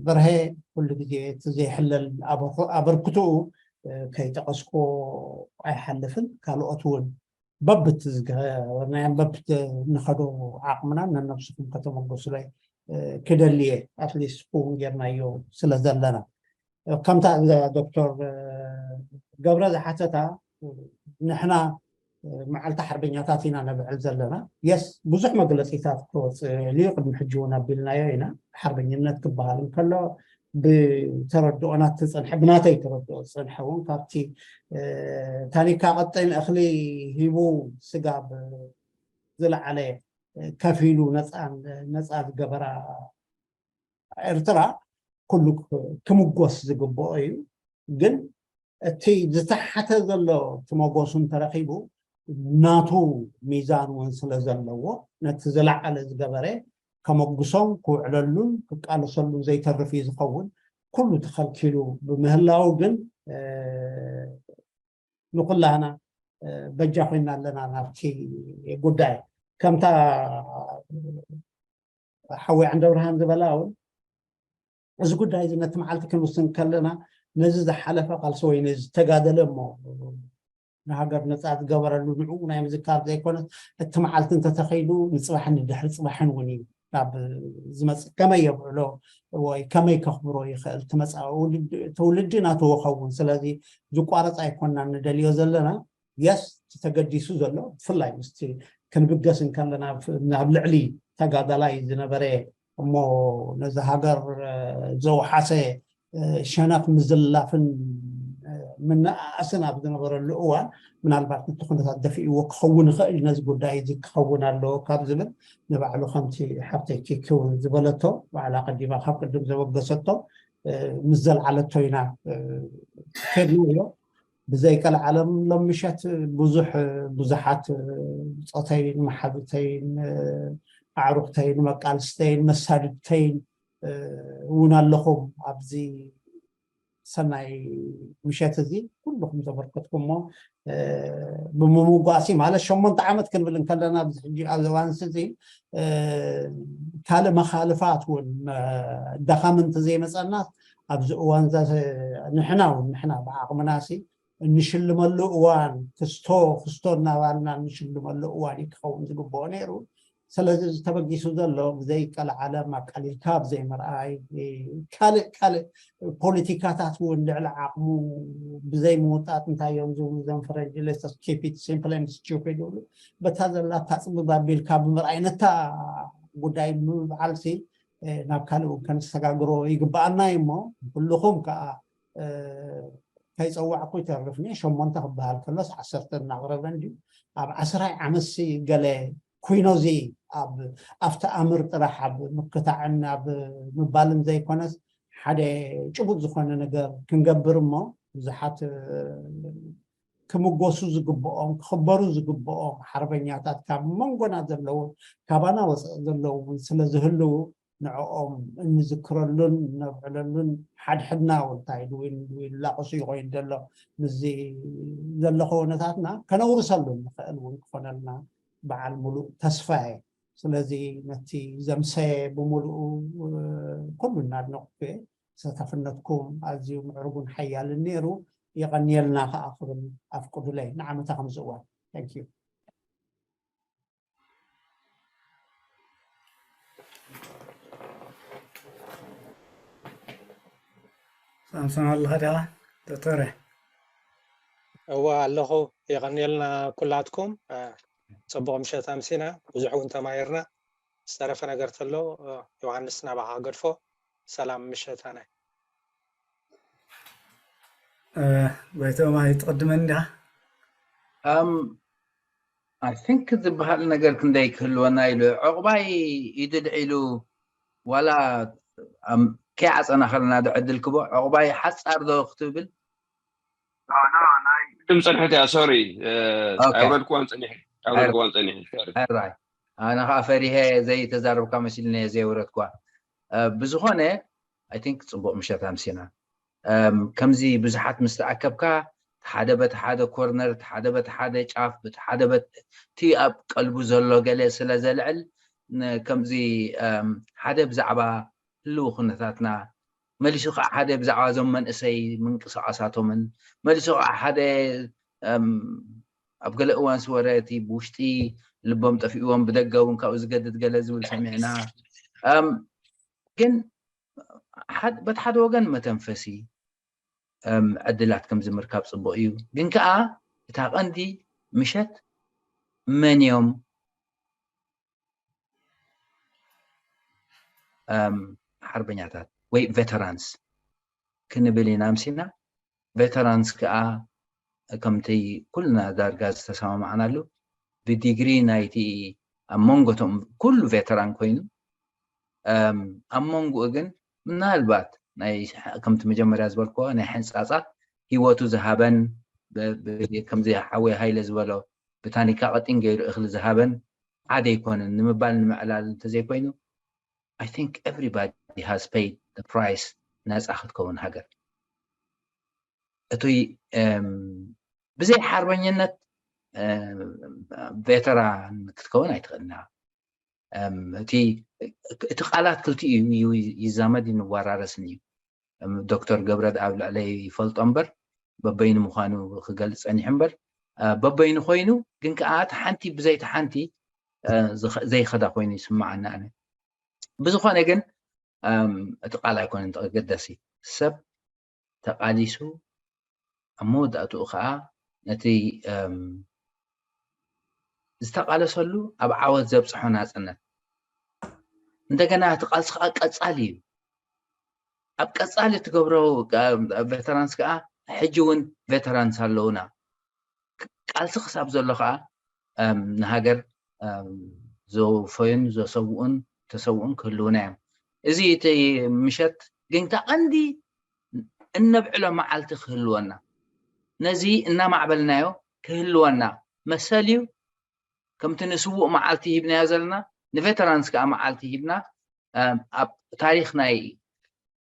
በርሀ ኩሉ ግዜ እቲ ዘይሕለል ኣበርክትኡ ከይጠቐስኩ ኣይሓልፍን። ካልኦት እውን በብቲ ዝገበርናዮም በብቲ ንኸዶ ዓቕምና ነነብስኹም ከተመገሱለይ ክደልየ ኣትሊስት ክውን ጌርናዮ ስለ ዘለና ከምታ ዶክተር ገብረ ዝሓተታ ንሕና መዓልቲ ሓርበኛታት ኢና ነብዕል ዘለና። የስ ብዙሕ መግለፂታት ክወፅእ ልዩ ቅድሚ ሕጂ እውን ኣቢልናዮ ኢና። ሓርበኝነት ክበሃል እንከሎ ብተረድኦና ትፀንሐ ብናተይ ተረድኦ ዝፀንሐ እውን ካብቲ ታኒካ ቀጠን እኽሊ ሂቡ ስጋብ ዝለዓለ ከፊሉ ነፃ ዝገበራ ኤርትራ ኩሉ ክምጎስ ዝግብኦ እዩ። ግን እቲ ዝተሓተ ዘሎ እቲ መጎሱ እንተረኺቡ ናቱ ሚዛን እውን ስለ ዘለዎ ነቲ ዝለዓለ ዝገበረ ከመጉሶን ክውዕለሉን ክቃለሰሉን ዘይተርፍ እዩ ዝኸውን። ኩሉ ተኸልኪሉ ብምህላው ግን ንኩላህና በጃ ኮይና ኣለና ናብቲ ጉዳይ ከምታ ሓወይ ዓንደብርሃን ዝበላ እውን እዚ ጉዳይ እዚ ነቲ መዓልቲ ክንውስን ከለና ነዚ ዝሓለፈ ቃልሲ ወይ ነዚ ዝተጋደለ እሞ ንሃገር ነፃ ዝገበረሉ ንዕኡ ናይ ምዝካር ዘይኮነስ እቲ መዓልቲ እንተተኸይዱ ንፅባሕን ንድሕሪ ፅባሕን እውን እዩ ናብ ዝመፅእ ከመይ የብዕሎ ወይ ከመይ ከኽብሮ ይኽእል ትመፃ ትውልዲ ናተወኸውን ስለዚ ዝቋረፅ ኣይኮንና ንደልዮ ዘለና የስ ተገዲሱ ዘሎ ብፍላይ ምስቲ ክንብገስ እንከለና ናብ ልዕሊ ተጋዳላይ ዝነበረ እሞ ነዚ ሃገር ዘውሓሰ ሸነኽ ምዝላፍን ምንኣእስን ኣብ ዝነበረሉ እዋን ምናልባት ነቲ ኩነታት ደፊእዎ ክኸውን ይኽእል ነዚ ጉዳይ እዚ ክኸውን ኣለዎ ካብ ዝብል ንባዕሉ ከምቲ ሓብተይ ኪኪውን ዝበለቶ ባዕላ ቀዲማ ካብ ቅድም ዘበገሰቶ ምስ ዘልዓለቶ ኢና ከድናዮ ብዘይቀልዓለም ሎም ምሸት ብዙሕ ብዙሓት ብፆተይን መሓዙተይን ኣዕሩኽተይን መቃልስተይን መሳድድተይን እውን ኣለኹም ኣብዚ ሰናይ ምሸት እዚ ኩልኩም ዘበርከትኩሞ ብምምጓሲ ማለት ሸሞንተ ዓመት ክንብል እንከለና ኣብዚ ሕጂ ኣብዚ እዋንስ እዚ ካልእ መኻልፋት እውን ደኻምንቲ ዘይመፀናስ ኣብዚ እዋን ንሕና እውን ንሕና ብዓቕምናሲ እንሽልመሉ እዋን ክስቶ ክስቶ እናባልና እንሽልመሉ እዋን እዩ ክኸውን ዝግብኦ ነይሩ። ስለዚ እዚ ተበጊሱ ዘሎ ብዘይ ቀልዓለም ኣቃሊልካ ብዘይ ምርኣይ ካልእ ካልእ ፖለቲካታት እውን ልዕሊ ዓቕሙ ብዘይ ምውጣጥ እንታይ እዮም ዝብሉ ዘም ፈረንጂ let's just keep it simple and stupid ይብሉ በታ ዘላ ታፅብብ ኣቢልካ ብምርኣይ ነታ ጉዳይ ብምብዓልሲ ናብ ካልእ እውን ከነሰጋግሮ ይግበኣና እዩ እሞ ኩልኹም ከዓ ከይፀዋዕኩ ይተርፍኒ ሸሞንተ ክበሃል ከሎስ ዓሰርተ እናቕረበ እንድዩ ኣብ ዓስራይ ዓመትሲ ገለ ኩኖዚ ኣብ ኣብቲ ኣምር ጥራሕ ኣብ ምክታዕን ኣብ ምባልን ዘይኮነስ ሓደ ጭቡጥ ዝኾነ ነገር ክንገብር እሞ ብዙሓት ክምጎሱ ዝግብኦም ክኽበሩ ዝግብኦም ሓርበኛታት ካብ መንጎና ዘለዉ ካባና ወፅእ ዘለዉ እውን ስለ ዝህልዉ ንዕኦም እንዝክረሉን ነብዕለሉን ሓድሕድና እውን እንታይ ድዊን ድዊን ላቕሱ ይኮይን ዘሎ ምስዚ ዘሎ ከወነታትና ከነውርሰሉ ንኽእል እውን ክኾነልና በዓል ሙሉእ ተስፋ እየ። ስለዚ ነቲ ዘምሰየ ብምሉኡ ኩሉ እናድነቕኩ እየ። ተሳታፍነትኩም ኣዝዩ ምዕሩግን ሓያልን ነይሩ። የቐንየልና ከኣ ክብል ኣፍቅዱለይ ንዓመታ ከምዚ እዋን። Thank you። ሳምሶን ኣለኻ ዲኻ ዶክተረ? እዋ ኣለኹ። የቐንየልና ኩላትኩም። እ፣ ጽቡቕ ምሸት ኣምሲና፣ ብዙሕ እውን ተማሂርና። ዝተረፈ ነገር ተሎ እ፣ ዮሃንስ ናባኻ ገድፎ። ሰላም ምሸት ኣነ። እ፣ ጎይቶማ ይትቕድመኒ ዲኻ? Um, I think ዝበሃል ነገር ክንደይ ክህልወና ኢሉ ዕቑባይ ኢዱ ልዒሉ ዋላ ኣም- ከይዓፀና ከለና ዶ ዕድል ክቦ ዕቑባይ ሓፃር ዶ ክትብል ትም ፀንሐት እያ ሶሪ ኦኬ። ኣይውረድክዋን ፀኒሐ ኣይውረድክዋን ፀኒሐ ሶሪ ሕራይ ኣነ ከዓ ፈሪሀ ዘይተዛረብካ መሲልኒ እየ ዘይውረድኳ እ፣ ብዝኾነ I think ፅቡቅ ምሸት ኣምሲና እም፣ ከምዚ ብዙሓት ምስ ተኣከብካ ሓደ በቲ ሓደ ኮርነር እቲ ሓደ በቲ ሓደ ጫፍ በቲ ሓደ በቲ እቲ ኣብ ቀልቡ ዘሎ ገለ ስለ ዘልዕል ን- ከምዚ እም፣ ሓደ ብዛዕባ ህልው ኩነታትና መሊሱ ከዓ ሓደ ብዛዕባ እዞም መንእሰይ ምንቅስቃሳቶምን መሊሱ ከዓ ሓደ እም፣ ኣብ ገለ እዋን ዝወረ እቲ ብውሽጢ ልቦም ጠፊእዎም ብደገ እውን ካብኡ ዝገድድ ገለ ዝብል ሰሚዕና እም፣ ግን ሓድ- በቲ ሓደ ወገን መተንፈሲ እም፣ ዕድላት ከምዚ ምርካብ ፅቡቅ እዩ ግን ከዓ እታ ቀንዲ ምሸት መን እዮም እም፣ ሓርበኛታት ወይ ቬተራንስ ክንብል ኢና ኣምሲና ቬተራንስ ከዓ ከምቲ ኩልና ዳርጋ ዝተሰማማዕናሉ ብዲግሪ ናይቲ ኣብ መንጎቶም ኩሉ ቬተራን ኮይኑ እም፣ ኣብ መንጎኡ ግን ምናልባት ናይ ከምቲ መጀመርያ ዝበልክዎ ናይ ሕንፃፃ ሂወቱ ዝሃበን ብ- ብ- ከምዚ ሓወይ ሃይለ ዝበሎ ብታኒካ ቀጢን ገይሩ እኽሊ ዝሃበን ሓደ ኣይኮነን ንምባል ንምዕላል እንተዘይኮይኑ I think everybody has paid the price ነፃ ክትከውን ሃገር እቲ እም፣ ብዘይ ሓርበኝነት እም፣ ቬተራን ክትከውን ኣይትኽእልና እም፣ እቲ እቲ ቃላት ክልቲኡ እዩ ይዛመድ ይንወራረስን እዩ እም፣ ዶክተር ገብረድ ኣብ ልዕለይ ይፈልጦ እምበር በበይኑ ምዃኑ ክገልፅ ፀኒሑ እምበር እ፣ በበይኑ ኮይኑ ግን ከዓ እቲ ሓንቲ ብዘይቲ ሓንቲ እ፣ ዝኸ- ዘይኸዳ ኮይኑ ይስማዓኒ ኣነ ብዝኾነ ግን እም፣ እቲ ቃል ኣይኮነን ተገደሲ ሰብ ተቃሊሱ ኣብ መወዳእትኡ ከዓ ነቲ እም፣ ዝተቃለሰሉ ኣብ ዓወት ዘብፅሖ ናፅነት እንደገና እቲ ቃልሲ ከዓ ቀፃሊ እዩ ኣብ ቀፃሊ እትገብሮ ቬተራንስ ከዓ ሕጂ እውን ቬተራንስ ኣለውና ቃልሲ ክሳብ ዘሎ ከዓ እም፣ ንሃገር እም፣ ዘወፈዩን ዘሰውኡን ተሰውኡን ክህልውና እዮም እዚ እቲ ምሸት ግን እታ ቀንዲ እነብዕሎ መዓልቲ ክህልወና ነዚ እናማዕበልናዮ ክህልወና መሰል እዩ ከምቲ ንስዉእ መዓልቲ ሂብናዮ ዘለና ንቬተራንስ ከዓ መዓልቲ ሂብና እም፣ ኣብ ታሪክ ናይ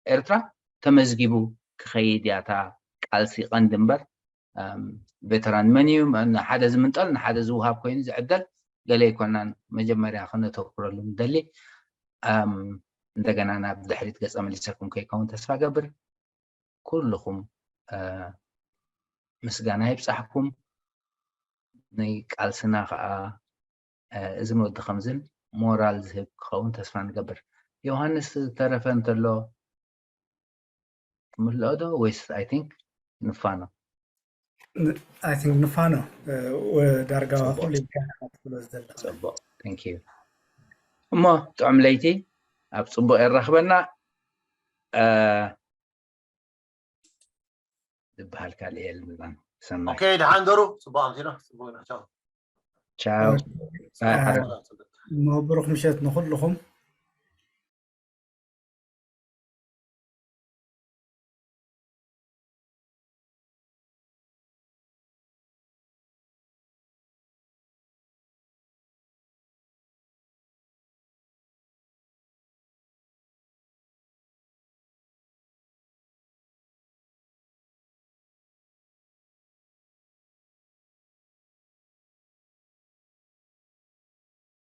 ኤርትራ ተመዝጊቡ ክኸይድ እያ እታ ቃልሲ ቀንዲ እምበር እም፣ ቬተራን መን እዩ ንሓደ ዝምንጠል ንሓደ ዝውሃብ ኮይኑ ዝዕደል ገለ ኣይኮናን መጀመርያ ክነተኩረሉ ንደሊ እም፣ እንደገና ናብ ድሕሪት ገፀ መሊሰኩም ከይከውን ተስፋ ገብር ኩልኹም እ፣ ምስጋና ይብፃሕኩም ንቃልስና ከዓ እ፣ እዝን ወዲ ከምዝን ሞራል ዝህብ ክኸውን ተስፋ ንገብር ዮሃንስ ዝተረፈ እንተሎ ክምልኦ ዶ ወይስ I think ንፋኖ I think ንፋኖ እ፣ ወ- ዳርጋ ጽቡቅ። ኩሉ ኢልካ ኢኻ ትብሎ ዘለኻ ፅቡቅ thank you እሞ ጥዑም ለይቲ ኣብ ፅቡቅ የራኽበና እ፣ ዝበሃል ካልእ የልብላን ሰናይ ኦኬ ደሓን ደሩ ጽቡቅ ኣምሲና ጽቡቅ ኢና ቻው ቻው ባይ ሓረር እሞ ብሩክ ምሸት ንኩልኹም